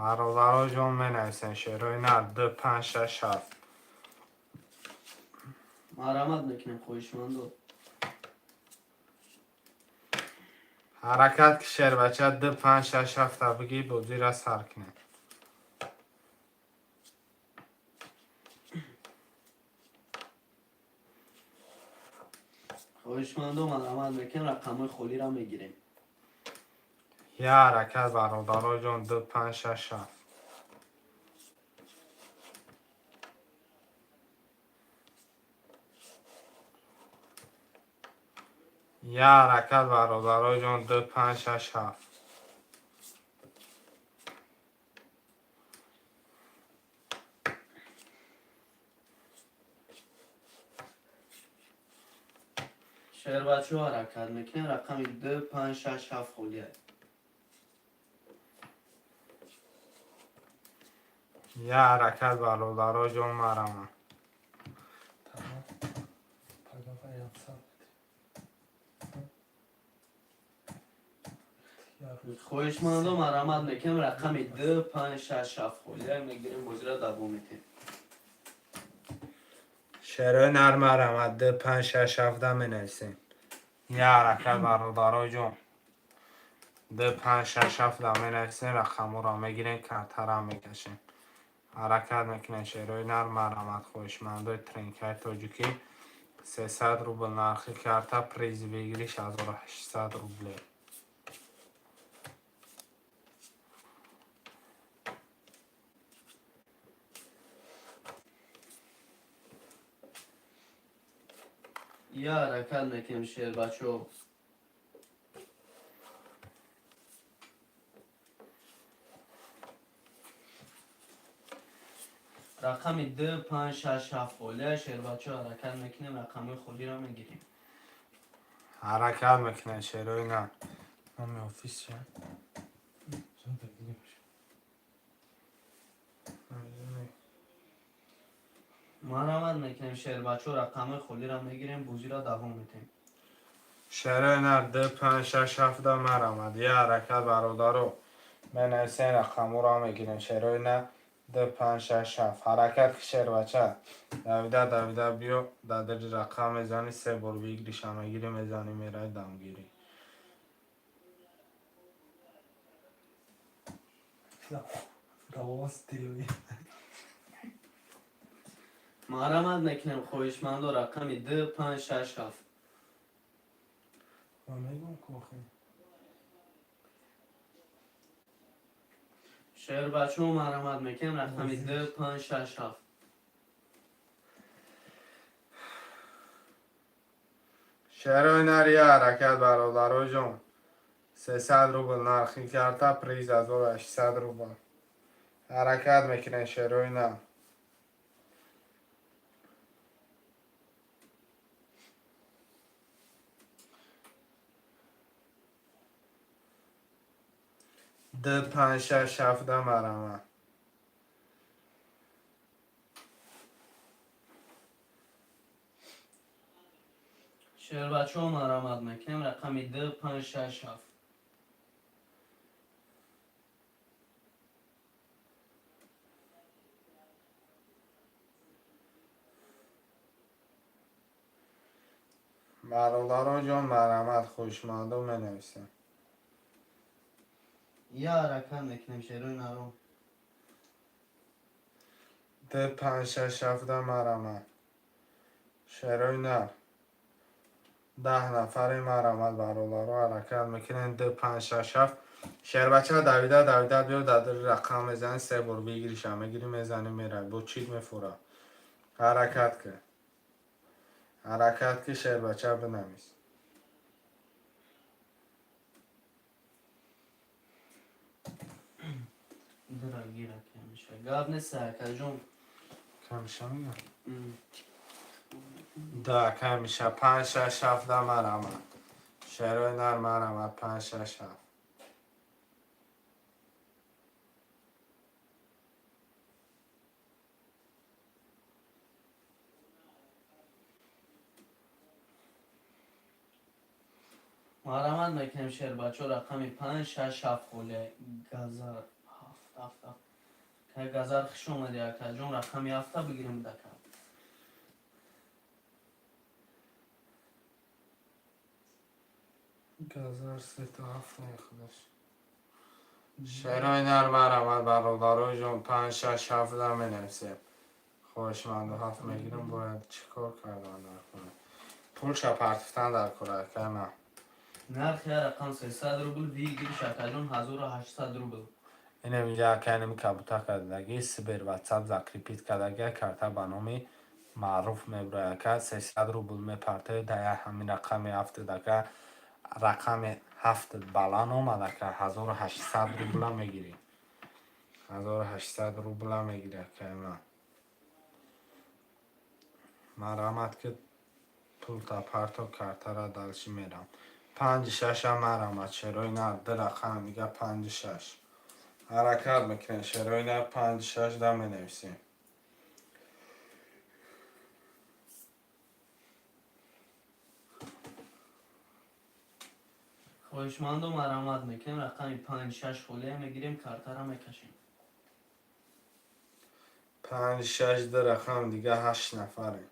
Бародаро ҷон, менависем, шерои нар, ду, панҷ, шаш, ҳафт. Марамат мекунем, хоҳишмандо. Ҳаракат ки, шербача, ду, панҷ, шаш, ҳафта бигӣ, бозира сар кунем. Хоҳишмандо, марамат мекунем, рақамҳои холиро мегирем. Я ҳаракат, бародароҷон, ду, панҷ, шаш, ҳафт. Я ҳаракат, бародароҷон, ду, панҷ, шаш, ҳафт. Шербачо, ҳаракат мекунем, рақами ду, панҷ, шаш, ҳафт холия. Я ҳаракат, бародароҷон, марама. Tamam. Пагава yapsam. Хоҳишмандо, марамат мекунем, рақами ду, панҷ, шаш, ҳафт холия, мегирем, бозиро давом метем. Шерои нар, марама, ду, панҷ, шаш, ҳафта менависем. Я ҳаракат, бародароҷон, ду, панҷ, шаш, ҳафта менависем, рақамҳоро мегирем, картара мекашем. Ҳаракат мекунем, шерои нар, марамат, хоҳишмандои тренкаи тоҷикӣ. 300 рубл нархи карта, приз выигрыш 1800 рублей. Я ҳаракат мекунем, шербачо. Рақами ду, панҷ, шаш, ҳафт холия, шербачо, ҳаракат мекунем, рақамҳои холиро мегирем. Ҳаракат мекунем, шерои нар. Номи офис чия? Sonra da gidiyormuş. Марамат мекунем, шербачо, рақамҳои холиро мегирем, бозиро давом метем. Шерои нар, ду, панҷ, шаш, ҳафта, марамад. Я ҳаракат, бародаро, менависем, рақамҳоро мегирем. Шерои нар, ду, панҷ, шаш, ҳафт. Ҳаракат ки, шербача, давида, давида биё, дар дили рақам мезанӣ, се бор выигрыш а мегирӣ, мезанӣ, меравӣ дамгирӣ. Davos diyor. Марамат мекунем, хоҳишмандо, рақами ду, панҷ, шаш, ҳафт. Ман мегӯм кохи. Шербачо, марамат мекунем, рақами ду, панҷ, шаш, ҳафт. Шерои нар, я ҳаракат, бародароҷон, 300 рубл нархи карта, приз 1800 рубл. Ҳаракат мекунем, шерои нар. Ду, панҷ, шаш, ҳафта, марама. Шербачо, марамат мекунем, рақами ду, панҷ, шаш, ҳафт. Бародароҷон, марамат, хоҳишмандо, менависем. Я ҳаракат мекунем, шерои наром. Ду, панҷ, шаш, ҳафта, марамат. Шерои нар, 10 нафари, марамат, бародаро, ҳаракат мекунем, ду, панҷ, шаш, ҳафт. Шербача, давида, давида биё, дар дили рақам мезанӣ, се бор выигрыш а мегирӣ, мезанӣ, меравӣ, бо чит мефура. Ҳаракат ки, ҳаракат ки, шербача, бинавис. Дура гира камиша. Гап нест, акаҷон. Камиша мегӯям да, камиша. Панҷ, шаш, ҳафта, марамат. Шерои нар, марамат, панҷ, шаш, ҳафт. Марамат мекунем, шербачо, рақами панҷ, шаш, ҳафт холия. Газар ҳафт, ҳафт, ҳафт. Кай газар, хуш омадӣ, акаҷон, рақами ҳафта бигирем дака. Газар сета ҳафт худаш. Шерои нар, марамат, бародароҷон, панҷ, шаш, ҳафта менависем. Хоҳишманду ҳафт мегирам, бояд чӣ кор кардан дар хона? Пулша партифтан дар кора, акай ман. Нархи ҳар рақам 300 рубл, выигрыш, акаҷон, 1800 рубл. Инам инҷа акайнами кабута кардаги, Сбер, Ватсап закрепить кардаги, карта ба номи Маъруф мебурад, ака. 300 рубл мепартоед дар ҳамин рақами ҳафтад, ака. Рақами ҳафтад баланд омад, ака, 1800 рубла мегирӣ, 1800 рубла мегирӣ, акай ман. Марҳамат, ки пулта парто, картара дальше мерам. Панҷи шаша марҳамат, шерои нар, ду рақам дига, панҷи шаш. Ҳаракат мекунем, шерои нар, панҷи шаш да менависем. Хоҳишмандо, марҳамат мекунем, рақами панҷ шаш холия мегирем, картара мекашем. Панҷ шаш, ду рақам дига, ҳашт нафарем.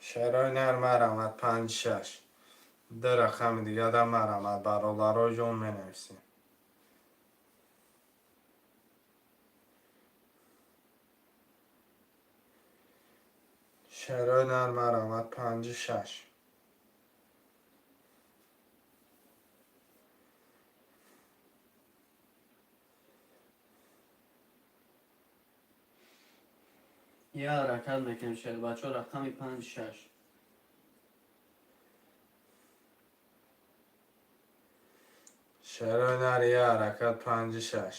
Шерои нар, марҳамат, панҷ шаш, ду рақами дига да марҳамат, бародаро ҷон, менависем. Шерои нар, марҳамат, панҷи шаш. Я ҳаракат мекунем, шербачо, рақами панҷ шаш. Шерои нар, я ҳаракат, панҷи шаш.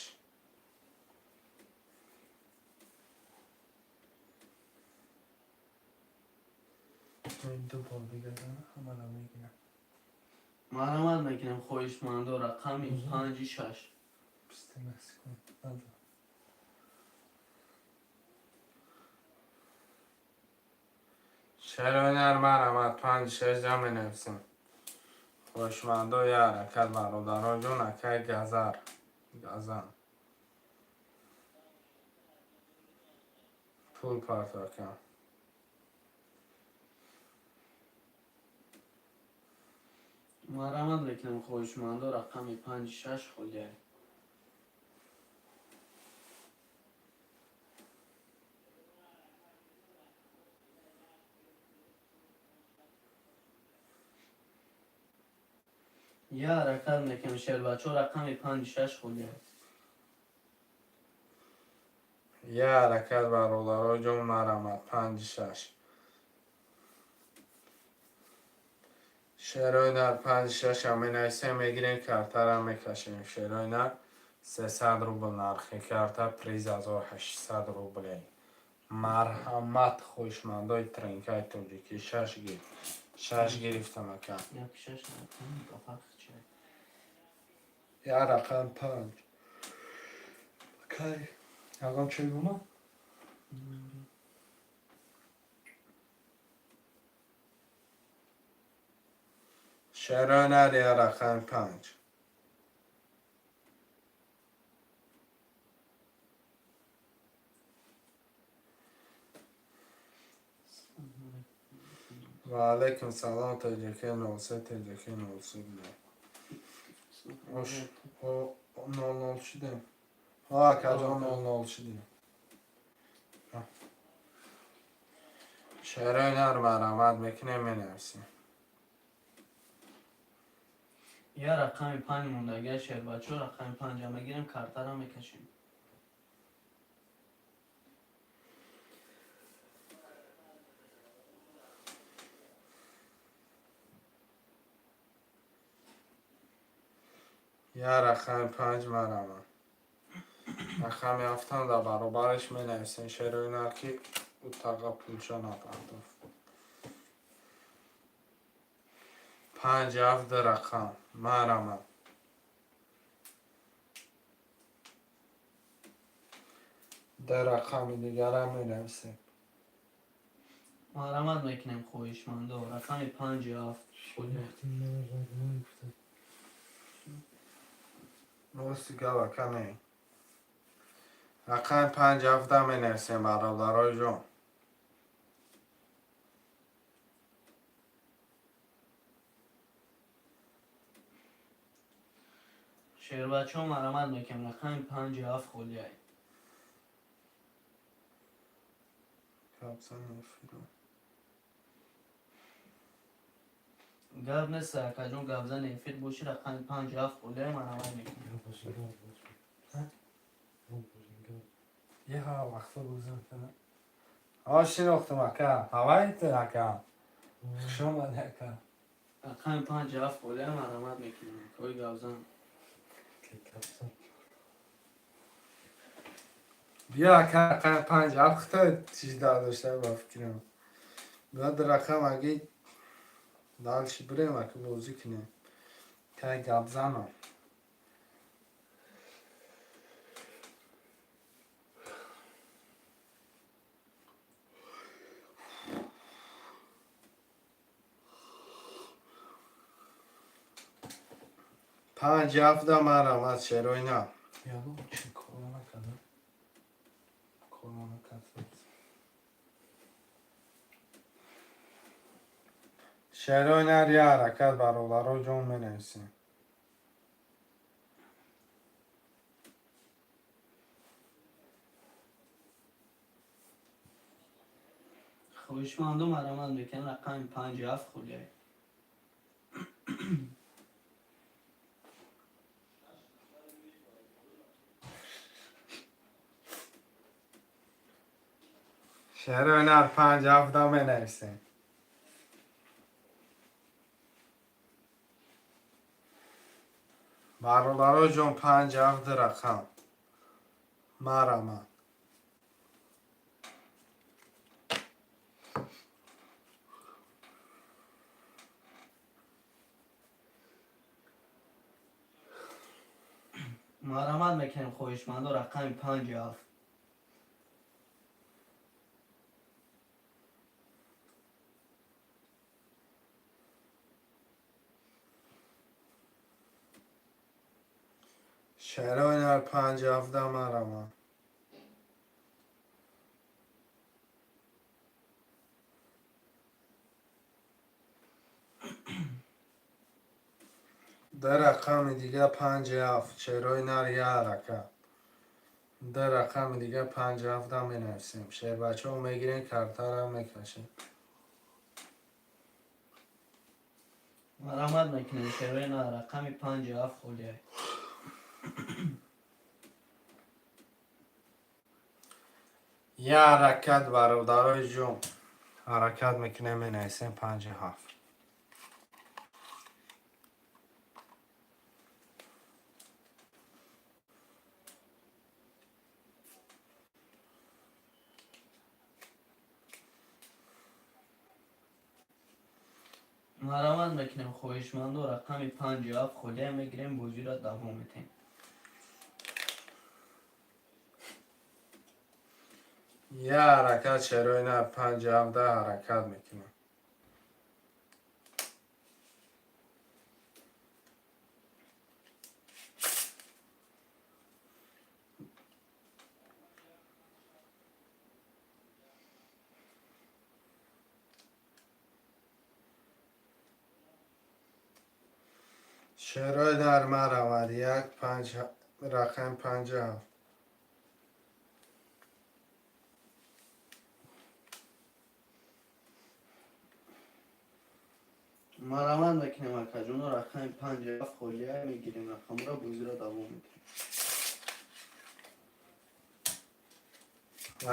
Ду бор бигардам, ҳамаро мегирам. Марҳамат мекунем, хоҳишмандо, рақами панҷи шаш. 29 секунд назад. Шерои нар, марҳамат, панҷи шаш да менависем. Хоҳишмандо, я ҳаракат, бародаро ҷон, акай Газар, Газан. Пул парто, ака. Марҳамат мекунем, хоҳишмандо, рақами панҷи шаш холия. Я ҳаракат мекунем, шербачо, рақами панҷи шаш холия. Я ҳаракат, бародаро ҷон, марҳамат, панҷи шаш. Шерои нар, панҷи шаша менависем, мегирем, картара мекашем. Шерои нар, 300 рубл нархи карта, приз 1800 рублей. Марҳамат, хоҳишмандои тренкаи тоҷикӣ, шаш гир. Шаш гирифтам, ака. Як шаш рақам ба фарқ чи? Я рақам панҷ. Кай ягон чой бума? Шерои нар, я рақами панҷ. Ва алайкум салом, тоҷики 03, тоҷики 03 буда. Ош, о, 00 шудем. Ҳо, акаҷон, 00 шудем. Шерои нар, марҳамат мекунем, менависем. Я рақами панҷ мондагия, шербачо, рақами панҷа мегирем, картара мекашем. Я рақами панҷ, марҳамат. Рақами ҳафтам дар баробараш менависем, шерои нар, ки утаға пулша напартофт. Панҷ ҳафт, ду рақам, марҳамат. Ду рақами дигарам менависем. Марҳамат мекунем, хоҳишмандо, рақами панҷи ҳафт холия. Рости гап, ака, не. Рақами панҷ ҳафта менависем, бародарои ҷон. Шербачо, марҳамат мекунем, рақами панҷи ҳафт холия. Капсан эфиро. Гап нест, акаҷон, гапзани эфир боши, рақами панҷ ҳафт холия марамат мекунем. Е ҳа вақто бузан кана. А шинохтам ака. Ҳавайт ака. Хуш омадӣ ака. Рақами панҷ ҳафт холия марамат мекунем. Кои гапзан. Биё ака, рақами панҷ ҳафт хита чиз дошта ба фикрам. Баъд рақам аги дальше бирем ака бозӣ кунем. Кай гапзанам. Панҷ ҳафта марамат шероина. Ягон чи кор накардам. Кор накардам. Шероина я ҳаракат бародаро ҷон менависем. Хоҳишманду марамат мекунем рақами панҷ ҳафт холия. Шероина панҷ ҳафта менависем. Бародаро ҷон панҷ ҳафт рақам. Марамат. Марамат мекунем хоҳишманду рақами панҷ ҳафт. Шероина панҷ ҳафта марамат. Ду рақами дига панҷ ҳафт. Шерои нар я ҳаракат. Ду рақами дига панҷ ҳафта менависем. Шербачаҳо мегирем, картара мекашем. Марамат мекунем шерои нар рақами панҷ ҳафт холия. Я ҳаракат бародарои ҷон. Ҳаракат мекунем менависем панҷ ҳафт. Марамат мекунем хоҳишманду рақами панҷ ҳафт холия мегирем, бозиро давом метем. Я ҳаракат шерои нар панҷ ҳафта ҳаракат мекунем. Шерои нар марамад як панҷ рақам панҷ ҳафт. Марамат мекунем акаҷоно рақами панҷ ҳафт холия мегирем рақамро бозиро давом метем.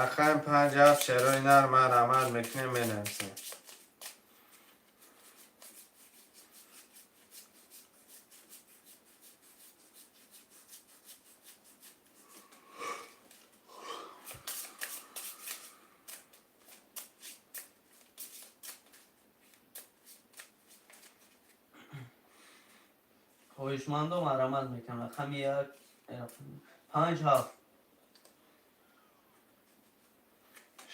Рақами панҷ ҳафт шерои нар марамат мекунем менависем. Хоҳишмандо марамат мекунем рақами як панҷ ҳафт.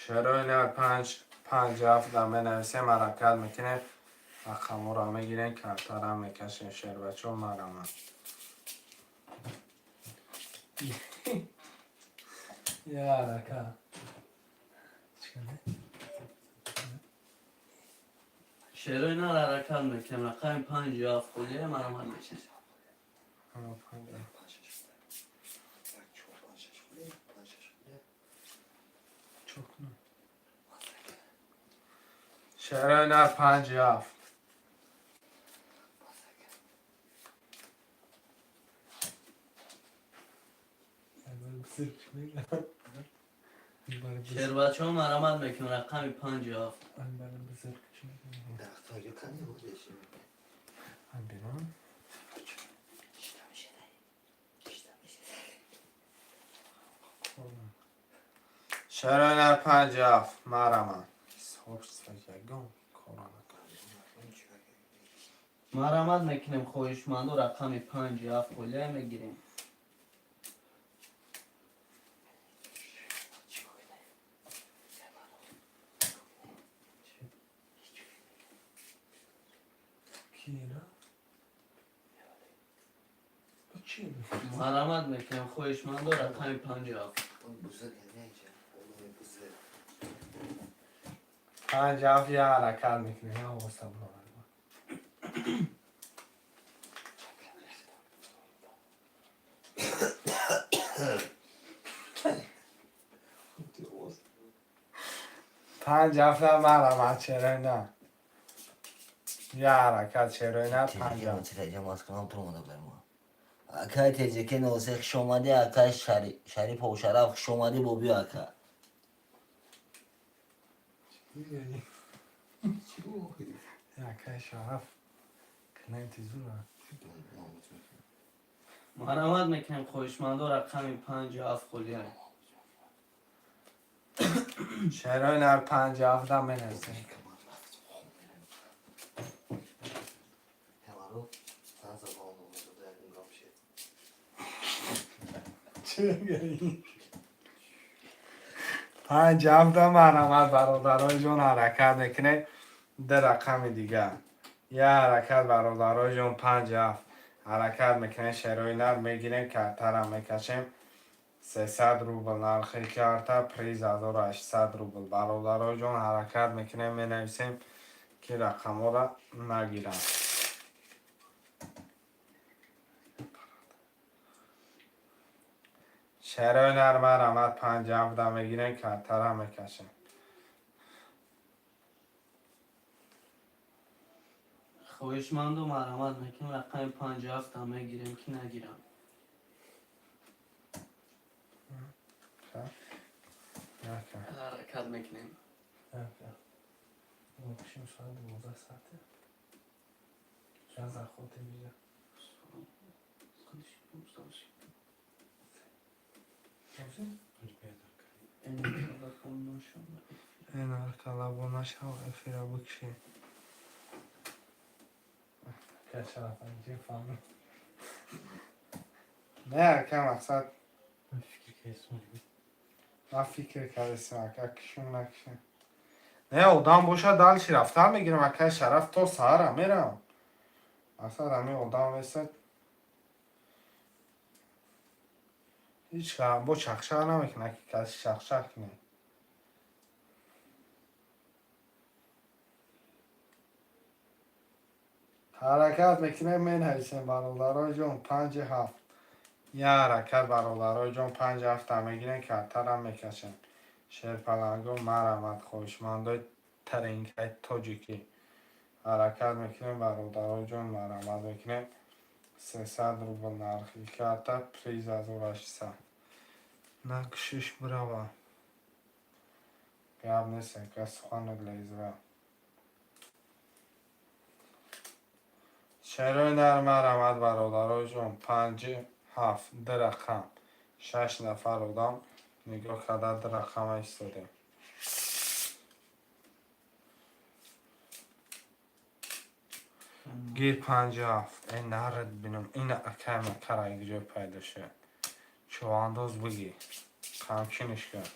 Шерои нар панҷ панҷ ҳафта менависем ҳаракат мекунем. Рақамҳоро мегирем, картара мекашем. Шербачаҳо марамат. Я ҳаракат. Чикане? Шерои нар ҳаракат мекунем рақами панҷ ҳафт холия марамат мекунем. Шерои нар панҷ ҳафт. Бузург чӣ мегӯяд? Барои бузург. Шербачаҳо, марамат мекунем, рақами 57. Ай, барои бузург чӣ мегӯяд? Ай, берун. Шерои нар 57, марамад. Ягон кора накард. Марамат мекунем, хоҳишмандо, рақами 57 холия мегирем. Кира? Чӣ? Марамат мекунем, хоҳишмандо, рақами 57. 57, я ҳаракат мекунем, я оста бурорад. 57 марамад, шерои на. Я ҳаракат, шерои на, 57. Акай Теҷеке Носе, хушомадӣ. Акай Шарипов Шараф, хушомадӣ, бобиё ака. Мегӯӣ? Акай Шараф клиенти зура. Марамат мекунем, хоҳишмандо, рақами 57 холия. Шерои нар, 57-да менависем. Чӣ мегӯӣ? 57-да марамад, бародарои ҷон, ҳаракат мекунем. Ду рақами дигар. Я ҳаракат, бародарои ҷон, 57. Ҳаракат мекунем, шерои нар мегирем, картара мекашем. 300 рубл нархи карта, приз 1800 рубл. Бародарои ҷон, ҳаракат мекунем, менависем, ки рақамҳоро нагиранд. Шерои нар, марамад, 57-да мегирем, картара мекашем. Хоҳишманду, марамат мекунем, рақами 57-та мегирем, ки нагирам. Нака. Ҳаракат мекунем. Нака. Букшим, соат 12 саате. Я заход вижа. Ребята, Эн арқала нашав, эфира букши. Акай Шараф анҷи фаҳмид. Не, ака, мақсад ман фикр кардам. Ман фикр кардастим, ака, кишум накишем. Не, одам боша, дальше рафтан мегирам, акай Шараф, то саҳара мерам. Мақсад, ҳамин одам весад. Ҳеҷ бо чахшақ намекунад, ки каси чахшақ кунад. Ҳаракат мекунем, менависем, бародарои ҷон, 57. Я ҳаракат, бародарои ҷон, 57-та мегирем, картарам мекашем. Шерпаланго, марамад, хоҳишмандои таринкаи тоҷикӣ. Ҳаракат мекунем, бародарои ҷон, марамад мекунем. 300 рубл нархи карта, приз 1800. Накшиш бирава. Гап нест, ака, суханат лезва. Шерои нар, марамад, бародарои ҷон, 57, ду рақам. Шаш нафар одам нигоҳ карда, ду рақама истодем. Гир, 57. Э, нарад бинам. Ина акай макара ҷой пайдо шуд. Чувандоз бигӣ. Қамчиниш кун.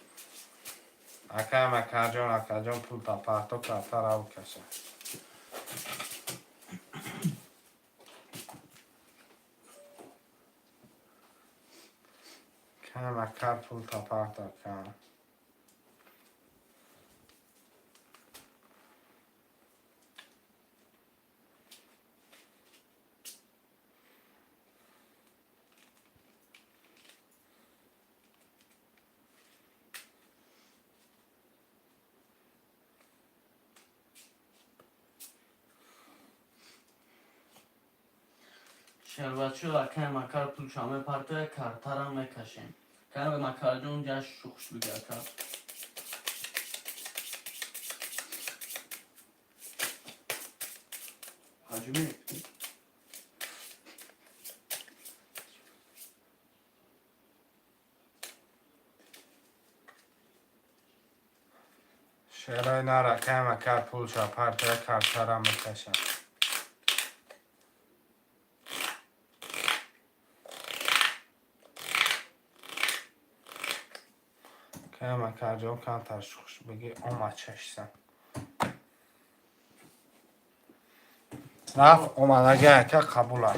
Акай Макарҷон, акаҷон, пул парто, картара бикаша. Акай Макар, пул парто кан. Шербачу, акай Макар пулча мепартоя, картарам мекашем. Кай Макарҷон ҷаш шухш бига, ака. Ҳаҷуме. Шерои нар, акай Макар, пулша партия картара мекашам. Акай Макарҷон, камтар шухш бигӣ, омад чашсан. Рафт омадаги, ака, қабула.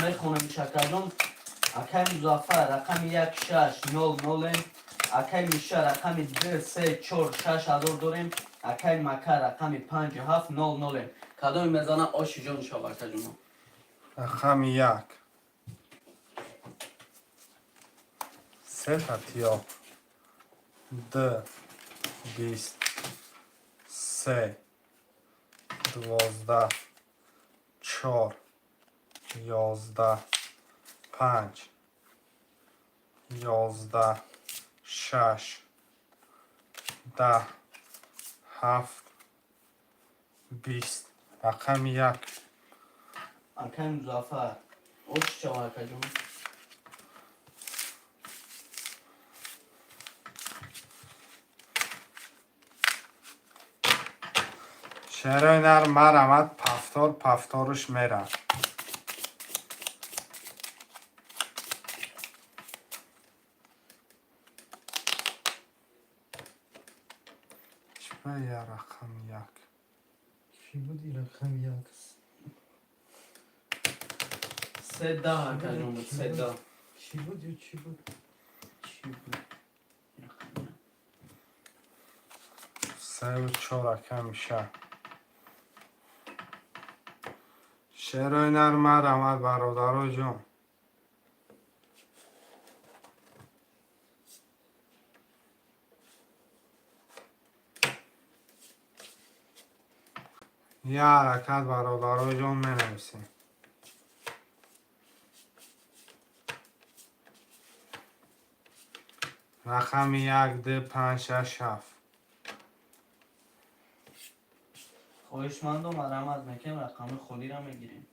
Мехонем, шакарҷон. Акай Музаффар рақами як шаш нол нолем. Акай Миша рақами д се чор шаш ҳазор дорем. Акай Макар рақами панҷ ҳафт нол нолем. Кадоме мезана, оши ҷон шав, акаҷоно. Рақами як. Сета тиёқ. Д 20, се, 12, чор, 11, панҷ, 11, шаш, 10, ҳафт, 20. Рақами як. Акай Музаффар, оши шав, акаҷон. Шерои нар, марамад, повтор повторш мера. Чиба я рақами як? Чӣ буд ин рақами як? Се даҳ, акаҷон, буд се даҳ. Чӣ буд ё чӣ буд? Чӣ буд рақами як? Сеу чор, ака Миша. Шерои нар, марамад, бародаро ҷон. Я ҳаракат, бародаро ҷон, менависем. Рақами як, д, панҷ, шаш, ҳафт. Хоҳишмандо, марамат мекунем, рақами холиро мегирем.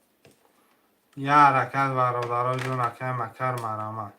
Я ҳаракат, бародаро ҷон, акай Макар, марамат.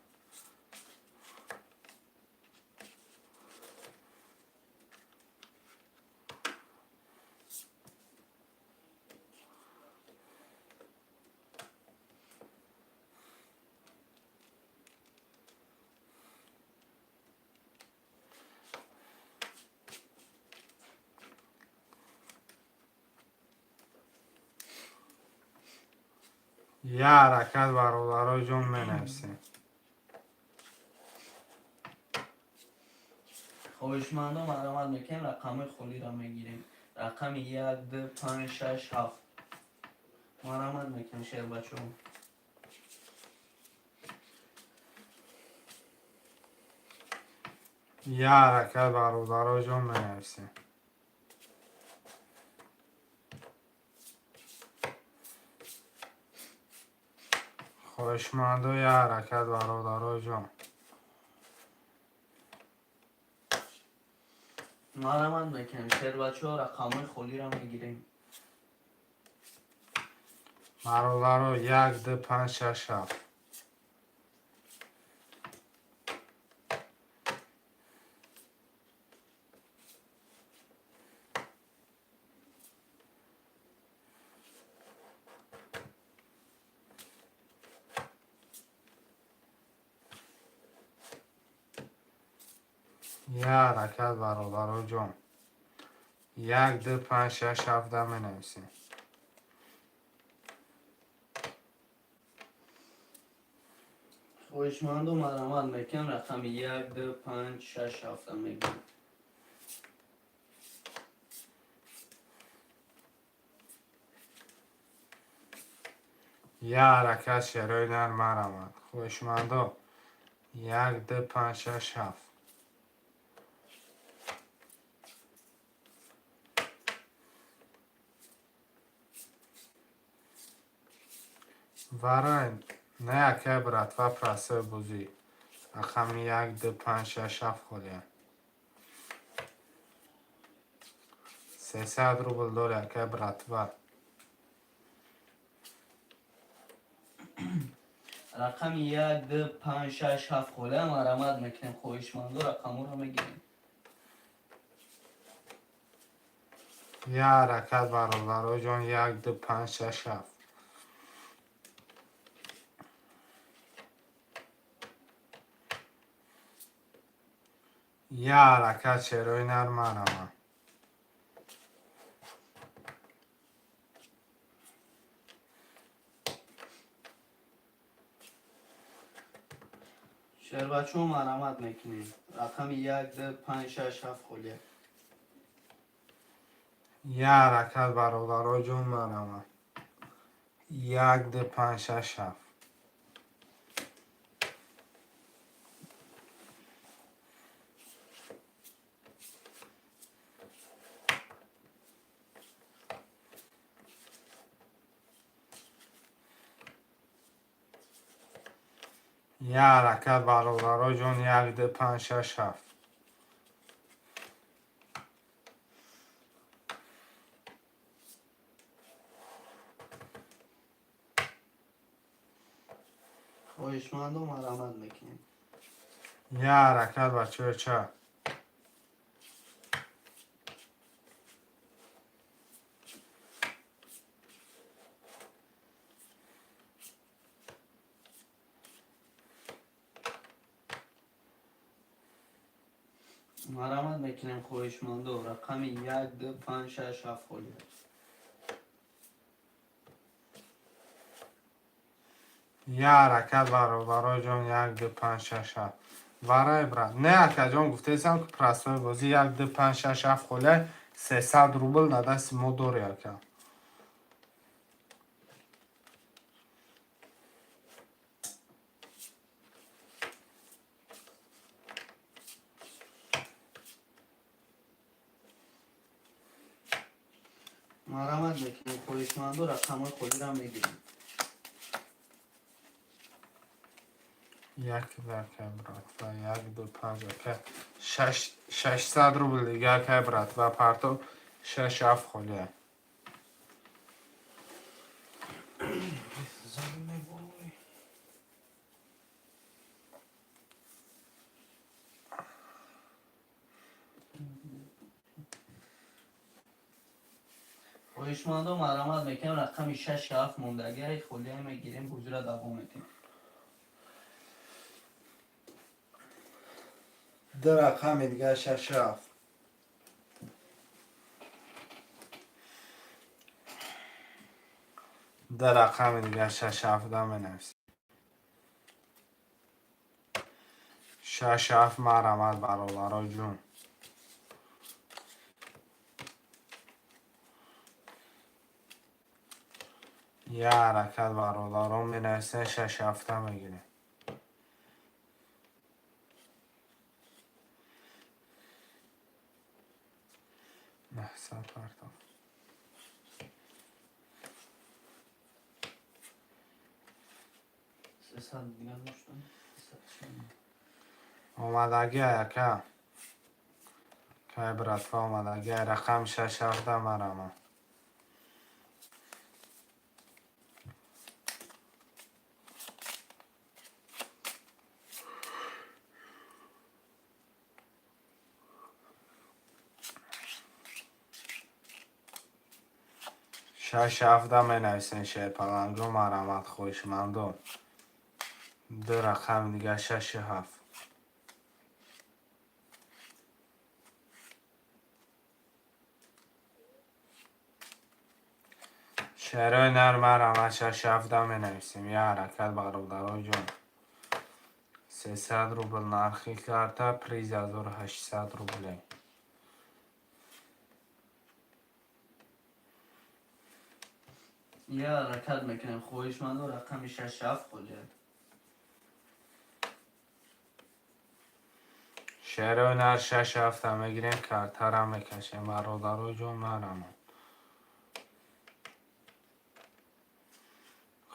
Я ҳаракат, бародаро ҷон, менависем. Хоҳишмандо, марамат мекунем, рақами холиро мегирем. Рақами як, д, панҷ, шаш, ҳафт. Марамат мекунем, шербачаҳо. Я ҳаракат, бародаро ҷон, менависем. Хоҳишмандо, я ҳаракат, бародаро ҷон. Марамат мекунем, шербачаҳо, рақамҳои холиро мегирем. Бародаро, як, д, панҷ, шаш, ҳафт. Я ҳаракат, бародаро ҷон. Як, д, панҷ, шаш, ҳафт да менависем. Хоҳишманду марҳамат мекунем, рақами як, ду, панҷ, шаш, ҳафта мегирем. Я ҳаракат, шерои нар, марҳамат. Хоҳишмандо, як, ду, панҷ, шаш, ҳафт. Варай не, акай братва, простой бозӣ. Рақами як, ду, панҷ, шаш, ҳафт холия. 300 рубл дори, акай братва. Рақами як, ду, панҷ, шаш, ҳафт холия, марҳамат мекунем, хоҳишманду рақамҳоро мегирем. Я ҳаракат, бародароҷон, як, ду, панҷ, шаш, ҳафт. Я ҳаракат, шерои нар, марҳамат. Шербачо, марҳамат мекунем, рақами як, ду, панҷ, шаш, ҳафт холия. Я ҳаракат, бародароҷон, марҳамат, як, ду, панҷ, шаш, ҳафт. Я ҳаракат, бародароҷон, як, ду, панҷ, шаш, ҳафт. Хоҳишманду марҳамат мекунем. Я ҳаракат, бачаҳо, ча. Марҳамат мекунем, хоҳишманду, рақами як, ду, панҷ, шаш, ҳафт холия. Я ҳаракат, бародароҷон, як, ду, панҷ, шаш, ҳафт. Варай, брат, не, акаҷон, гуфтесам, ки простой бозӣ, як, ду, панҷ, шаш, ҳафт холия, 300 рубл дар дасти мо дори, ака. Марҳамат мекунем, хоҳишманду, рақамҳои холиро мегирем. Як акай братва, як, ду, панҷ, ака, 600 рубл дига, акай братва, парто, шаш, ҳафт холия. Зани вой. Хоҳишманду марҳамат мекунем, рақами шаш, ҳафт мондагиаи холия мегирем, бозиро давом медиҳем. Ду рақами дига, шаш, ҳафт. Ду рақами дига, шаш, ҳафта менависем. Шаш, ҳафт, марҳамат, бародаро ҷун. Я ҳаракат, бародарон, менависем, шаш, ҳафта мегирем. 900 партов. 300 дига доштам. Омадагӣ, ака. Кай, братва, омадагӣ, рақам шаш, ҳафта, марҳамат. Шаш, ҳафта менависем, шерпаланго, марҳамат, хоҳишмандон. Ду рақами дига, шаши ҳафт. Шерои нар, марҳамат, шаш, ҳафта менависем. Я ҳаракат, бародаро ҷон. 300 рубл нархи карта, приз 1800 рубле. Я ҳаракат мекунем, хоҳишмандо, рақами 6 7 холия. Шерои нар, 6 7-а мегирем, картара мекашем, бародаро ҷон, марамон.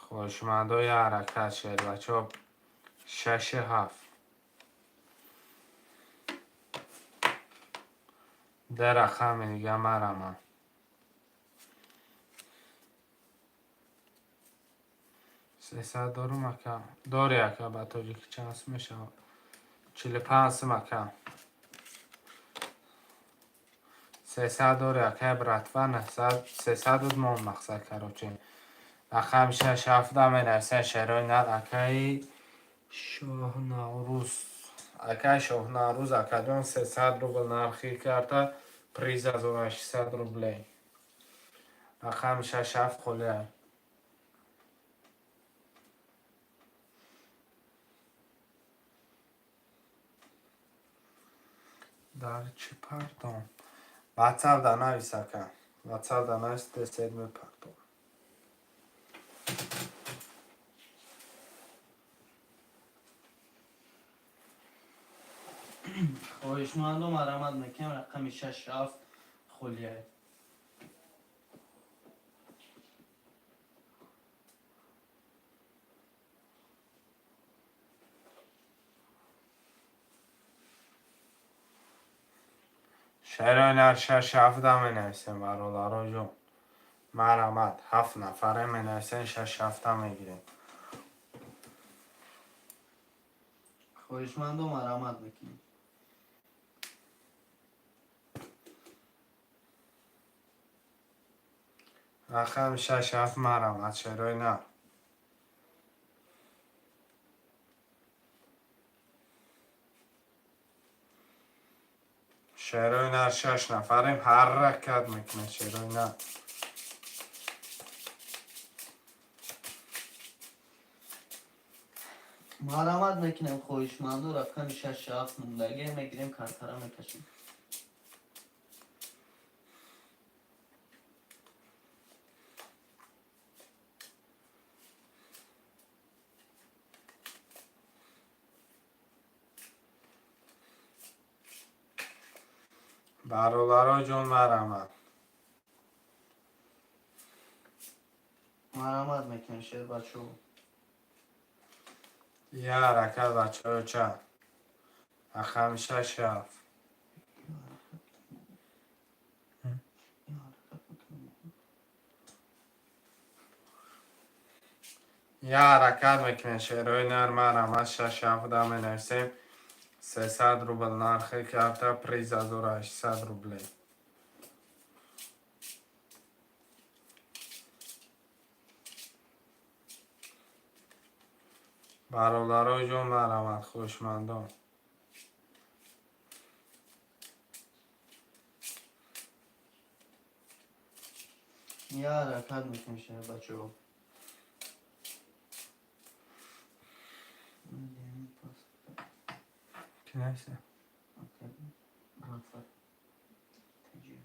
Хоҳишмандои ҳаракат, шербачо, 6 7. Ду рақами дига мараман. 300 дорум, ака? Дори, ака. Ба тоҷикӣ чанд сум мешавад? 45 сум, ака. 300 дори, ака, братва? Нӯҳсад, 300 мон мақсад. Короче, рақами 6 7-а менависен, шерои нар. Акаи Шоҳнаврӯз, акаи Шоҳнаврӯз, акаҷон, 300 рубл нархи карта, приз 1800 рублей. Рақами 6 7 холия. Дар чӣ партом? Ватсап да навис, ака, ватсап да навис, десет мепартом. Хоҳишмандо, марамат мекунем, рақами 6 7 холия. Шерои нар, 6 7-а менависем, бародаро ҷон, марамат. Ҳафт нафаре менависем, 6 7-а мегирем. Хоҳишмандо, марамат мекунем. Рақами 6 7, марамат, шерои нар. Шерои нар, шаш нафарем, ҳаракат мекунем, шерои нар. Марамат мекунем, хоҳишмандо, рақами 6 7 мондагӣ мегирем, картара мекашем. Бародаро ҷон, марамат. Марамат мекунем, шербачо. Я ҳаракат, бачаҳо, рақами 6 7. Ҳаракат мекунем. Я ҳаракат мекунем, шерои нар, марамат. 6 7-а менависем, 300 рубл нархи карта, приз 1800 рублей. Бародаро ҷон, марамат, хоҳишмандон. Я ҳаракат мекунем, шербачо. Ки нависа? Братва. Таҷи.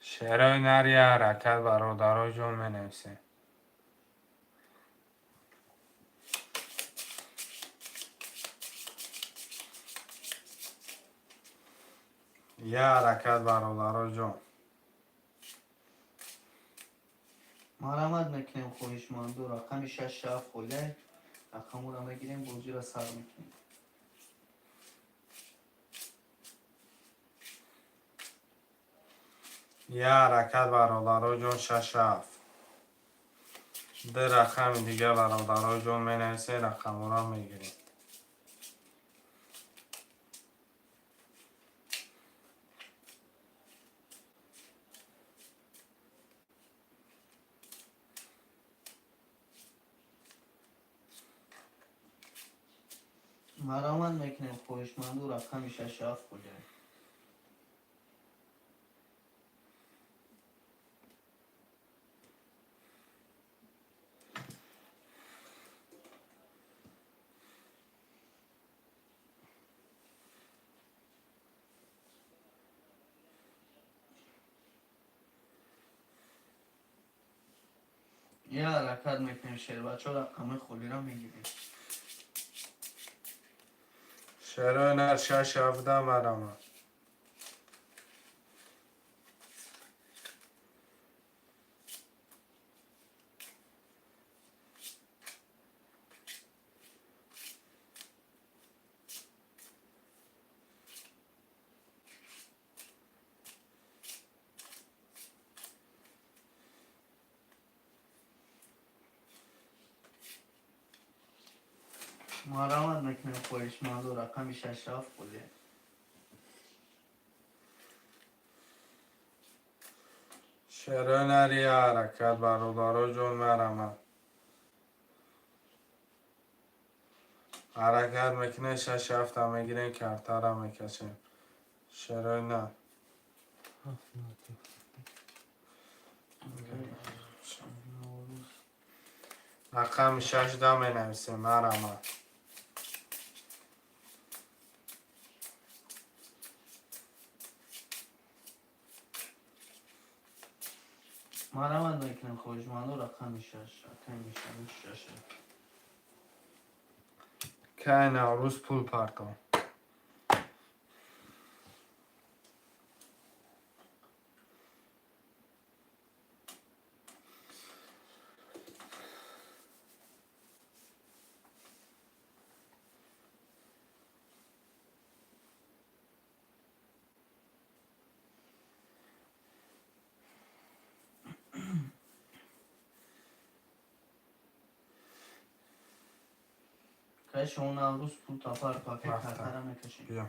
Шерои нар, я ҳаракат, бародаро ҷон, менависем. Я ҳаракат, бародаро ҷон. Марамат мекунем, хоҳишмандо, рақами 6 7 холия, рақаморо мегирем, бозиро сар мекунем. Я ҳаракат, бародаро ҷон, 6 7. Ду рақами дига, бародаро ҷон, менависем, рақамҳоро мегирем. Марамат мекунем, хоҳишманду, рақами 6 7 холия. Я ҳаракат мекунем, шербачо, рақамои холира мегирем. Шерои нар, шаш, ҳафта, марама. Марамат мекунем, хоҳишмандо, рақами шаш, ҳафт холия. Шерои нар, я ҳаракат, бародаро ҷон, марама. Ҳаракат мекунем, шаш, ҳафта мегирем, картара мекашем. Шерои нар. Ҳафт наду. Рақами шаш да менависем, марама. Марамат мекунем, хоҳишмандо, рақами шаш, рақами шаш, шаш. Кай Наврӯз пул партов. Кай шумо Наврӯз пул тапар паке Рафта. картара мекашем. Биё.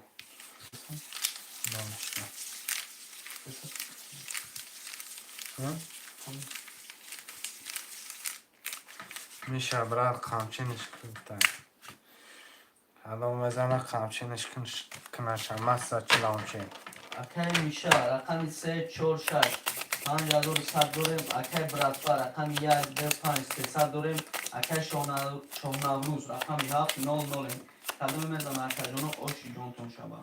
Доништа. Миша, брат, қамчиниш кунта. Ҳалом мезана, қамчиниш кунаша. Масса чилончи. Акай Миша, рақами се, чор, шаш, 5100 дорем. Акай Братва, рақами як, ду, панҷ, 300 дорем. Акай Шоҳнаврӯз, рақами ҳафт, нол, нолем. Кадоме мезана, акаҷоно, оши ҷонтон шава.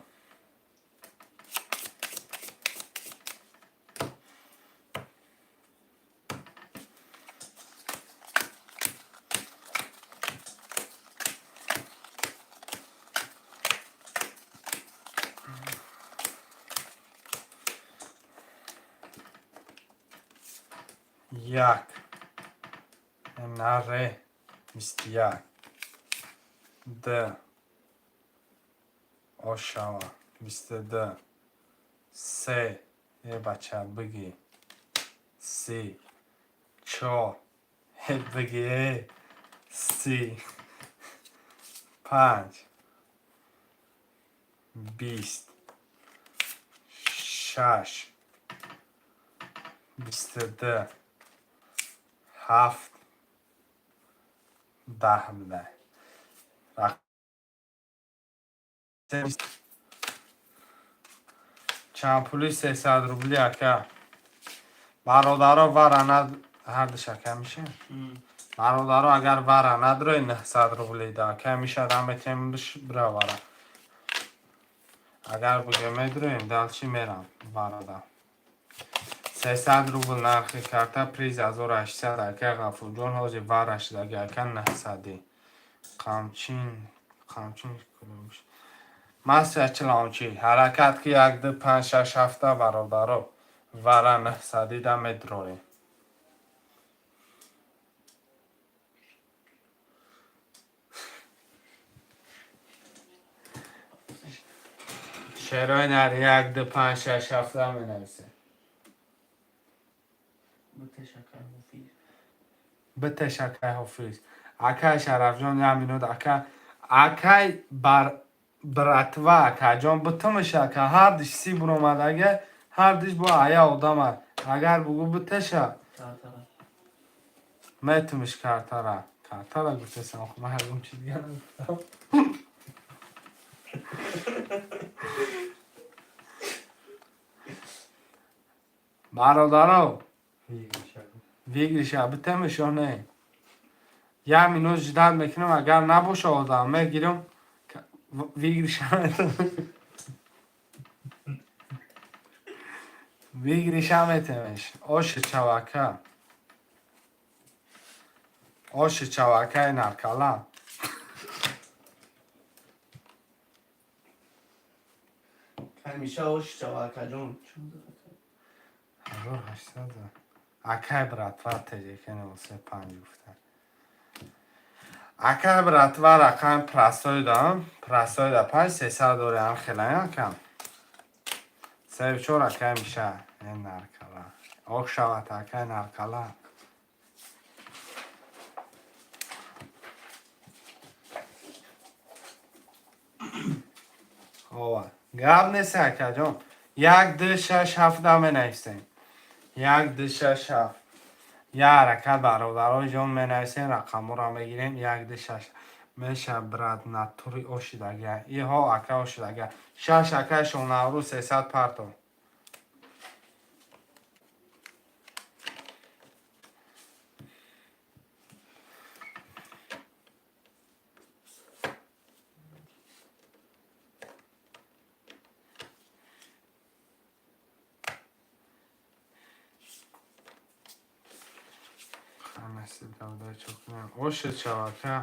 Як. Наре. 21. Д. Ошава. 22. Се. Е, бача, биги. Си. Чор. Е, биги, е. Си. Панҷ. 20. Шаш. 22. Ҳафт. 10 буда. Чанд пули 300 рубли, ака? Бародаро, вара над ҳардиш, ака, миша? Бародаро, агар вара надрои 900 рубли да, ака, миша, раметем биравара. Агар буге медроем, дальше мерам варада. 300 рубл нархи карта, приз 1800, ака Ғафурҷон, ҳозир вара шудаги, ака, 900. Қамчин, қамчин. Маса чилончи. Ҳаракат ки, як, ду, панҷ, шаш, ҳафта, бародаро. Вара 900 да медрорем. Шерои нар, як, ду, панҷ, шаш, ҳафта менависем. Бутеш, акай Ҳофиз. Битеш, акай Ҳофиз. Акай Шарафҷон, як минут, ака. Акай бар братва, акаҷон, битумш, ака, ҳардиш си буромадага, ҳардиш бо ая одама. Агар бугу битеша, Картара. Метумиш картара. Картара гуфтесам, охи ман ҳаргум чи дига нагуфтам. Бародаро, выигрыша битемиш ё не? Як минут ждать мекунам, агар набоша одам, мегирам, выигрыша метам. Выигрыша метемеш. Оши чавака. Оши чавакаи наркала. Ҳамеша оши чава, акаҷон. 1800. Акай братва теҷекени осе панҷ гуфта. Акай братва рақами простой да, простой да панҷ сесад дори ам хелаям кам. Сею чор акай миша, эн наркала. Ок шават акай наркала. Ова. Гап нест акаҷон. Як, ду, шаш, ҳафт да менависем. Як, ду, шаш, ҳафт. Я ҳаракат бародарои ҷон менависем, рақамҳоро мегирем. Як, ду, шаш. Меша брат натури ошидага. Иҳо ака ошидага. Шаш акай шонаврӯз 300 парто. Ошид шавака.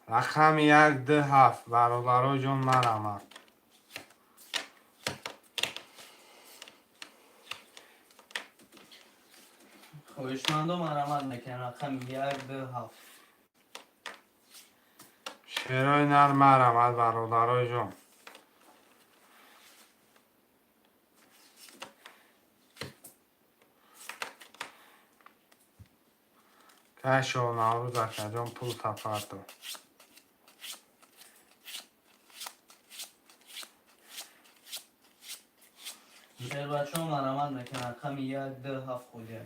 Рақами як, ду, ҳафт. Бародарои ҷон марама. Хоҳишмандо марамат мекунем рақами як, ду, ҳафт. Шерои нар марамад бародарои ҷон. Кашо Наврӯз акаҷон пул тапарто. Шербачаҳо марамат мекунем рақами як, ду, ҳафт холия.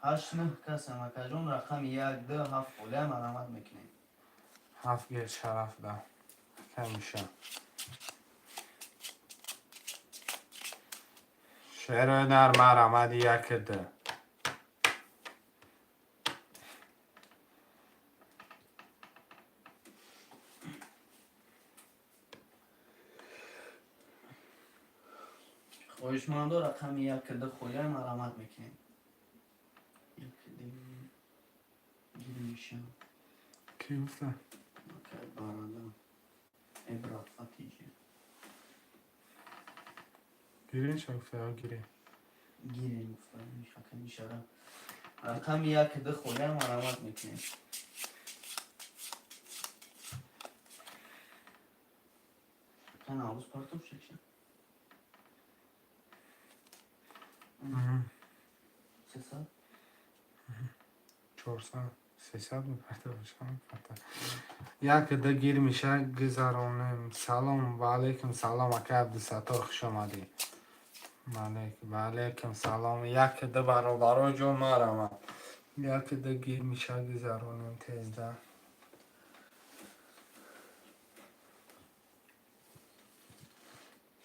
Ҳашт нӯҳ касам акаҷон рақами як, ду, ҳафт холия марамат мекунем. Ҳафт гел шараф да. Ҳамиша. Шерои нар марамади як ду. Хоҳишмандо рақами як, ду холия марамат мекунем. Як, ду, гир меша. Ки гуфта? Акай барада. Э брат Фатиҷи. Гирин ша гуфта ё гире? Гирем гуфта, акай мишара. Рақами як, ду холия марамат мекунем. Акай Наврӯз партов шекша. 300? 400, 300 мепартошам. Як ду гир миша гузаронем. Салом ва алейкум салом ака Абдусаттор хуш омадӣ. Малек ва алейкум салом. Як ду бародарои ҷон марама. Як ду гир миша гузаронем тезда.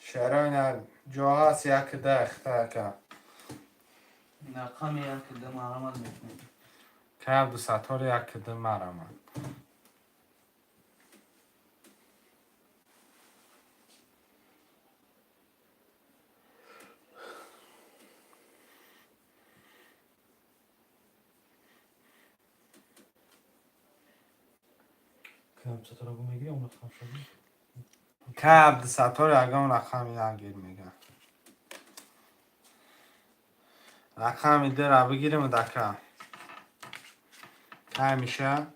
Шерои нар ҷо ҳаст як ду ихта ака. Рақами як, ду марамат мекунем. Кай Абдусаттор як ду марама. Кам сатора бу мегири, он рақам шуд. Кай Абдусаттор ягон рақами як гир мега. Рақами дура бигирем дака. Кай миша?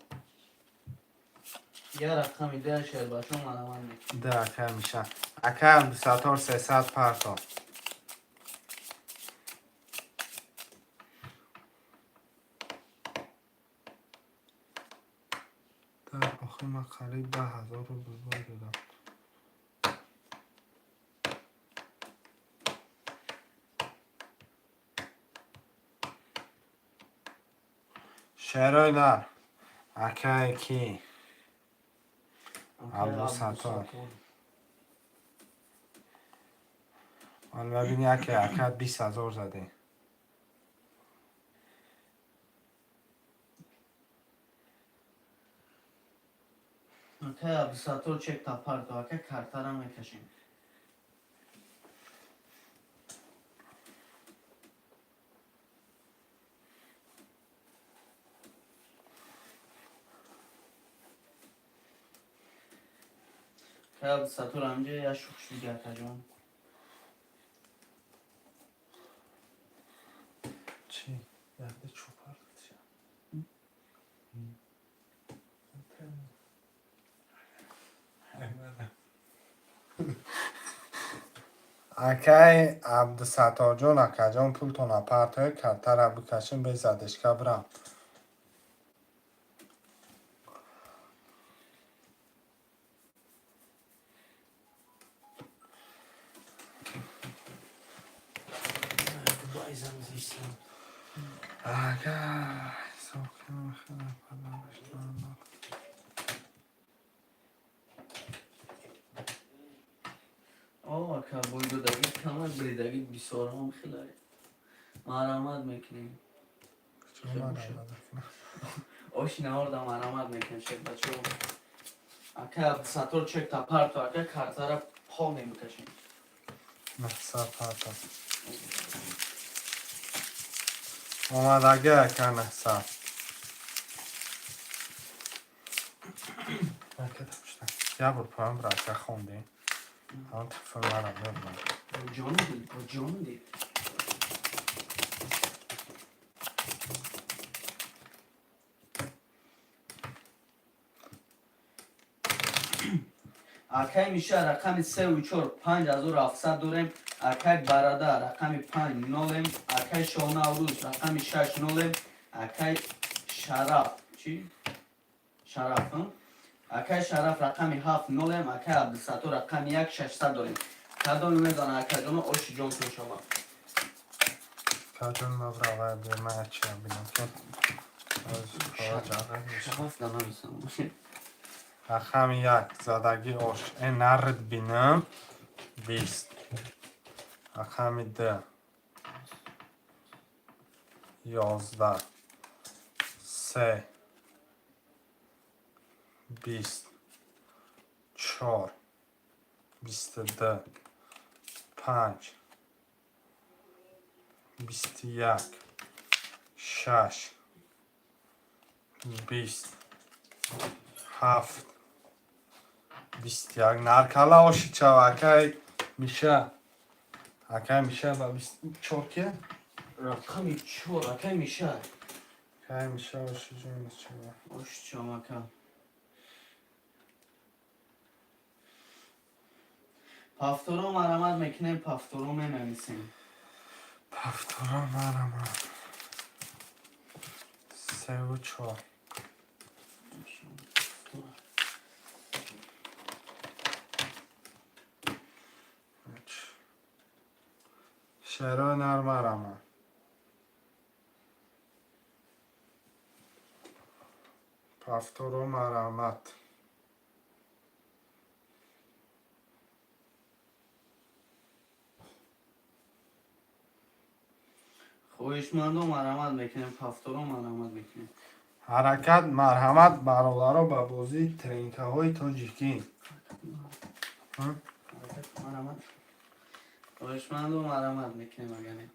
Я рақами ду шербачаҳо марамат мекунем. Ду акай миша. Акай Абдусаттор 300 парто. Дар охир ман қариб 10 000 рубл бой додам. Шерои нар. Акай ки? Акай Абдусаттор. Абдусаттор. Ман мебини, яке ака 20 000 заде. Ака Абдусаттор, чек тапарто, ака, картара мекашем. Ака Абдусаттор, ҳамҷа я шух шуди, акаҷон. Чӣ? Якда чӯпар. Акай Абдусатторҷон, акаҷон, пултона партоя, картара бикашем, без задержка бирам. Дубай замзисам. Ака ҳисоб кунам, хеле падараш. О, ака, бойдодагӣ камак, биридагӣ бисёрам хеле. Марамат мекунем. Оши наварда марамат мекунем, шек бачо. Ака Абдусаттор, чек тапарто, ака, картара полный бикашем. 900 парто омадаги, ака, 900. Ака, тапшта. Як бор поён бира, ака, хонди. Ҳамон тафи мара мебинам. Бо ҷону дил, бо ҷону дил. Акай Миша, рақами сеу чор, 5700 дорем. Акай Барада, рақами панҷ, нолем. Акай Шоҳнаврӯз, рақами шаш, нолем. Акай Шараф, чӣ Шараф, акай Шараф, рақами ҳафт, нолем. Акай Абдусаттор, рақами як, 600 дорем. Кадоми мезана, акаҷоно, оши ҷонтон шава. Каҷон, мабра ма чия бинам ки. Шараф нанависам. Рақами як задагӣ ош э нард бинам, 20. Рақами д 11, се, 20, чор, 22, панҷ, 21, шаш, 20, ҳафт, 21. Наркала оши чав, акай Миша. Акай Миша ба 24 ки? Рақами чор, акай Миша. Акай Миша, оши ҷон чава. Оши чав, ака. Повторо марамат мекунем, повторо менависем. Повторо марамат. Севу чор. Шерои нармарама. Повторо марамат. Хоҳишмандо, марамат мекунем, повторо марамат мекунем. Ҳаракат, марҳамат, бародаро, ба бозии тренкаҳои тоҷикӣ. Марамат, хоҳишмандо, марамат мекунем, агане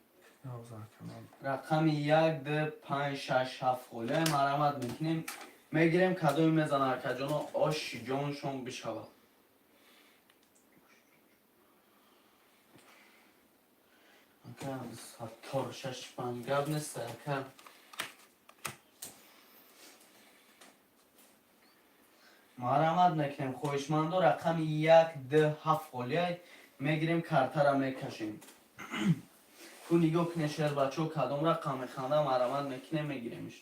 рақами як, д, панҷ, шаш, ҳафт холия марамат мекунем, мегирем. Кадоми мезана, акаҷоно, оши ҷоншон бишавад. Ака Саттор, шаш, панҷ, гап нест, ака. Марамат мекунем, хоҳишмандо, рақами як, д, ҳафт холия мегирем, картара мекашем. Ку нигоҳ кунед, шербачо, кадом рақам механда, марамат мекунем, мегиремш.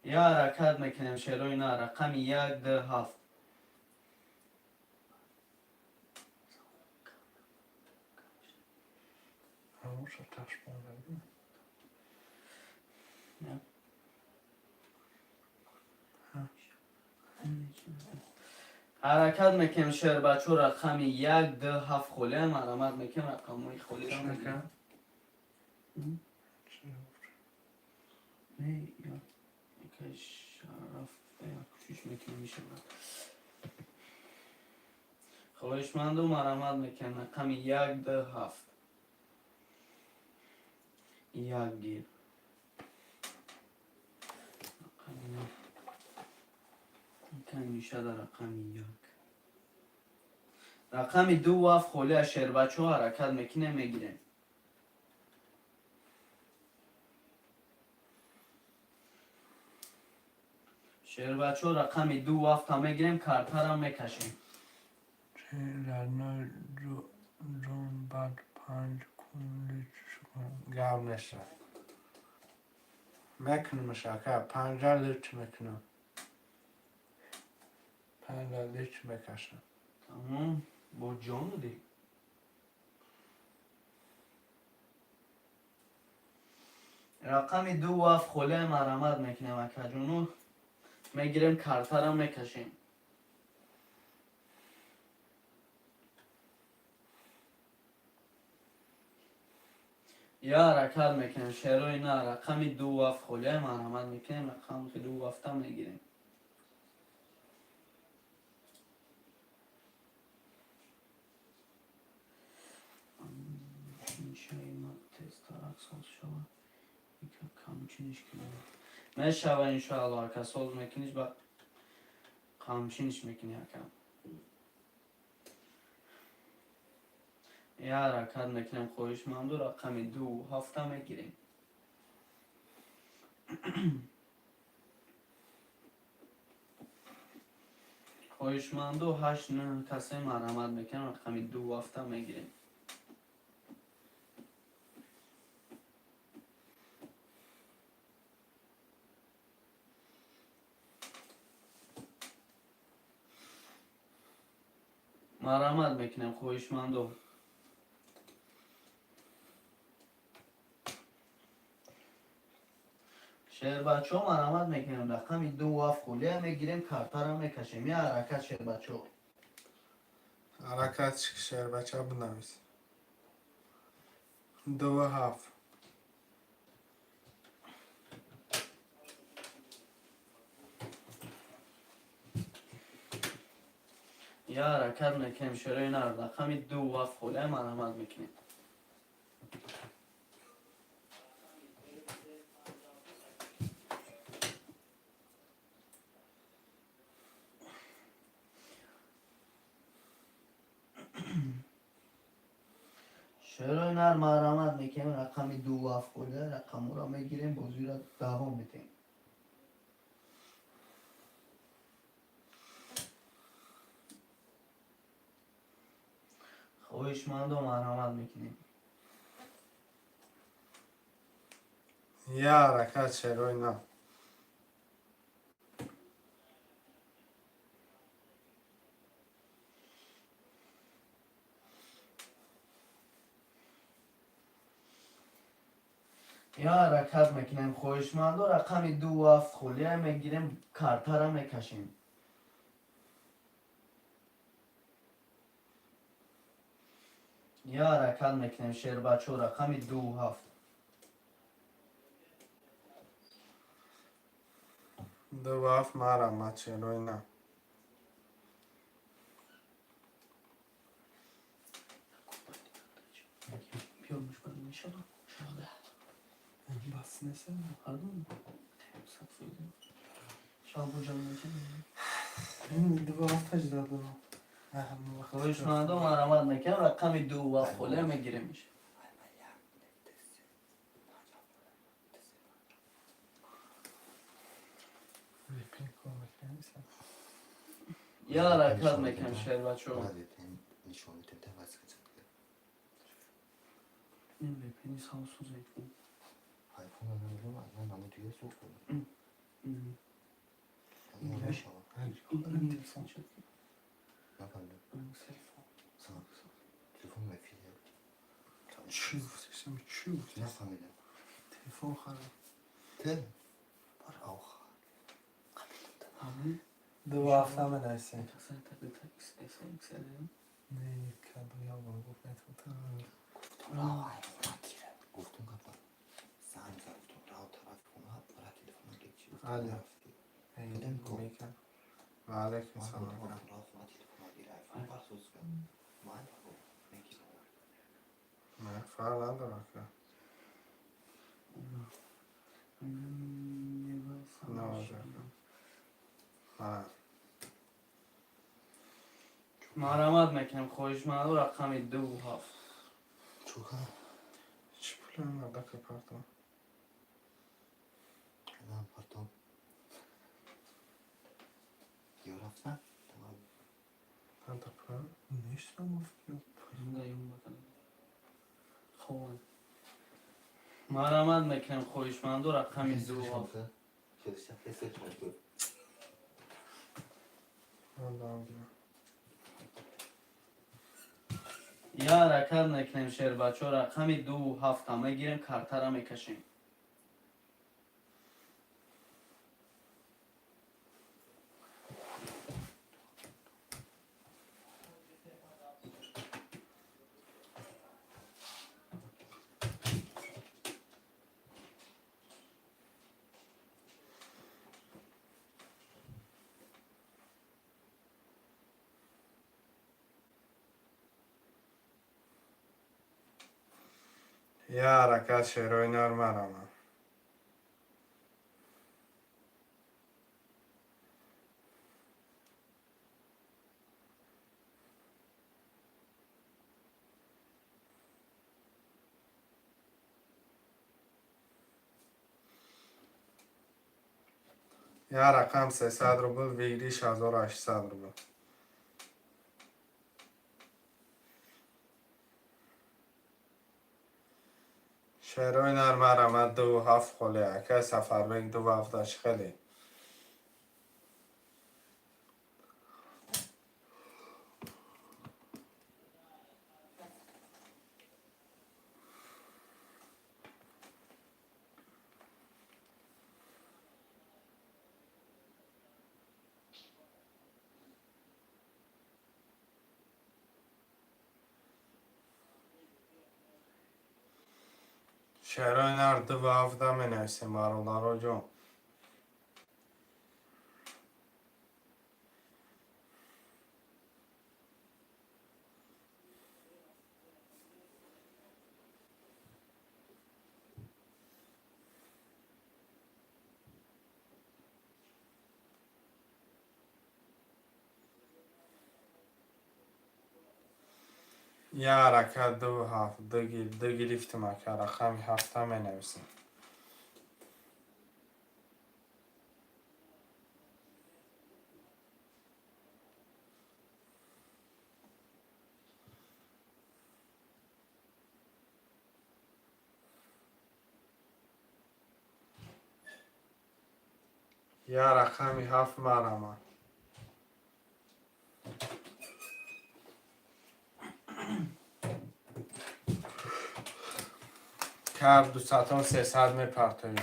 Я ҳаракат мекунем, шерои на, рақами як, д, ҳафт. Ҳамоша ташбонда. Не. Ҳаракат мекунем, шербачо, рақами як, ду, ҳафт холия марҳамат мекунем, рақамҳои холиро мегирем. Не, акай Шараф, кӯшиш мекунем, мешавад. Хоҳишманду, марҳамат мекунем, рақами як, ду, ҳафт, як гир. Рақами акай мешада рақами як, рақами ду, ҳафт холия, шербачо, ҳаракат мекунем, мегирем. Шербачо, рақами ду, ҳафта мегирем, картарам мекашем. Родной ҷон, баъд панҷ кун, луч кун, гап неста. Мекунамаш, ака, панҷа луч мекунам. Панҷа луч мекашам. Тамом, бо ҷону дил. Рақами ду, ҳафт холия марҳамат мекунем, акаҷону, мегирем, картарам мекашем. Я ҳаракат мекунем, шерои на, рақами ду, ҳафт холия марҳамат мекунем, рақами ду, ҳафта мегирем. Тезтарак соз шава, камчиниш кунем, мешава, иншоалло, ака, соз мекуниш, ба қамчиниш мекунӣ, ака. Я ҳаракат мекунем, хоҳишманду, рақами ду, ҳафта мегирем. Хоҳишманду, ҳашт, нӯҳ касе марҳамат мекунем, рақами ду, ҳафта мегирем. Марҳамат мекунем, хоҳишмандо. Шербачо, марҳамат мекунем, рақами ду, ҳафт холия мегирем, картара мекашем. Я ҳаракат, шербачо. Ҳаракат, шербача, бинавис. Ду, ҳафт. Я ҳаракат мекунем, шерои нар, рақами ду, ҳафт холия марҳамат мекунем. Шерои нар, марҳамат мекунем, рақами ду, ҳафт холия, рақамҳоро мегирем, бозиро давом медиҳем. Хоҳишмандо, марҳамат мекунем. Я ҳаракат, шерои нав. Я ҳаракат мекунем, хоҳишмандо, рақами ду, ҳафт холия мегирем, картара мекашем. Я ҳаракат мекунем, шербачо, рақами ду, ҳафт. Ду, ҳафт, марҳамат, шерои нав. Мешава. Бас неста? Пардон. 100%. Шалбу Ду, ҳафташ задам. Хоҳишмандо, марҳамат мекунем, рақами ду, ҳафт холия мегиремш. VPN кор мекунем. Я ҳаракат мекунем, шербачо. VPN нишон медиҳад вазъ. Ин VPN савсуз айфон. Айфон намедонам, аз ман дига сух. Мешавад. Ин телефон шуд. Нафаҳмидам. Телефон. Телефон мефиля. Чӣ гуфтесам? Чӣ гуфтесам? Нафаҳмидам. Телефон хароб. Тел? Бар ох. Ҳамин. Ду ҳафта менависем. XL. Не, каду як бор гуфт метавонам. Гуфтум рав ай хона гира. Гуфтум гапа. Занг зад, гуфтум рав тарафи хона, бара телефона гир чи гуфтум Алло. рафти. Будем ко. Мекард. Ва алайкум Ман салом. гуфтум рав хона телефона гир, айфон барсоз кун. Ман гуфт мегирам. Не, фарқ надорад ка. Ма. Марҳамат мекунем, хоҳишмандо, рақами дуву ҳафт. Чука? Чӣ пулам мардака парто? Кадам партом. Ё рафтан? Тамам. Чанда пулам? Нестам гуфт. Марҳамат мекунем, хоҳишмандо, рақами дуву ҳафт. Ман дам гирам. Я ҳаракат мекунем, шербачо, рақами дуву ҳафта мегирем, картара мекашем. Я ҳаракат, шерои нар, марама. Я рақам 300 рубл, выигрыш 1800 рубл. Шерои нар, марама, ду ҳафт холе. Акай Сафарбек, ду ҳафташ хеле. Шерои нар, ду ҳафта менависем, бародаро ҷон. Я ҳаракат, ду ҳафт, ду гирифтим, ака, рақами ҳафта менависем. Я рақами ҳафт, марама. Кар дусатон 300 мепартоем.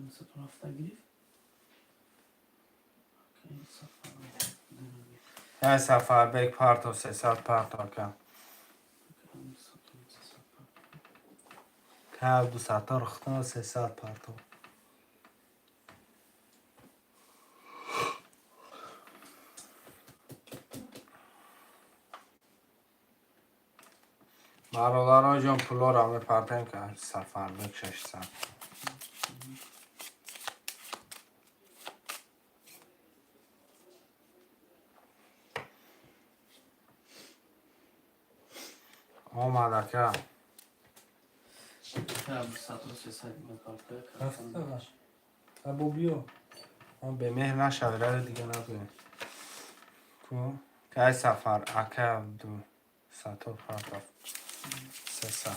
Дусатон ҳафта гирифт. Акай Сафар. Яй Сафарбек парто, 300 парто, ака. Дусатон 300 парто. Кар дусатон рухтан 300 парто. Бародаро ҷон, пулоро мепартоем, ка Сафарбек 600. Омад, ака. Дусатон 300 мепартоя. Рафта. Або биё. Он бемеҳр нашавӣ, ради дига нагӯем. Ку? Кай Сафар, ака, ду сато партоф. 300.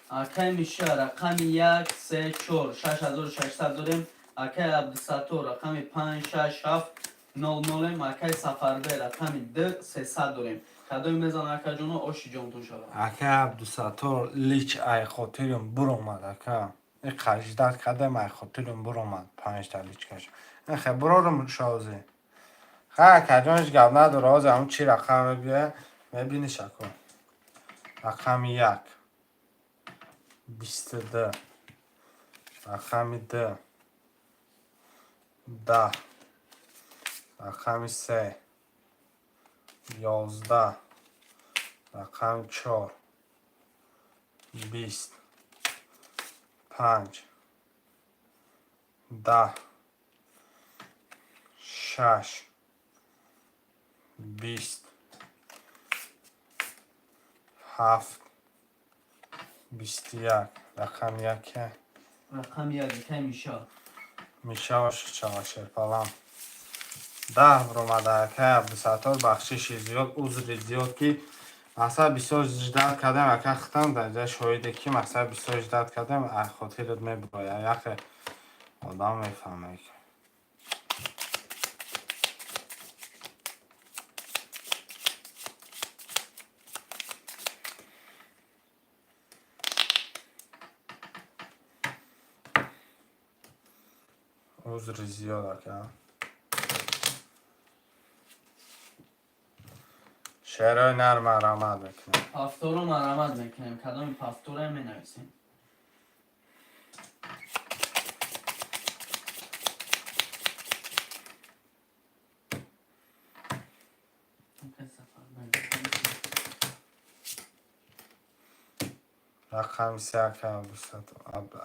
Акай Миша рақами як, се, чор, 6600 дорем. Акай Абдусаттор рақами панҷ, шаш, ҳафт, нол, нолем. Акай Сафарбе рақами д, 300 дорем. Кадоме мезана, акаҷоно, оши ҷонтон шавад. Ака Абдусаттор, лич ай хотирим буромад, ака. Иқа ждать кардем, ай хотирим буромад панҷта личкаш. Хе, бурорум шози. Ха, акаҷон, ҳеҷ гап надора, ҳозир ҳамун чӣ рақам мебия, мебиниш, ако. Рақами як, 22, рақами д, 10, рақами се, 11, рақами чор, 20, панҷ, 10, шаш, 20, ҳафт, 21. Рақами яке. Рақами як, акай Миша. Миша ошиқчава шерпалам. 10 буромада, акай Абдусаттор, бахшиши зиёд, узри зиёд, ки мақсад бисёр ждать кардем, ака, хитам дар ҷа шоҳиде, ки мақсад бисёр ждать кардем, ай хотират мебурояд, яхе одам мефаҳмад. Узри зиёд, ака. Шерои нар марамат мекунем. Повторо марамат мекунем. Кадоми повторе менависем? Акай Сафарбе. Рақами се, ака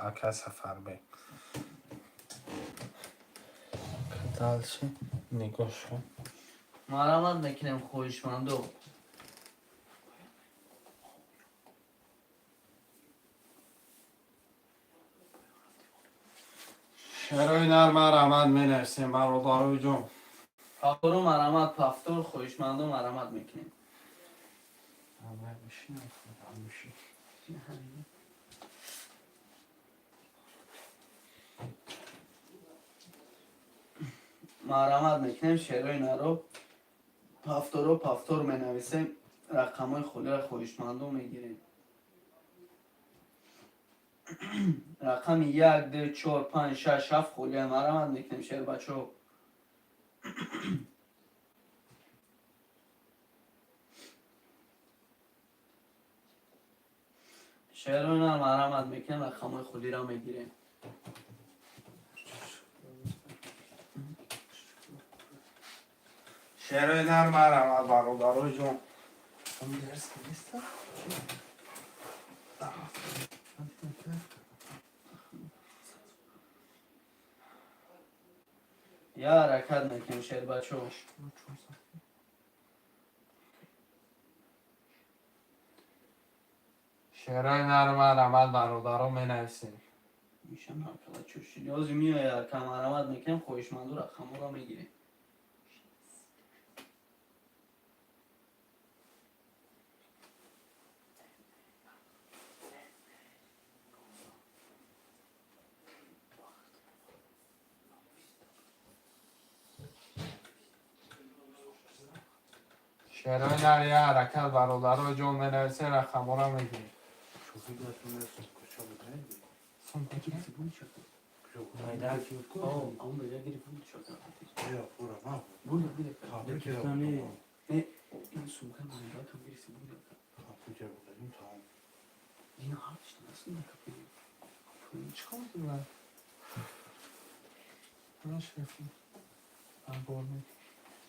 ака Сафарбек. Дальше нигоҳ шо. Марамат мекунем, хоҳишмандо. Шерои нар марамат менависем, бародарои ҷон. Повторо марамат, повтор, хоҳишмандо, марамат мекунем. Ҳамаи бишинам, бишин. Марамат мекунем шерои наро. Повторо, повтор менависем. Рақамҳои холиро хоҳишмандо мегирем. Рақами як, ду, чор, панҷ, шаш, ҳафт холия, марамат мекунем, шербачаҳо. Шерои нар марамат мекунем, рақамҳои холиро мегирем. Шерои нар марамат, бародарои ҷон. Там дерзкий нест? Я ҳаракат мекунем, шербачаҳо. Шерои нар марамат, бародаро, менависем. Миша наркала чӯшид. Ҳозир меояд, ака, марамат мекунем, хоҳишманду рақамҳоро мегирем. Шерои нар я ҳаракат, бародарои ҷон, менависем, рақамҳоро мегирем. Ин сумка майдакам гирифти буд, ака. Ин ҳарчи наст. Чӣ кор дорад? Нашрафтем. Бор мекунем.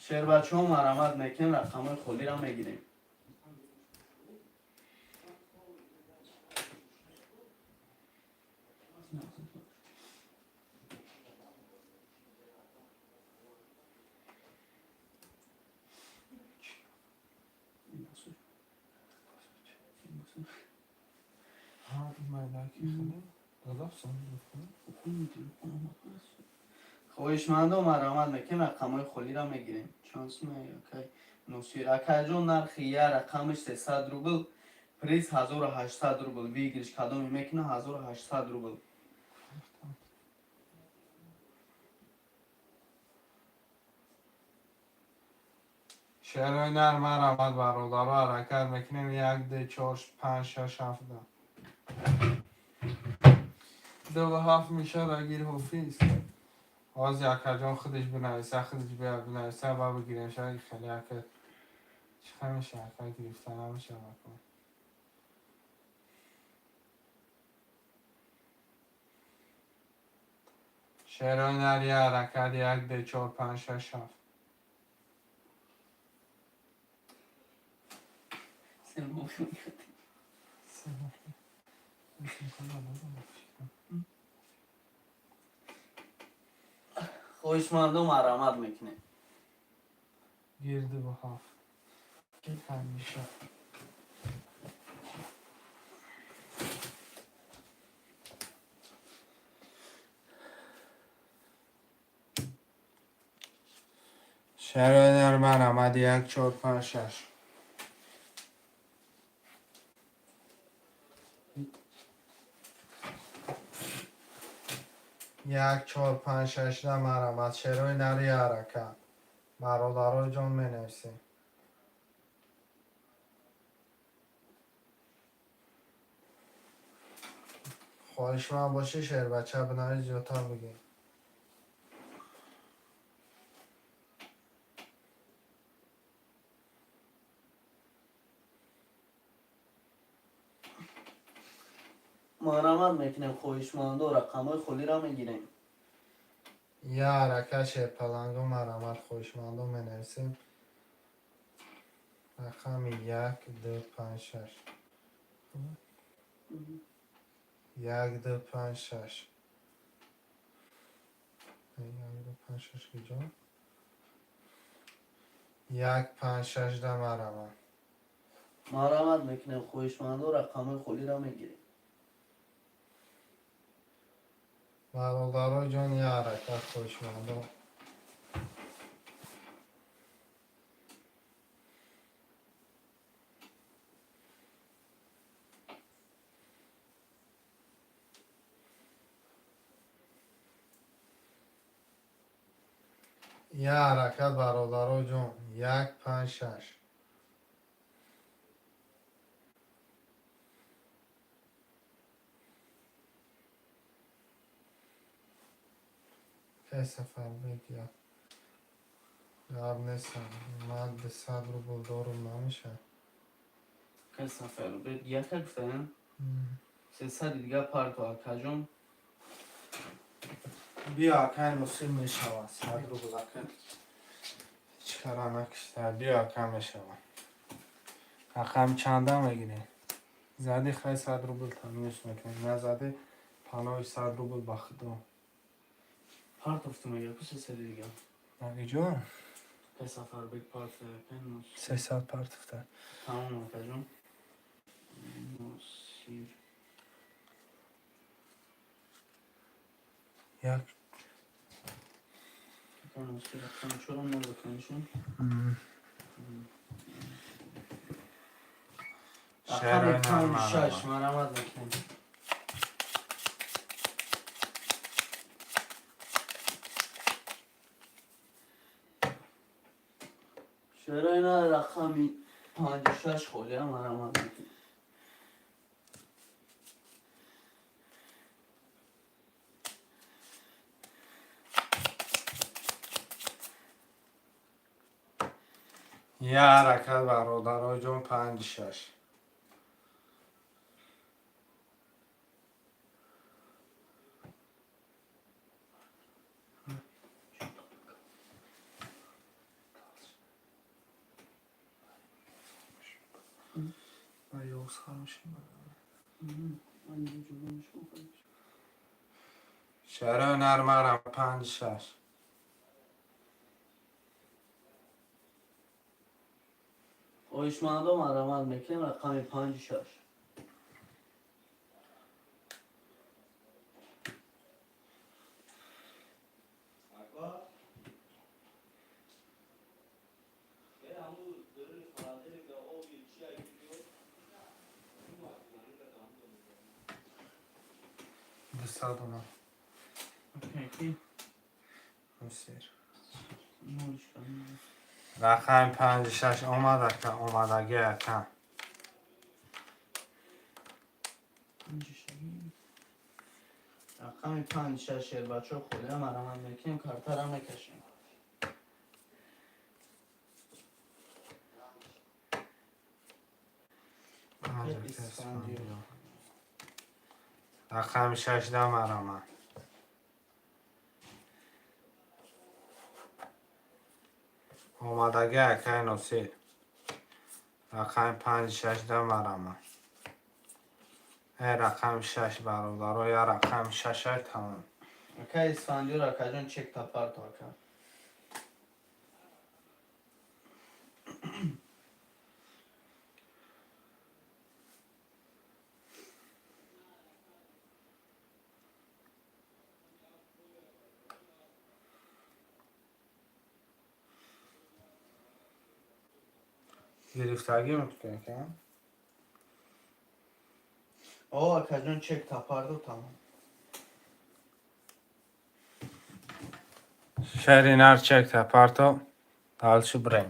Шербачаҳо, марамат мекунем, рақамҳои холиро мегирем. Ҳа, ин майдаки хеле додавсон. Хоҳишмандо, марамат мекунем, рақамҳои холиро мегирем. Чанд сума, акай Носир? Акайҷон, нархи я рақамаш 300 рубл. Приз 1800 рубл. Выигрыш кадоме мекуна, 1800 рубл. Шерои нар, марҳамат, бародаро, ҳаракат мекунем. Як, ду, чор, панҷ, шаш, ҳафт, дуву ҳафт мешавад. Агир ҳофиз ҳозир акаҷон худаш бинависа, худаш бия бинависа ба бигирем. Шаги хеле ака чӣ меша, ака, гирифта намешава кун. Шерои нар, я ҳаракат: як, ду, чор, панҷ, шаш, ҳафт. Се моҳ. Се моҳ. Хоҳишмандо, марҳамат мекунем. Гирду бо ҳафт ки ҳамеша. Шерои нар, марҳамат: як, чор, панҷ, шаш. Як, чор, панҷ, шаш на, марҳамат. Шерои нари, ҳаракат, бародаро ҷон, менависем. Хоҳишманд бошӣ, шербача, бинавис, зиёдтар бигир. Марҳамат мекунем, хоҳишмандо, рақамҳои холиро мегирем. Я ҳаракат, шерпаланго, марҳамат, хоҳишмандо, менависем рақами як, ду, панҷ, шаш. Як, ду, панҷ, шаш. Як, ду, панҷ, шаш куҷо? Як, панҷ, шаш да, марҳамат. Марҳамат мекунем, хоҳишмандо, рақамҳои холиро мегирем. Бародаро ҷон, я ҳаракат, хоҳишмандо. Я ҳаракат, бародаро ҷон: як, панҷ, шаш. Кай Сафарбек, як гап нестам, ман 200 рубл дорум, намешавад. Кай Сафарбек, яка гуфтаям, 300 дига парто, акаҷон. Биё, акай Носир, мешавад 100 рубл, ака, ҳеҷ кара накишта. Биё, ака, мешавад. Рақами чанда мегирӣ? Зади, хай, 100 рубл тамиз мекунӣ, назади, паноҳи 100 рубл ба худо. Партофту мега ку 300 дига. Нагиҷо? Кай Сафарбек парто, акай Носир. 300 партофта. Тамом, акаҷон Носир. Як. Акай Носир, рақами чорам набаканшон. Рақами панҷ, шаш, марҳамат мекунем. Шерои на, рақами панҷу шаш холия, марҳамат мекунем. Я ҳаракат, бародаро ҷон: панҷ, шаш. Ба ёз хороший. Шарои нармарам: панҷ, шаш. Хоҳишмандо, марҳамат мекунем, рақами панҷу шаш. 200 омад. Окей. Носир. Ноль шуд. Рақами панҷи шаш омад, ака, омадагӣ, ака. Панҷи шаш. Рақами панҷ шаш, шербачо, холия марамат мекунем, картара мекашем. Панҷ, ака. Исфандиёр. Исфандиёр. Рақами шашда марамат. Омадагӣ, акаи Носир. Рақами панҷи шашда марамат. Рақами шаш, бародаро, я рақами шашай, тамом. Ака Исфандиёр, акаҷон, чек тапарто, ака. Гирифтагӣ мекунӣ, ака? О, акаҷон, чек тапарду, тамом. Шари нар, чек тапарто, дальше брем.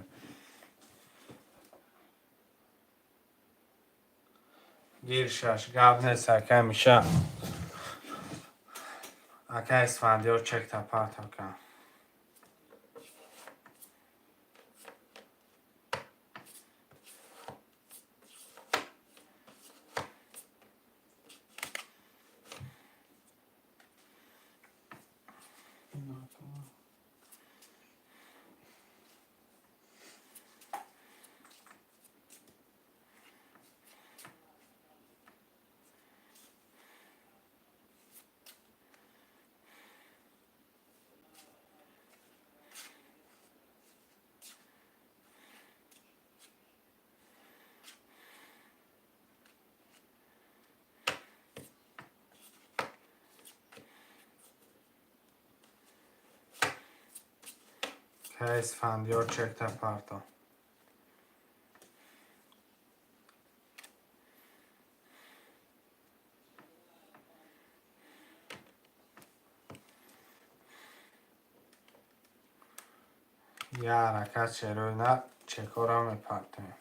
Гир, шаш, гап нест, ака Миша. Ака Исфандиёр, чек тапарто, ака. Ака Исфандиёр, чек тапарто. Я ҳаракат шерои нар, чекора мепартоем.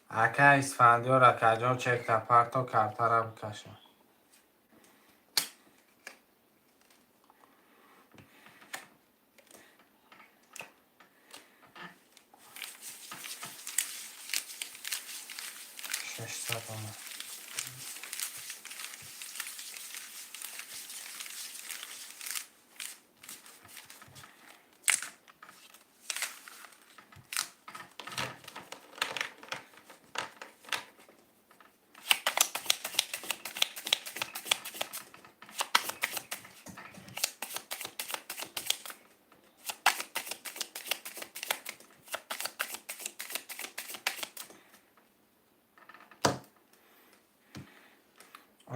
Ака Исфандиёр, акаҷон, чек тапарто, картара бикашем. 600 омад.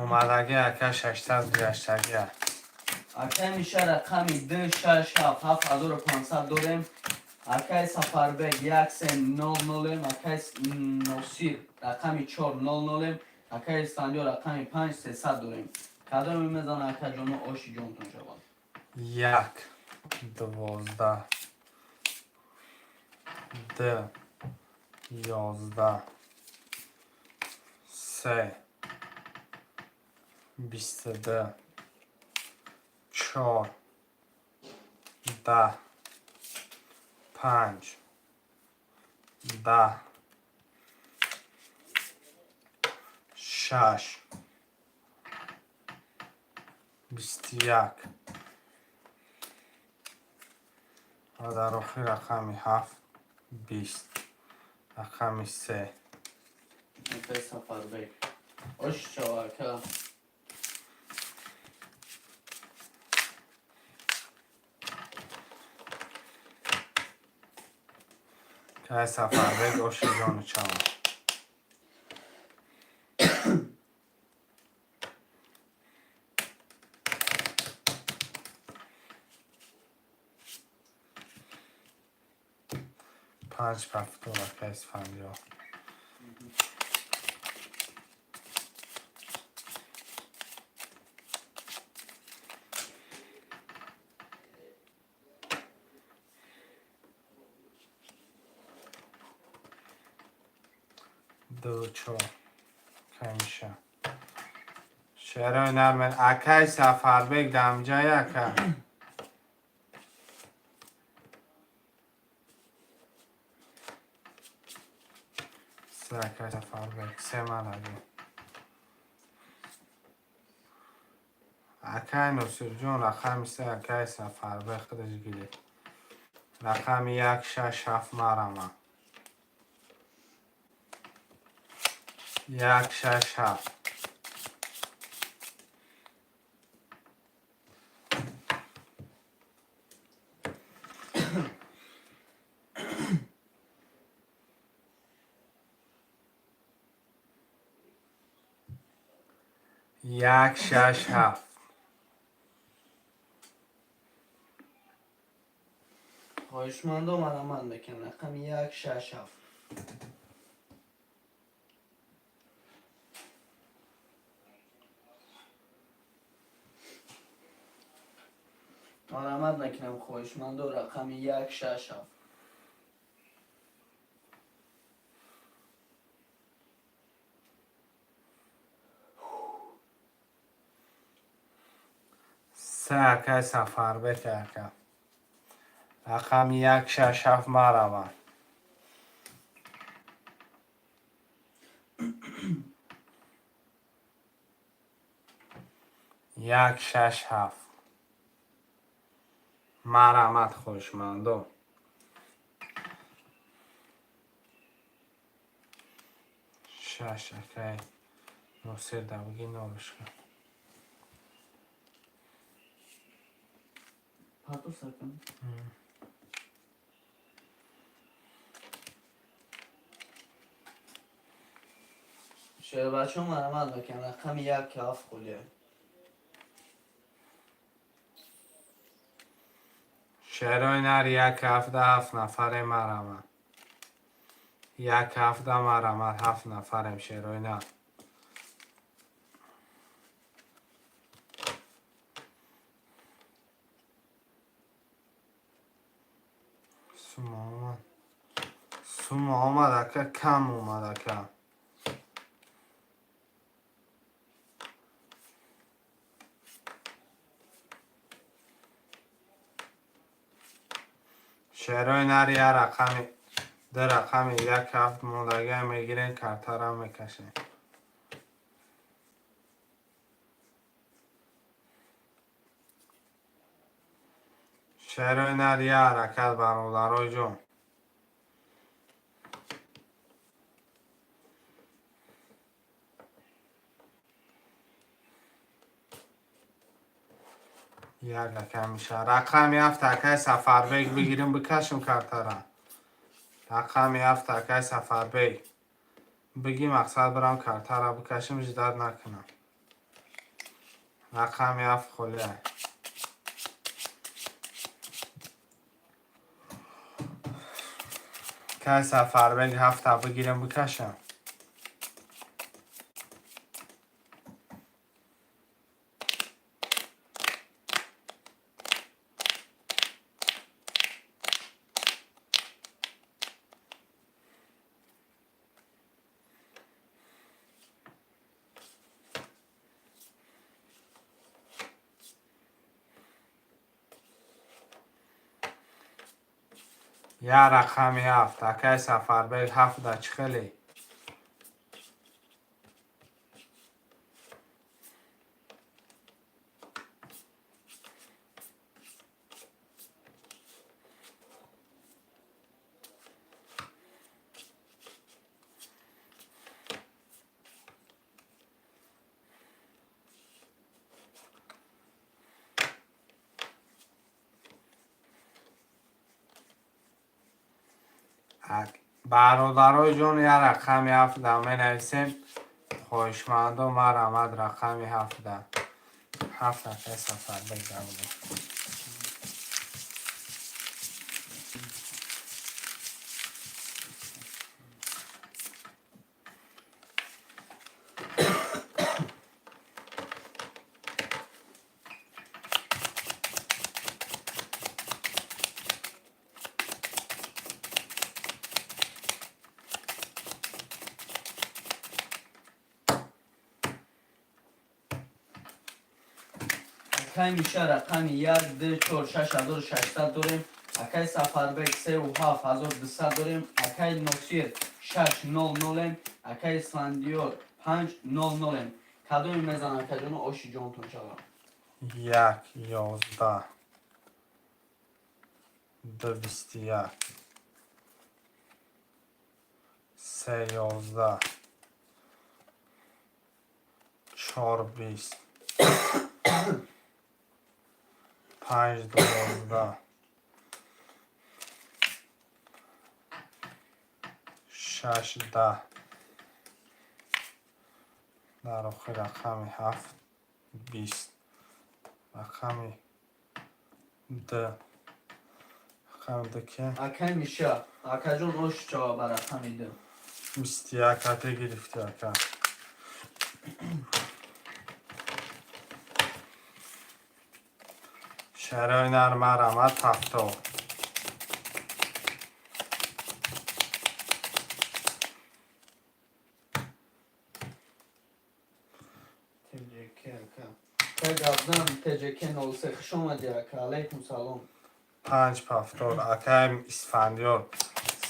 Омадагӣ, ака, 600 гузаштагӣ. Акай Миша, рақами ду шаш ҳафт, 7500 дорем. Акай Сафарбек, як се нол нолем. Акай Носир, рақами чор нол нолем. Акай Исфандиёр, рақами панҷ 300 дорем. Кадоме мезана, акаҷоно, оши ҷонтон шавад. Як, 12, ду, 11, се, 22, чор, 10, панҷ, 10, шаш, 21 ва дар охир рақами ҳафт, 20, рақами се. Акай Сафарбек, оши шава, ака. Кай Сафарбек, оши ҷону чава. Панҷ повтор, акай Исфандиёр. Ду, чор. Камиша. Шерои нармен. Акай Сафарбек дамҷай, ака. Се, акай Сафарбек. Се мараги. Акай Носирҷон, рақами се, акай Сафарбек худаш гирифт. Рақами як, шаш, ҳафт марама. Як, шаш, ҳафт. Як, шаш, ҳафт. Хоҳишмандо, марҳамат мекунем, рақами як, шаш, ҳафт. Марҳамат мекунем, хоҳишмандо, рақами як, шаш, ҳафт. Се, акай Сафарбек, ака. Рақами як, шаш, ҳафт маравам. Як, шаш, ҳафт. Марҳамат, хоҳишмандо. Шаш, акай Носир, давги нолишка. Пардо сар кунем. Шербачо, марҳамат мекунем, рақами як, ҳафт холия. Шерои нар, як, ҳафта, ҳафт нафаре марҳамат. Як, ҳафта, марҳамат, ҳафт нафарем, шерои нар. Сума омад. Сума омад, ака, кам омад, ака. Шерои нар, як рақами, ду рақами як, ҳафт мондагиа мегирем, картара мекашем. Шерои нар, як ҳаракат, бародарои ҷон. Як рақам меша. Рақами ҳафт, акай Сафарбек, бигирим, бикашем картара. Рақами ҳафт, акай Сафарбек. Биги, мақсад бирам картара бикашем, ждать накунам. Рақами ҳафт холия. Акай Сафарбек, ҳафта бигирам, бикашам. Як рақами ҳафт, акай Сафарбек, ҳафта чӣ хеле? Бародарои ҷон, як рақами ҳафта менависем. Хоҳишмандо, марҳамат, рақами ҳафта. Ҳафт, акай Сафарбек, давлат. Акай Миша рақами 1, 2, 4, 6600 дорем. Акай Сафарбек 3 7 1200 дорем. Акай Носир 6 0 0, акай Исфандиёр 5 0 0. Кадоме мезанам, акаҷоно, оши ҷонтон шавад. Як 11, ду 21, се 11, чор 20, панҷ 12, шаш 10, дар охир рақами ҳафт 20, рақами д, рақами д ки? Акай Миша, акаҷон, ош шава ба рақами ду. 21 ате гирифти, ака. Шарои нармарамад ҳафто. ТЖК ака. Акай Гавдан ТЖК 03, хуш омадӣ, ака. Алайкум салом. Панҷ повтор. Акаи Исфандиёр,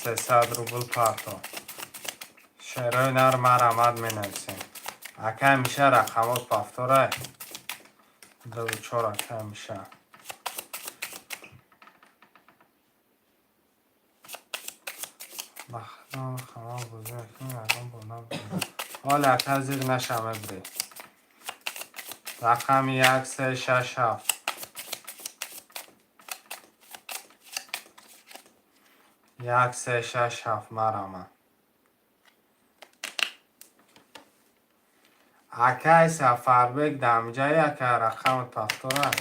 300 рубл парто. Шерои нар марамад менависем. Акаи Миша, рақамот повторай. Дуву чор, акаи Миша. Бахтон хама бозӣ мекунем, ягон бор набудем. Ҳоле, ака, зир наша, мебирӣ. Рақами як, се, шаш, ҳафт. Як, се, шаш, ҳафт, марама. Акай Сафарбек дамҷаи, ака, рақами повтора.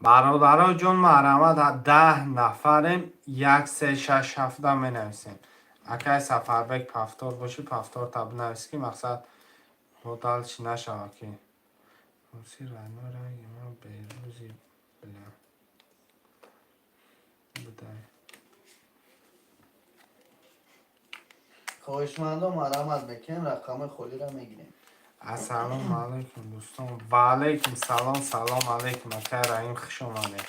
Бародаро ҷон, марҳамат, 10 нафарем, як, се, шаш, ҳафта менависем. Акай Сафарбек, повтор бошӣ, повторта бинавис, ки мақсад мо дальше нашава, ки руси родной ранги ма берӯзи бля будай. Хоҳишмандо, марҳамат мекунем, рақамҳои холиро мегирем. Ассалому алайкум, дӯстон. Ва алайкум салом, салом алайкум, акай Раҳим, хуш омадед.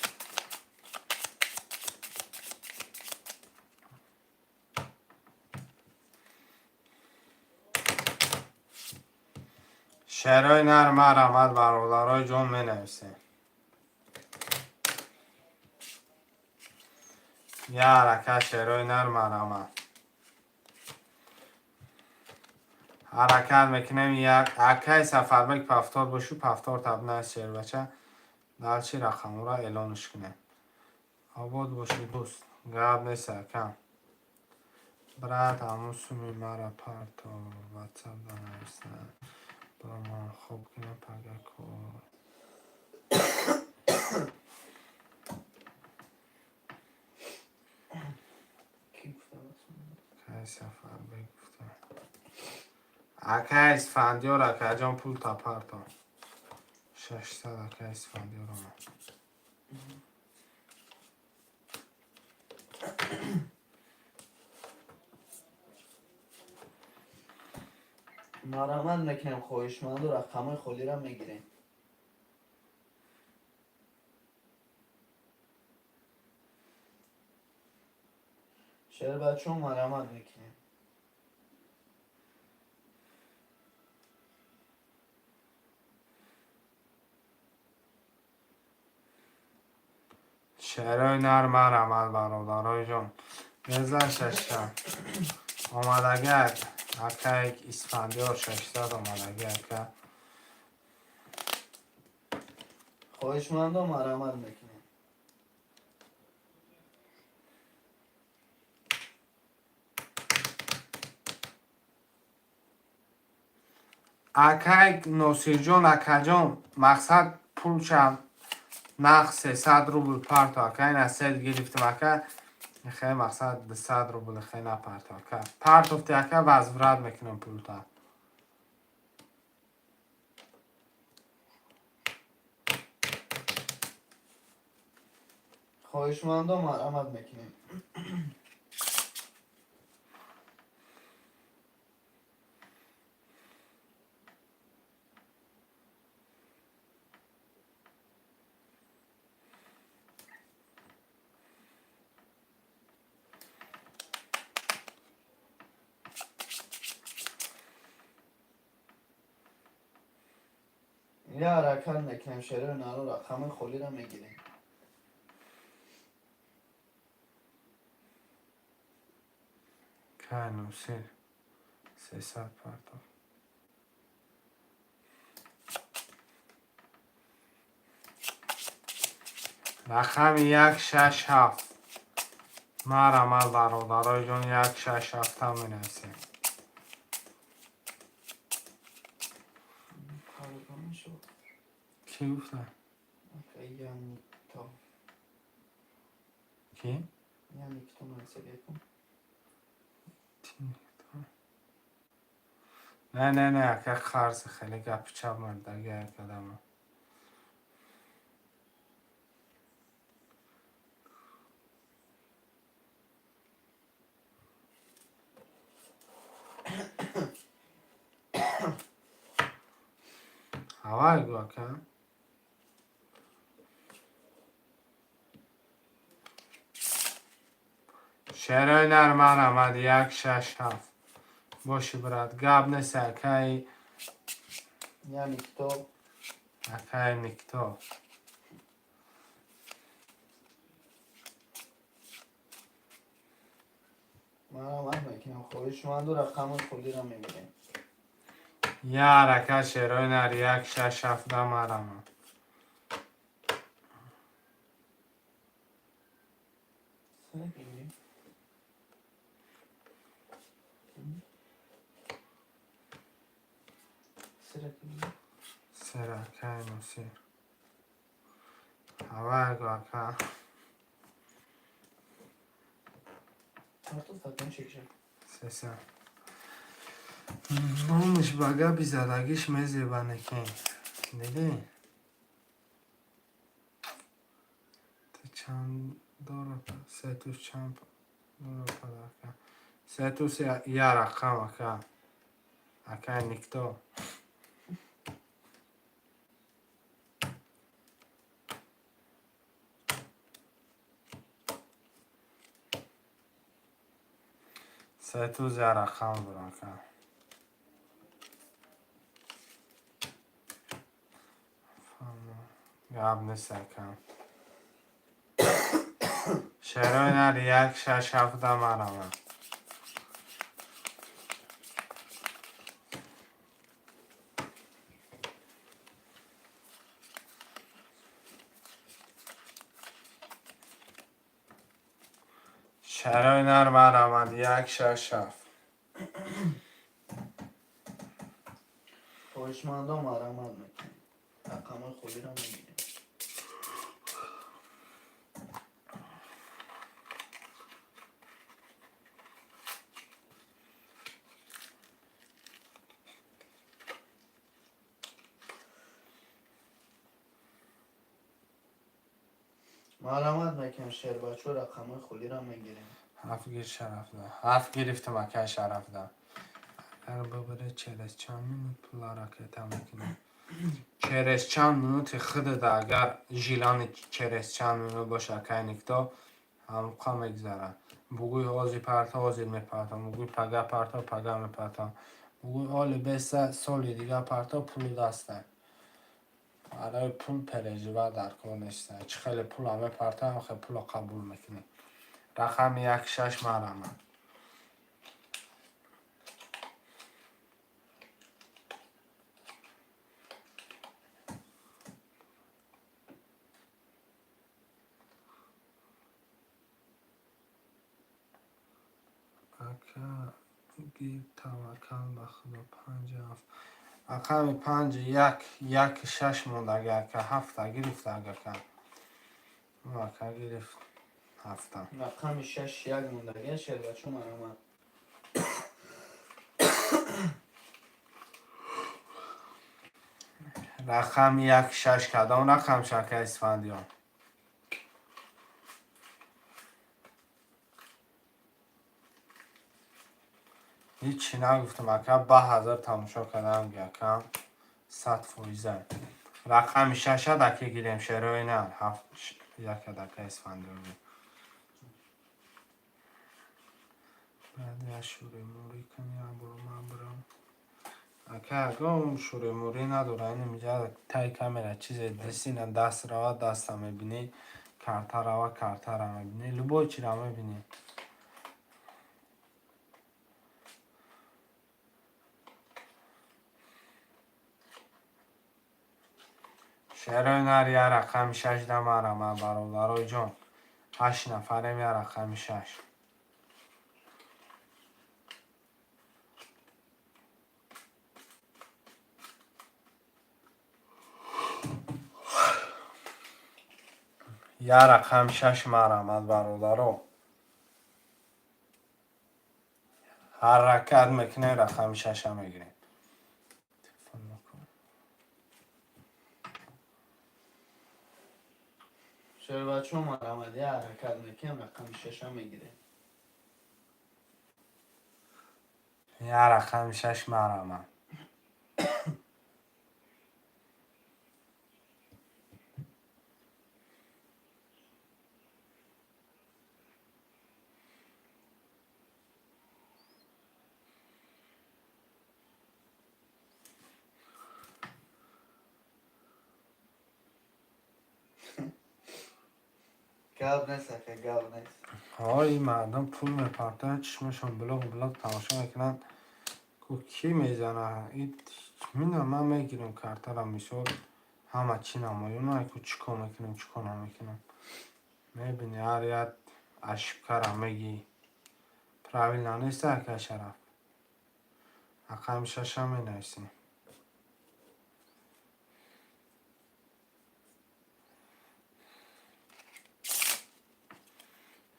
Шерои нар марҳамат, бародарои ҷон, менависем. Я ҳарака, шерои нар марҳамат. Ҳаракат мекунем як. Акай Сафарбек, повтор бошу, повтор табнавис, шербача. Дальше рақамҳоро эълонш кунем. Обод бошӣ, дӯст. Гап нест, акам. Брат, ҳамун суми мара парто, ватсап данависа. Бро, ман хоб кунам, пага кор. Кӣ гуфта? Акай Сафарбек гуфта. Акай Исфандиёр, акаҷон, пул та парто. 600, акай Исфандиёр омад. Марҳамат мекунем, хоҳишманду, рақамҳои холиро мегирем. Шербачо, марҳамат мекунем. Шерои нар марҳамат, бародарои ҷон. Мезан шаша. Омадагак акай Исфандиёр, 600 омадаги, ака. Хоҳишмандо, марҳамат мекунем. Акай Носирҷон, акаҷон, мақсад пулша нақд 300 рубл парто, ака. Ина сел гирифтем, ака. Хе, мақсад 200 рубл хе напарто, ака. Партофти, ака, возврат мекунем пулта. Хоҳишмандо, марҳамат мекунем. Я ҳаракат мекунем, шерои наро рақами холиро мегирем. Кай Носир 300 партов. Рақами 167. Марҳамат, бародарои ҷон, 167-а менависем. Паргона шуд. Кӣ гуфта? Я никто. Кӣ? Я никто нависагекун. Не, не, не, ака, қарзи хеле гапи чап мардаги як адама. Ҳавай гу, ака. Шерои нар, марҳамат, 167. Боши, брат, гап нест, акаи. Я никто. Акаи никто. Марҳамат мекунем, хоҳишманду рақами холиро мегирем. Я ҳаракат, шерои нар, 167-да, марҳамат. Се мегирем. Сира мегирем. Сера, акаи Носир. Ҳавай гу, ака. Партов такон чекша. Сеса. Номаш ба гапи задагиш мезеба некин. Дидӣ? Ту чанд дора сетус чанд дора падака? Сетус я рақам, ака. Акаи никто. Сетус я рақам бур, ака. Фаҳмо. Гап нест, ака. Шерои нар, 167-да, марҳамат. Шерои нар, марҳамат, 167. Хоҳишмандо, марҳамат мекунем. Рақами холиро мегирем. Марҳамат мекунем, шербачо, рақамҳои холиро мегирем. Ҳафт гир, Шарафда. Ҳафт гирифтам, акай Шарафда. Агар бибире, через чанд минут пула ракета мекунем. Через чанд минути худада агар жилани через чанд минут боша, акай никто, ҳамқа мегзара. Бугӯй ҳозир парто, ҳозир мепартом. Бугӯй пага парто, пага мепартом. Бугӯй оли беса соли дига парто, пули даста. Барои пул переживать дар кор неста. Чӣ хеле пула мепартам, хеле пула қабул мекунӣ. Рақами 16, марҳамат. Ака, гир, таваккал ба Худо, 5 7. Рақами 5 1 1 6 мондаги, ака, ҳафта гирифта, ака. Ака гирифт ҳафта. Рақами 6 1 мондагия, шербачо, марҳамат. Рақами 16 кадом рақам, шака Исфандиён? Ҳичи нагуфтам, ака, ба ҳазор тамошо кардам, акам 100%. Рақами шаша даки гирем, шерои нар ҳафт яка дака Исфандиёр. Баъд я шуремурӣ кунӣ, абру ман. Ака, ягон шуремурӣ надора, ин инҷа таи камера чизе дисина даст рава, даста мебинӣ, карта рава, картара мебинӣ, любой чира мебинӣ. Шерои нар, я рақами шаш дамарама, бародарои ҷон. Ҳашт нафарем, я рақами шаш. Я рақами шаш марамад, бародаро. Ҳаракат мекунем, рақами шаша мегирем. Телефон накун. Шербачо, марамад, я ҳаракат мекунем, рақами шаша мегирем. Я рақами шаш марамад. Гап нест, ака, гап нест. Ҳои, мардум пул мепартоянд, чишмашон булуғ булуғ тамошо мекунанд. Ку кӣ мезана? Мина ман мегирам картара, мисол, ҳама чӣ намоён, ку чӣ кор мекунем, чӣ кор намекунем. Мебини, ҳар як ошибкара мегӣ. Правильно нест, ака Шараф. Рақами шаша менависем.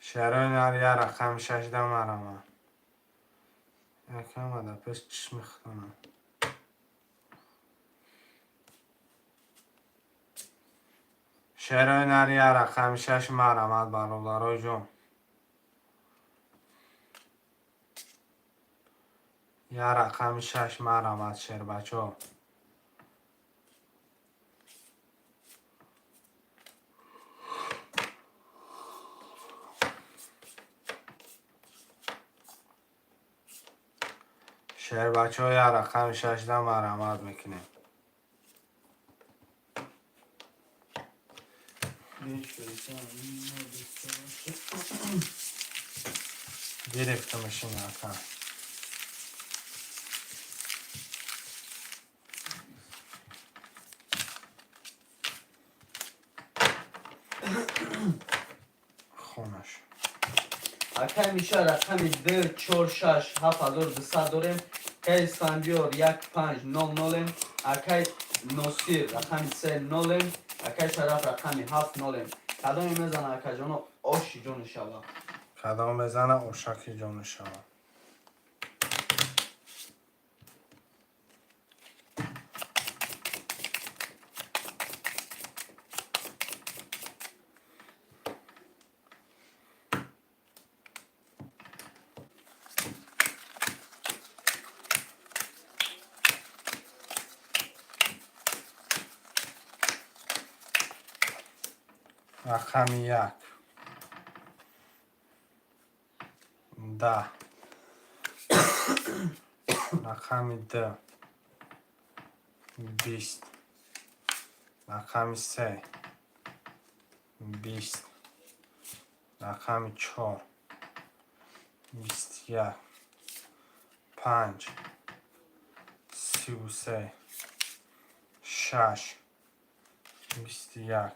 Шерои нар, я рақами шаш дамарама. Якам ада пеш чишми худонам. Шерои нар, я рақами шаш марамад, бародарои ҷон. Я рақами шаш марамад, шербачо. Шербачо, я рақами шашда марамад мекунем. Гирифтамашин, ака. Хонаш. Акай Миша, рақами ду чор шаш 7200 дорем. Акай Исфандиёр, як панҷ нол нолем. Акай Носир, рақами се нолем. Акай Шараф, рақами ҳафт нолем. Кадоме мезана, акаҷоно, оши ҷони шава. Кадом мезана, ошаки ҷони шава. Рақами як, 10, рақами ду, 20, рақами се, 20, рақами чор, 21, панҷ, 33, шаш, 21,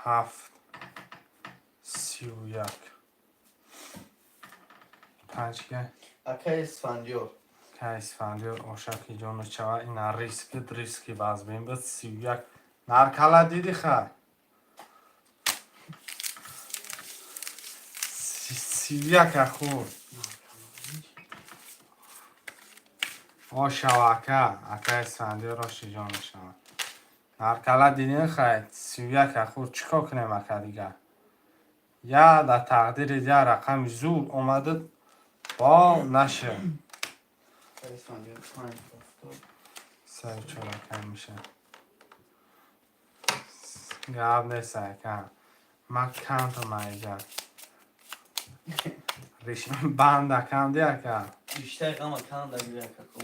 ҳафт, 31, панҷ ка. Акай Исфандиёр. Акай Исфандиёр, ошаки ҷону чава. Ина риски риски базбин буд, 31 наркала диди, хай, 31 хурд ошава, ака. Ака Исфандиёр, оши ҷону шава, наркала дидин, хай, 31 хурд. Чӣ кор кунем, ака, дигар? Я дар тақдири я рақами зур омада. Во наша. Исфандиёр панҷ ҳафтод. Сею чор, ака миша. Гап нест, ака. Ман камтам айҷа. Риш банда канди, ака. Иштаи ғама канда гир, ака ку.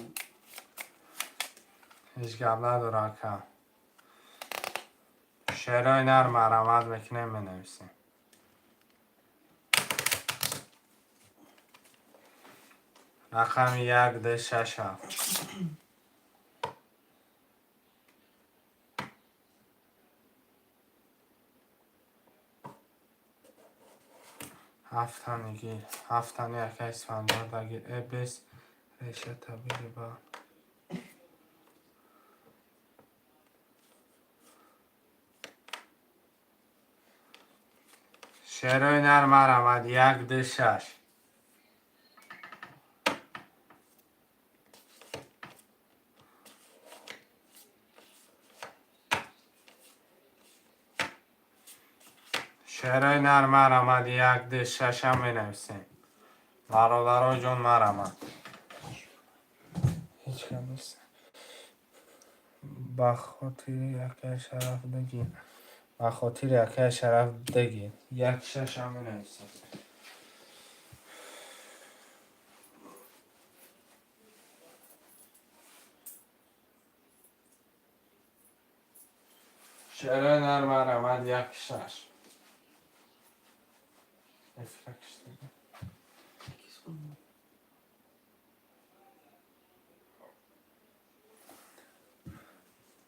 Ҳеҷ гап надора, ака. Шерои нар марамат мекунем, менависем. Рақами як, ду, шаш, ҳафт. Ҳафтанигӣ, ҳафтани, ака Исфандиёр дагир. Э, бес решата биги ба. Шерои нар марамад як, ду, шаш. Шерои нар марамад як, ду, шашам менависем. Бародаро ҷон, марамад. Ҳеҷ гап нест. Ба хотири акаи Шараф бигир. Ба хотири акаи Шараф бигир. Як шашам менависем. Шерои нар марамад як, шаш. Эфира киштига.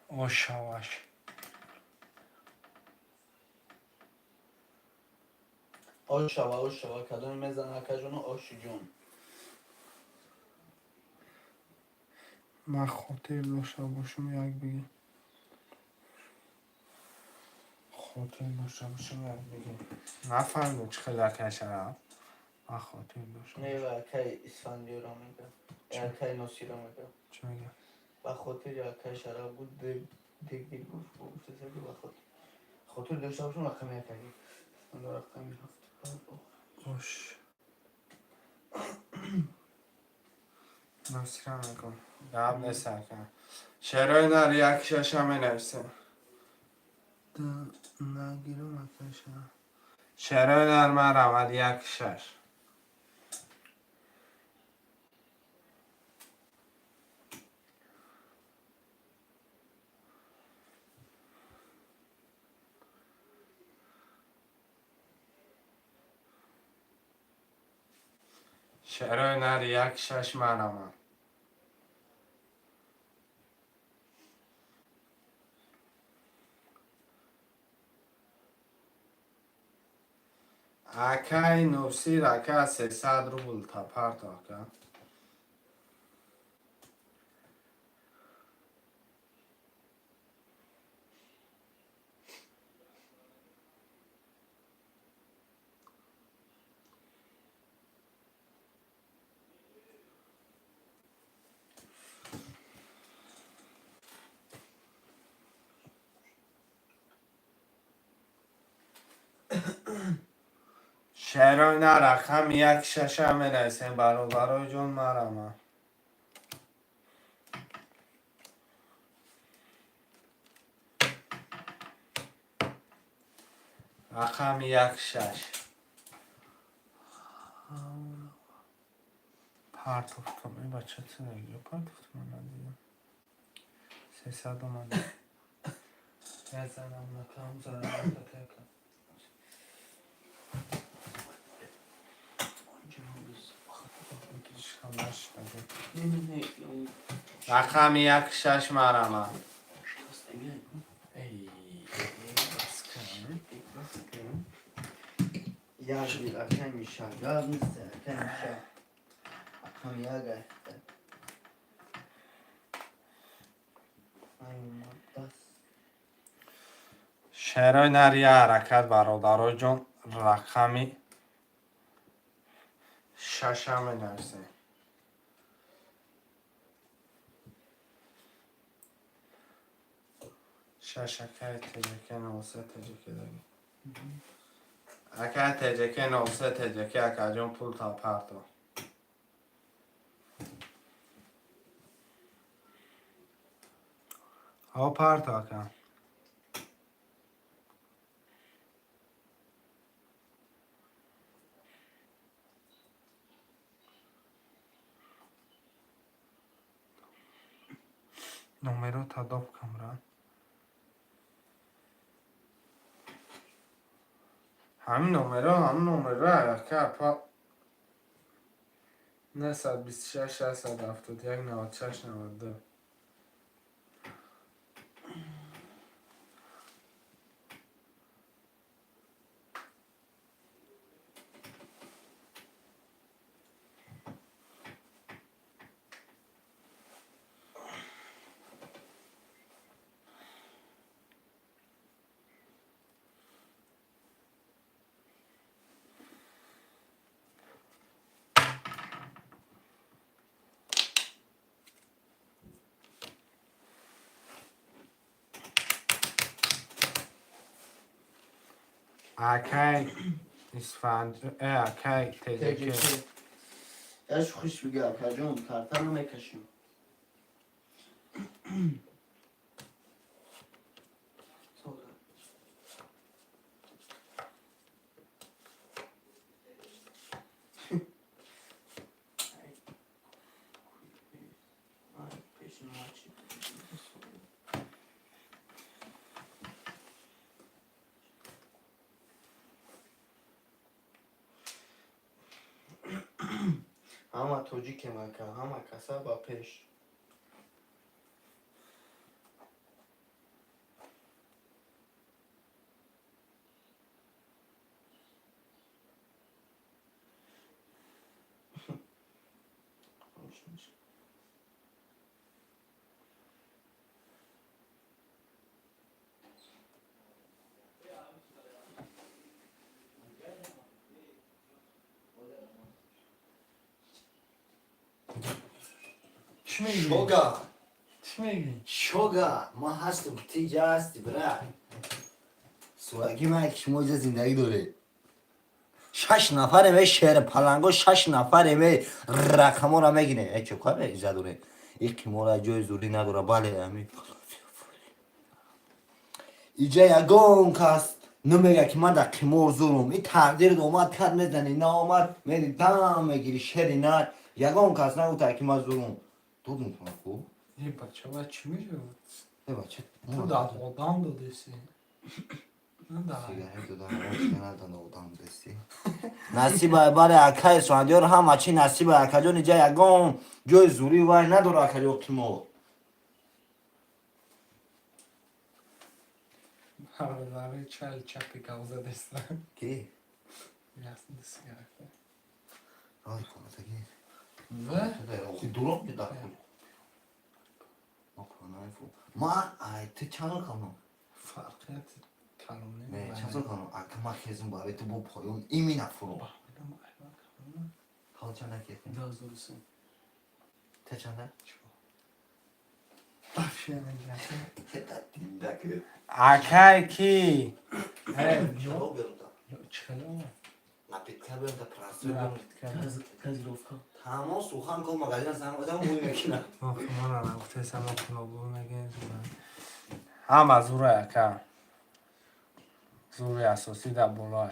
Ошаваш. Ошава, ошава, кадоме мезана, акаҷоно, оши ҷон. Ман хотир дошта бошум, як бигӣ. Хотир дошта бошум, як бигӣ. Нафаҳмидам, чӣ хел, акаи Шараф. Ман хотир дошта Не, бошум. акаи Исфандиёро мега. Акаи Носиро мега. Чӣ мега? Ба хотири акаи Шараф буд, дегир гуфт, гуфтеса ки ба хотир дошта бошум, рақами як аги. Исфандиёр рақами ҳафт. Ош. Носира мекун. Гап нест, ака. Шерои нар як, шаша менависем. Нагирам, акаи Шараф. Шерои нар марамад як, шаш. Шерои нар як, шаш марамад. Акаи Носир, ака, 300 рубл та парто, ака. Шерои нар рақами як, шаша менависем, бародарои ҷон, марама. Рақами як, шаш. Партофтам. Э, бача, ценаги партофтам, ман надидам. 300 омада. Мезанам, накам зарам, така. Не, не, не. Рақами як, шаш марама. Эй, бас кун. Як гир, акаи Миша. Гап нест, акаи Миша. Рақами як ай. Ай, даст. Шерои нар я ҳаракат, бародаро ҷон, рақами шаша менависем. Шаш, акаи ТЖК 03 ТЖК даги. Акаи ТЖК 03 ТЖК, акаҷон, пул та парто. Ҳаво парто, ака. Номеро тадоб камра. Ҳамин номеро, ҳамин номеро, ака, апа. 926 671 96 92. Акай Исфанд, акай ТЖК. Яш хуш бига, акаҷон, карта намекашем. Ҳама тоҷикем, ака, ҳама каса ба пеш. Чӣ мегӣ? Шога. Чӣ мегӣ? Шога, ма ҳастам, ти ҷа ҳасти, брат. Сураги ман ки шумо иҷа зиндагӣ доред. Шаш нафаре шери паланго, шаш нафаре рақаморо мегирем. Э, чо кар иҷа доред? И қимора ҷои зурӣ надора, бале, ами. Иҷа ягон кас намега ки ман дар қимор зурум. И тақдир омад, кар мезани, наомад, мери дам мегири, шери нар. Ягон кас нагуфта ки ман зурум. Додум ку? Е, бача, ва чӣ мешавад? Э, бача. Ту дар одам додеси. Сигарет додам, надодам, одам додеси. Насиба баре акай Суандиёр ҳама чи насиба, акаҷон, иҷа ягон ҷои зурӣ вай надора, акаҷо, қимор. Бародари чай чапи гав задеста. Ки? Ясно, сигарета. Ай, коматаги. Ва? Охи дуроб меда. Ма, ай, ту чанд калон? Фарқияти калон Не, чанд сол калон? Ака, ма хезум барои ту бо поён имина фуру. Ҳол чанда ки? 2003. Ту чанда? Акай ки? Э, Чаро берунда? Чӣ хеле омад? Напитка берунда, простой берунда. Газировка. Тамом сухан кун, магазин занг бизан, бӯй мекунам. Мо қимора нагуфтеса, мо қимор мегем. Ҳама зура, ака. Зури асосӣ дар болоа.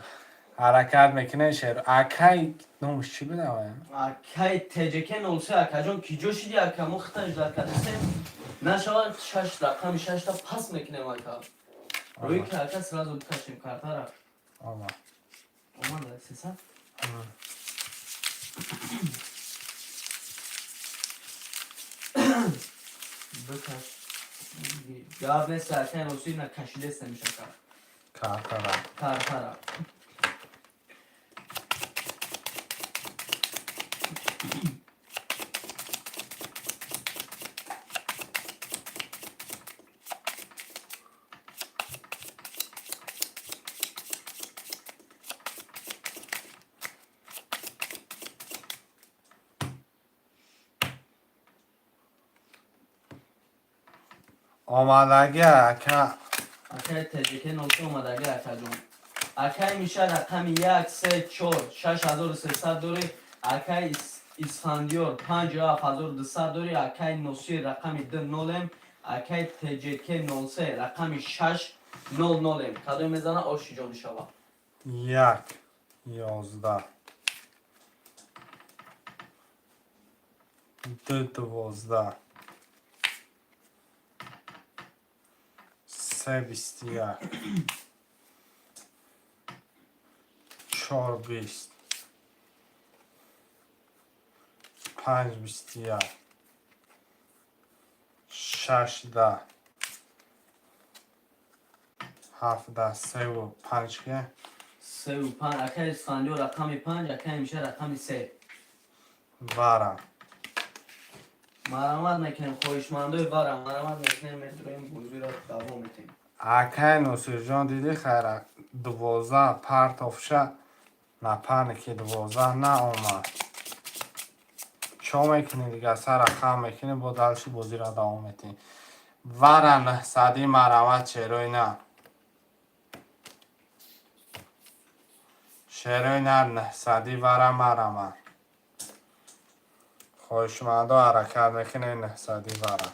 Ҳаракат мекунед, шер. Акай номаш чӣ буда вая? Акай ТЖК 03, акаҷон, ки ҷо шиди, ака? Мо хитан ждать кардесем. Нашавад, шаш рақами шашта пас мекунем, ака. Рӯи ки, ака, сразу бикашем картара. Ова. Омада, сеса? Бикаш. Гап нест, акай 03 на кашидест намеша, ака. Картара. Картара. Омадагӣ, ака. Акай ТЖК 03 омадагӣ, акаҷон. Акай миша рақами як, се, чор, 6300 дорӣ. Акай Исфандиёр 5 7200 дорӣ. Акай Носир рақами д нолем. Акай ТЖК 03 рақами 6 00 кадом мезана, оши ҷон шава. 1, 11, 2, 12, 3, 21, 4, 20, 5, 21, 6, 10, 7, 3 5 ке. 3 5. Акай Исфандиёр рақами 5, акай Миша рақами 3. Вара. Марамат мекунем, хоҳишмандои вара, марамат мекунем, медроем, бозиро давом метем. Акай Носирҷон, диди, хайра, 12 партовша напарники 12 наомад. Чо мекунӣ дига, сара хам мекунӣ, бо дальше бозиро давом метем. Вара нӯҳсадӣ, марамат, шерои нар. Шерои нар, нӯҳсадӣ вара, марамат. Хоҳишмандо, ҳаракат мекунем, нӯҳсадӣ вара.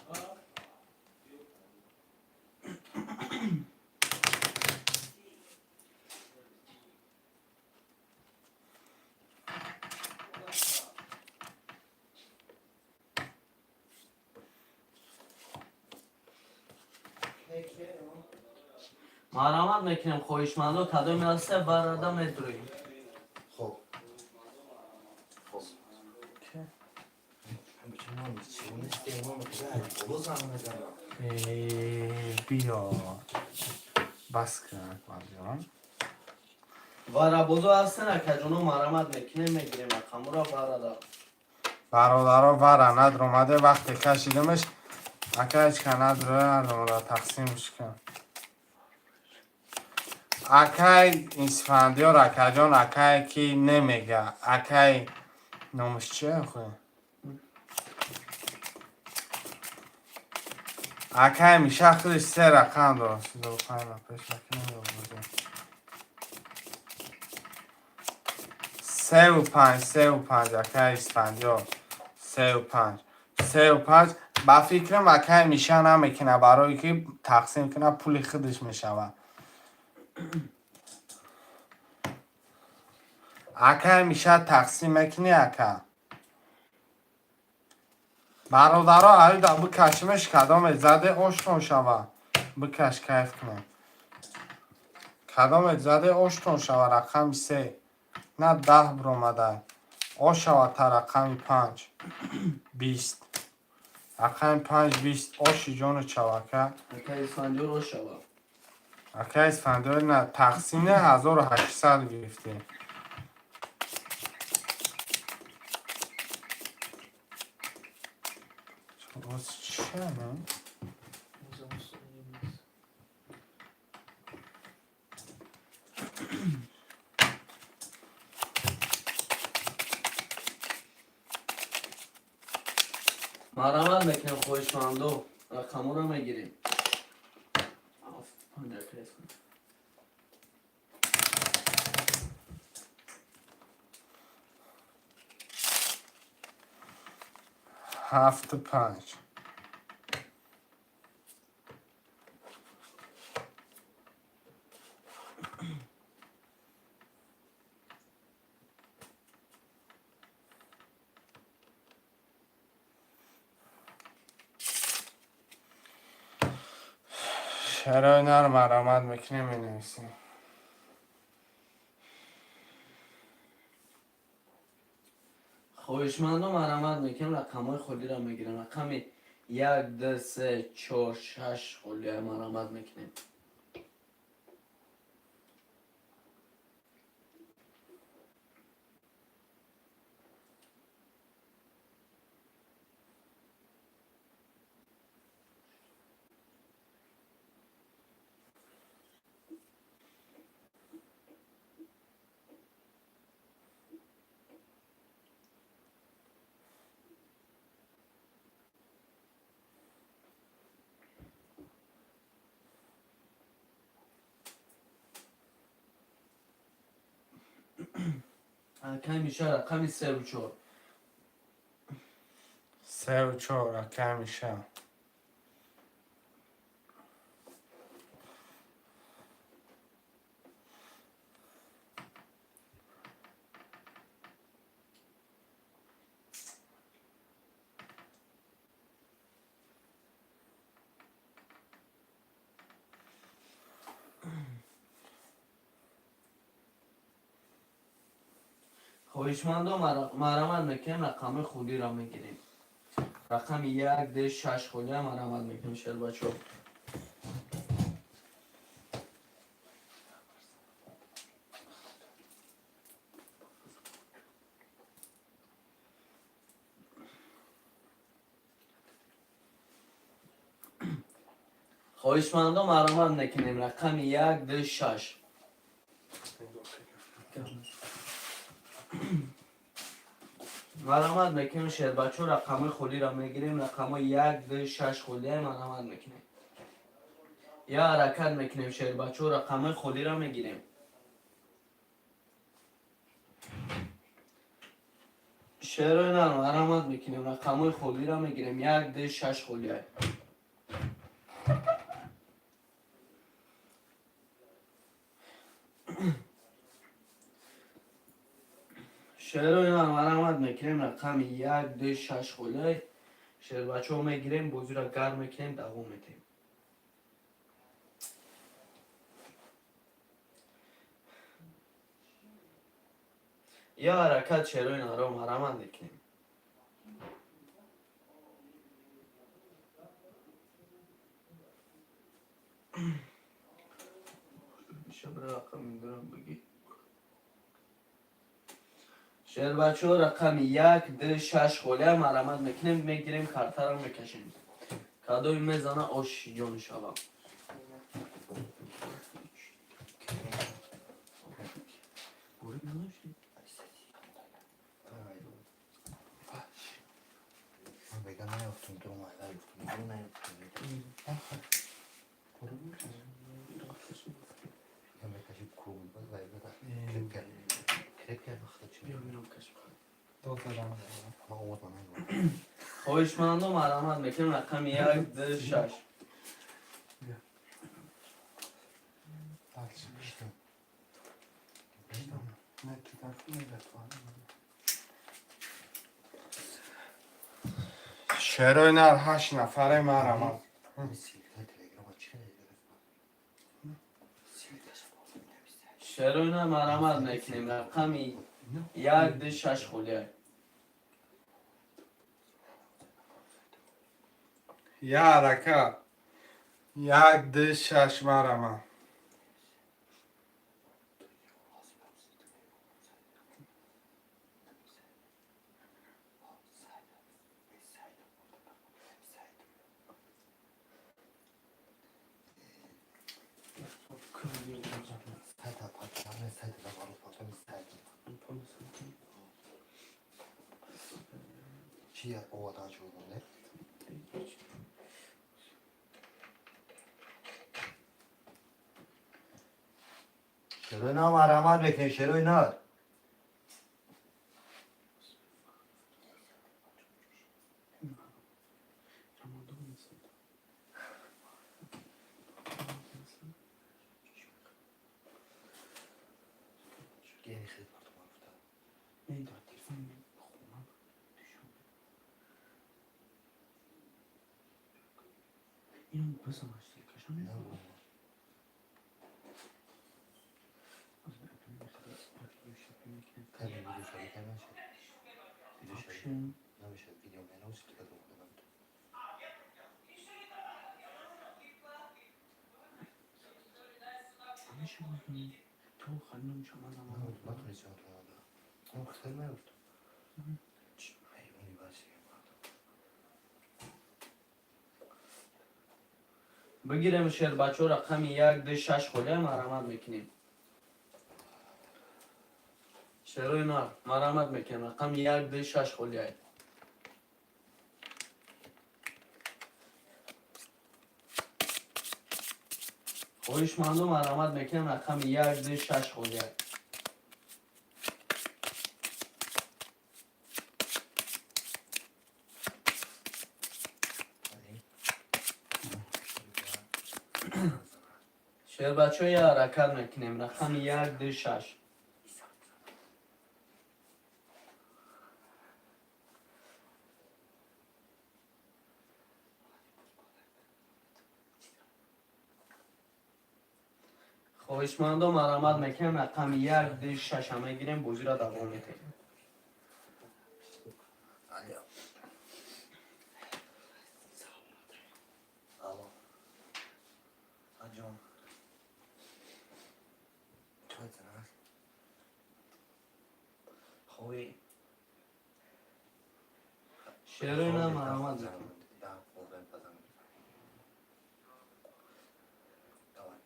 Марамат мекунем, хоҳишмандо, кадоме ҳаста, варада медроем. Хоб. Хоб. Биё, бас кун, Акбарҷон. Варабозо ҳастен, акаҷоно, марамат мекунем, мегирем рақаморо варада. Бародаро, вара надромаде, вақте кашидимаш, ака, ҳеч ка надроя, ҳардумро тақсимш кун. Акай Исфандиёр, акаҷон, акае ки немега, акай номаш чия хӯ? Акай Миша худаш се рақам дорад. Пеш накунем ё бозӣ? Сеу панҷ, сеу панҷ, акай Исфандиёр, сеу панҷ, сеу панҷ. Ба фикрам, акай Миша намекуна, барое ки тақсим куна, пули худаш мешавад. Акай Миша, тақсим мекунӣ, ака? Бародаро, аида бикашимеш, кадоме заде, оштон шава. Бикаш, кайф кунем. Кадоме заде, оштон шава. Рақами се на 10 биромада, ош шава та рақами панҷ 20, рақами панҷ 20, оши ҷону чавака. Акай Исфандиёр, ошава. Акай Исфандиёр, на тақсим, не, 1800 гирифтем. Чия? Марамат мекунем, хоҳишмандо, рақаморо мегирем. 7 5, акай Исфандиёр. Ҳафту панҷ. Чаро инaro марамат мекунем, менависем. Хоҳишмандо, марамат мекунем, рақамҳои холиро мегирем. Рақами як, ду, се, чор, шаш холия марамат мекунем. Акай Миша, рақами севу чор. Севу чор, акай Миша. Хоҳишмандо, марамат мекунем, рақамҳои худиро мегирем. Рақами як, д, шаш холия марамат мекунем, шербачо. Хоҳишмандо, марамат мекунем, рақами як, д, шаш. Марамат мекунем, шербачо, рақамҳои холиро мегирем. Рақамҳои як, д, шаш холия марамат мекунем. Я ҳаракат мекунем, шербачо, рақамҳои холиро мегирем. Шерои нар, марамат мекунем, рақамҳои холиро мегирем. Як, д, шаш холия. Шерои нар, марамат мекунем, рақами як, д, шаш холия. Шербачаҳо, мегирем, бозиро гарм мекунем, давом метем. Я ҳаракат, шерои наро, марамат мекунем. Шербачаҳо, рақами як, д, шаш холия марамат мекунем, мегирем, картаро мекашем. Кадоми мезана, ош ҷон шава. Ман бега наёфтум, дуромада ёфтум, наёфтум. Я мекаши круг, крепко, крепко вақта чи. Дод задам. Ман овоз ман наёфтум. Хоҳишмандо, марамат мекунем, рақами як, д, шаш. Дальше. Биштам. Не, ты так не готова. Шерои нар, ҳашт нафаре, марамат. Ссылка телеграма чи хеле гирифт? Шерои нар, марамат мекунем, рақами як, д, шаш холия. Я ҳаракат. Як, д, шаш, марамат. Сайта патшами сайта да баро патшами сайта. Чи оводан шуд не? Шерои нар, марамат мекунем, шерои нар. Гени хидмат гуфта. Инам Кани видео шаби кани видео шаби намешад, видео менавис дигар намедонам. Натонистам тонада. Он хел наёфтам. Ҳайвони васи мардум. Бигирем, шербачо, рақами як, д, шаш холия марамат мекунем. Шерои нар, марамат мекунем, рақами як, д, шаш холия. Хоҳишмандо, марамат мекунем, рақами як, д, шаш холия. Али. Шербачо, я ҳаракат мекунем, рақами як, д, шаш. Хоҳишмандо, марамат мекунем, рақами як, д, шаша мегирем, бозиро давом метем. Хобӣ? Шерои на марамат. Давай.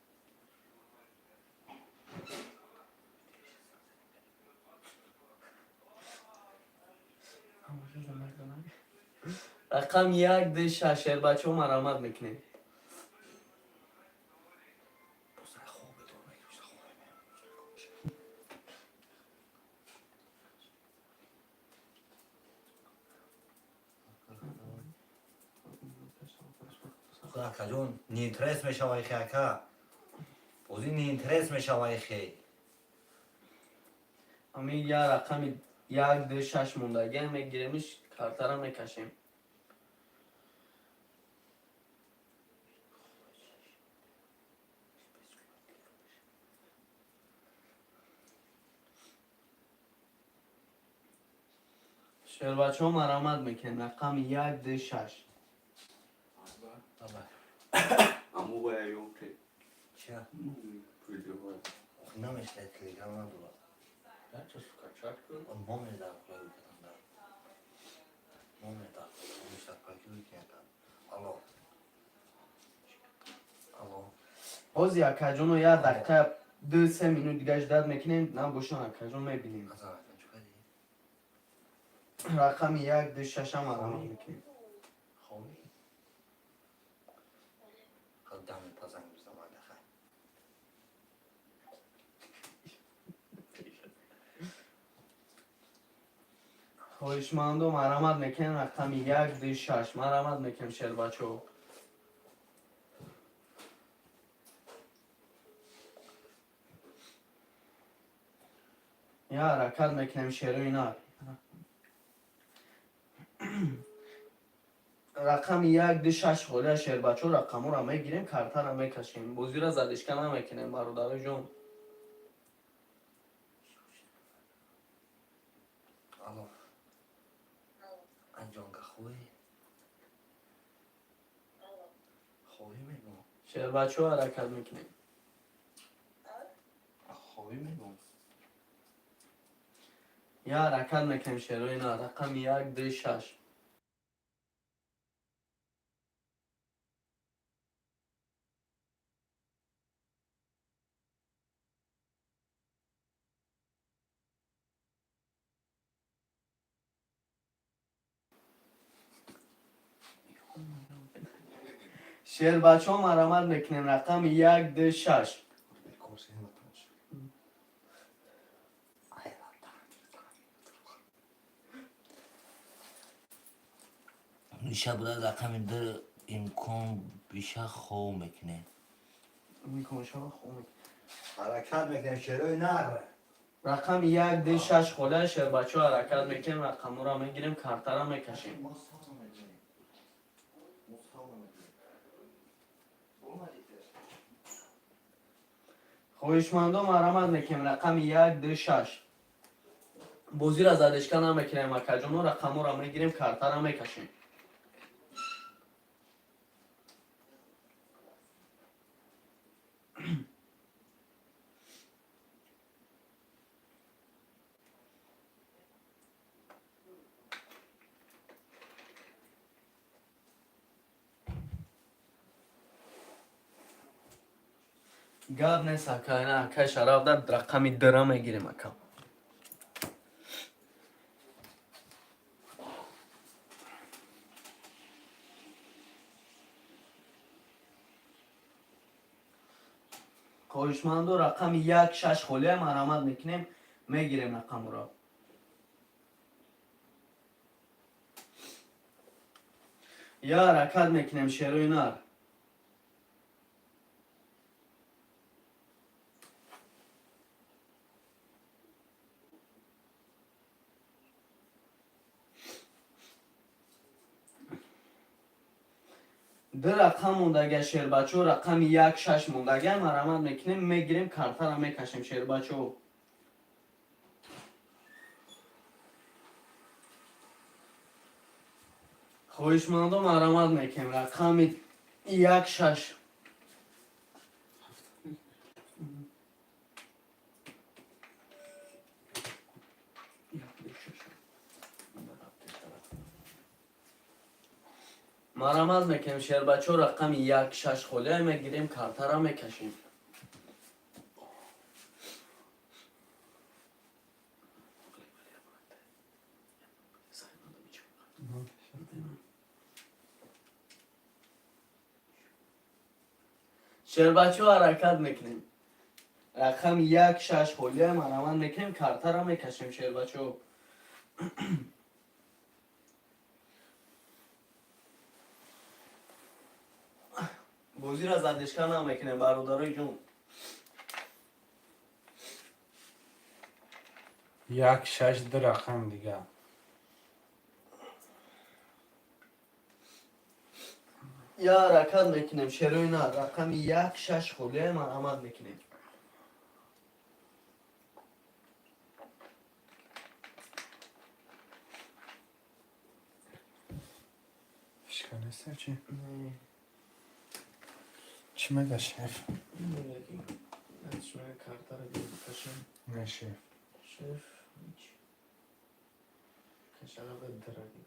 Рақам як ду шаш, шербачаҳо, марамат мекунем. Бозай хобе дор мекушта хобе. Акаҷон, неинтерес мешавай хе, ака. Бозӣ неинтерес мешавай хе. Ами я рақами як ду шаш мондагиам, мегиремиш, картара мекашем. Шербачаҳо, марамат мекунем, рақами як ду шаш. Давай. Аму бая ёнке. Чия? Видео. Охи намешта, телеграм надора. Дача скачать кун. Он номер дар кура кардам дар. Номер дар кура, дар кура кардам. Алло. Алло. Ҳозир, акаҷоно, як дақиқа, 2-3 минут дига ждать мекунем, набошан, акаҷон, мебинем. Азар акан чӣ кардӣ? Рақами як ду шаша марамат мекунем. Хобӣ? Хел дами пазанг бизанам ада хай. Хоҳишмандо, марамат мекунем, рақами як ду шаш, марамат мекунем, шербачаҳо. Я ҳаракат мекунем, шерои нар, рақами як ду шаш холия, шербачаҳо. Рақамҳоро мегирем, картара мекашем, бозиро задишка намекунем, бародарои ҷон. Алло. Анҷонга хубӣ? Хобӣ мегӯм. Шербачаҳо, ҳаракат мекунем. Хобӣ мегӯм. Я ҳаракат мекунем, шерои нар, рақами як ду шаш. Шербачаҳо, марамат мекунем, рақами як ду шаш. Бекор сен ватанш. Ай, ватан. Иша буда рақами ду имкон биша хов мекунем. Миконшава хоб мекунем. Ҳаракат мекунем, шерои нар. Рақами як ду шаш холия, шербачаҳо, ҳаракат мекунем, рақамҳоро мегирем, картара мекашем. Мо савна мекунем. Мо савна мекунем. Омадите. Хоҳишмандо, марамат мекунем, рақами як ду шаш. Бозиро задишка намекунем, акаҷоно, рақамҳоро мегирем, картара мекашем. Гап нест, ака, ина акай Шараф дар рақами дра мегирем, ака. Хоҳишмандо, рақами як шаш холия, марамат мекунем, мегирем рақамро. Я ҳаракат мекунем, шерои нар. Ду рақам мондага, шербачо, рақами як шаш мондага, марамат мекунем, мегирем, картара мекашем, шербачо. Хоҳишмандо, марамат мекунем, рақами як шаш. Марамаз мекунем, шербачо, рақами як шаш холия мегирем, картара мекашем. Шербачо, ҳаракат мекунем, рақами як шаш холия марамаз мекунем, картара мекашем, шербачо. Бозиро задержка намекунем, бародарои ҷон. Як шаш, ду рақам дига. Я ҳаракат мекунем, шерои на, рақами як шаш холия марамат мекунем. Фишка неста чи? Чӣ мега, шеф? Картара кашем. Не, шеф. Шеф кашара драги.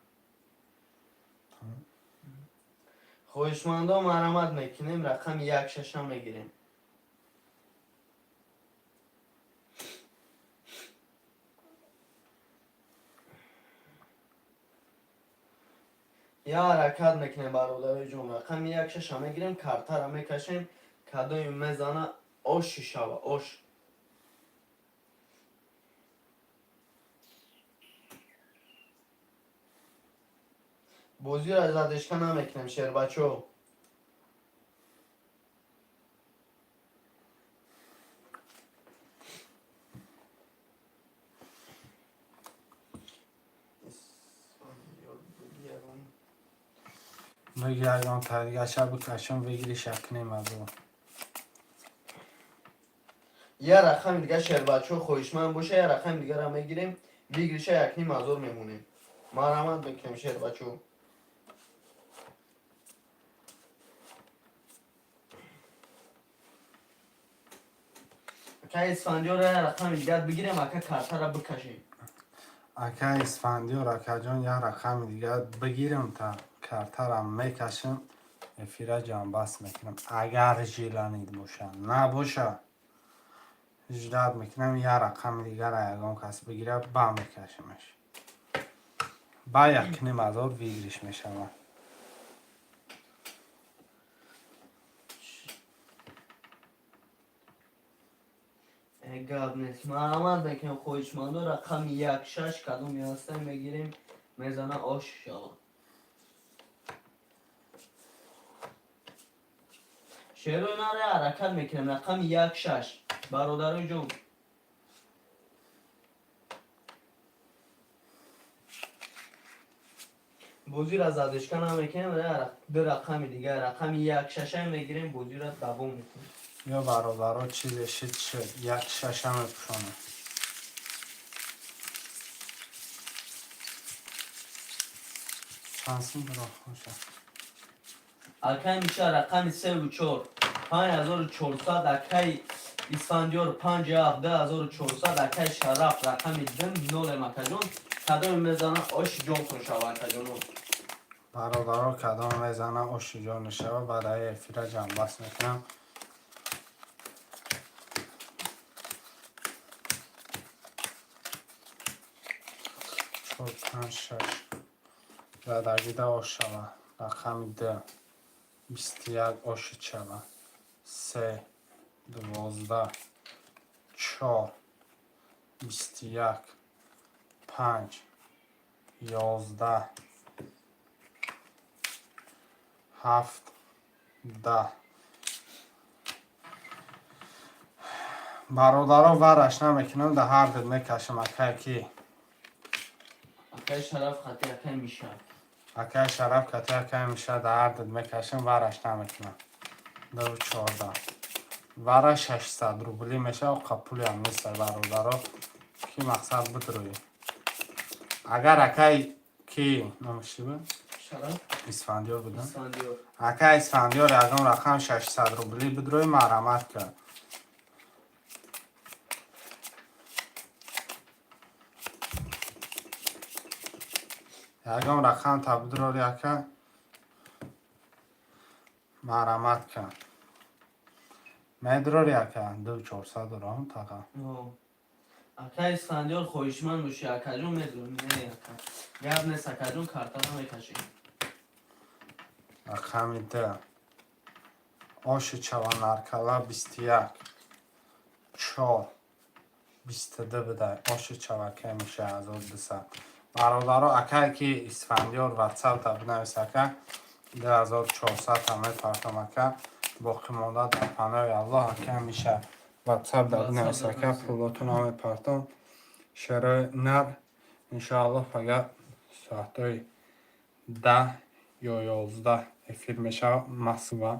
Хоҳишмандо, марамат мекунем, рақами як шашам мегирем. Я ҳаракат мекунем, бародарои ҷон, рақами як шаша мегирем, картара мекашем. Кадоми мезана, оши шава, ош. Бозиро задержка намекунем, шербачо. Бигир, ягон та дигаша бикашам, бигири, шакнем азо. Я рақами дига, шербачо, хоҳишманд боша, я рақами дигарам мегирем, выигрыша 1,5 ҳазор мемонем. Марҳамат мекунем, шербачо. Ака Исфандиёр, я рақами дигар бигирем, ака, картара бикашем. Ака Исфандиёр, акаҷон, як рақами дигар бигирам, та картарам мекашам, эфира ҷамъбаст мекунам. Агар желание боша, набоша, ждать мекунам, як рақами дигара ягон кас бигира, ба мекашамаш, ба 1,5 ҳазор выигрыш мешавад. Гап нест, марҳамат мекунем, хоҳишмандо, рақами як шаш кадоми ҳастем, мегирем, мезана, ош шава. Шерои наре, ҳаракат мекунем, рақами як шаш, бародарои ҷон. Бозиро задержка намекунем, ду рақами дигар, рақами як шаша мегирем, бозиро давом мекунем. Ё бародаро, чизе шид, шид, як шаша мепӯшонам. Чанд сум биро хоша? Акай Миша, рақами севу чор, 5400. Акай Исфандиёр, панҷ ҳафт, 2400. Акай Шараф, рақами дим нолем. Акаҷон, кадоме мезана, оши ҷонтон шава, акаҷоно. Бародаро, кадом мезана, оши ҷон шава. Баъдаи эфира ҷамъбаст мекунам. Чор, панҷ, шаш задагида ош шава. Рақами д 21 ошид шава. Се, 12, чор, 21, панҷ, 11, ҳафт, 10. Бародаро, вараш намекунам, да ҳар дид мекашам. Акай ки? Акай Шараф хати акай Миша. Акай Шараф кати акай Миша, да ҳар дид мекашам, вараш намекунам. Ду, 14. Вара 600 рубли мешава, пулиам нест, бародаро, ки мақсад бидроӣ. Агар акай ки номаш чӣ буд? Шараф. Исфандиёр будам. Исфандиёр. Акай Исфандиёр, ягон рақам 600 рубли бидроӣ, марҳамат кард. Ягон рақам та бидрори, ака. Марамат кан. Медрори, ака, 2400 дорам тақа. Ака Исфандиёр, хоҳишманд бошӣ, акаҷон, медонӣ, не, ака, гап нест, акаҷон, картара мекашӣ. Рақами д оши чава, наркала 21 4 22 бидай. Оши чавака меша 1200, бародаро. Акае ки Исфандиёр, ватсапта бинавис, ака, 2400 та мепартам, ака, боқӣ монда дар паноҳи Аллоҳ. Ака, меша ватсап да бинавис, ака, пулотона мепартам. Шерои нар, иншоаллоҳ, фақат соатҳои 10 ё 11 эфир мешавад Москва.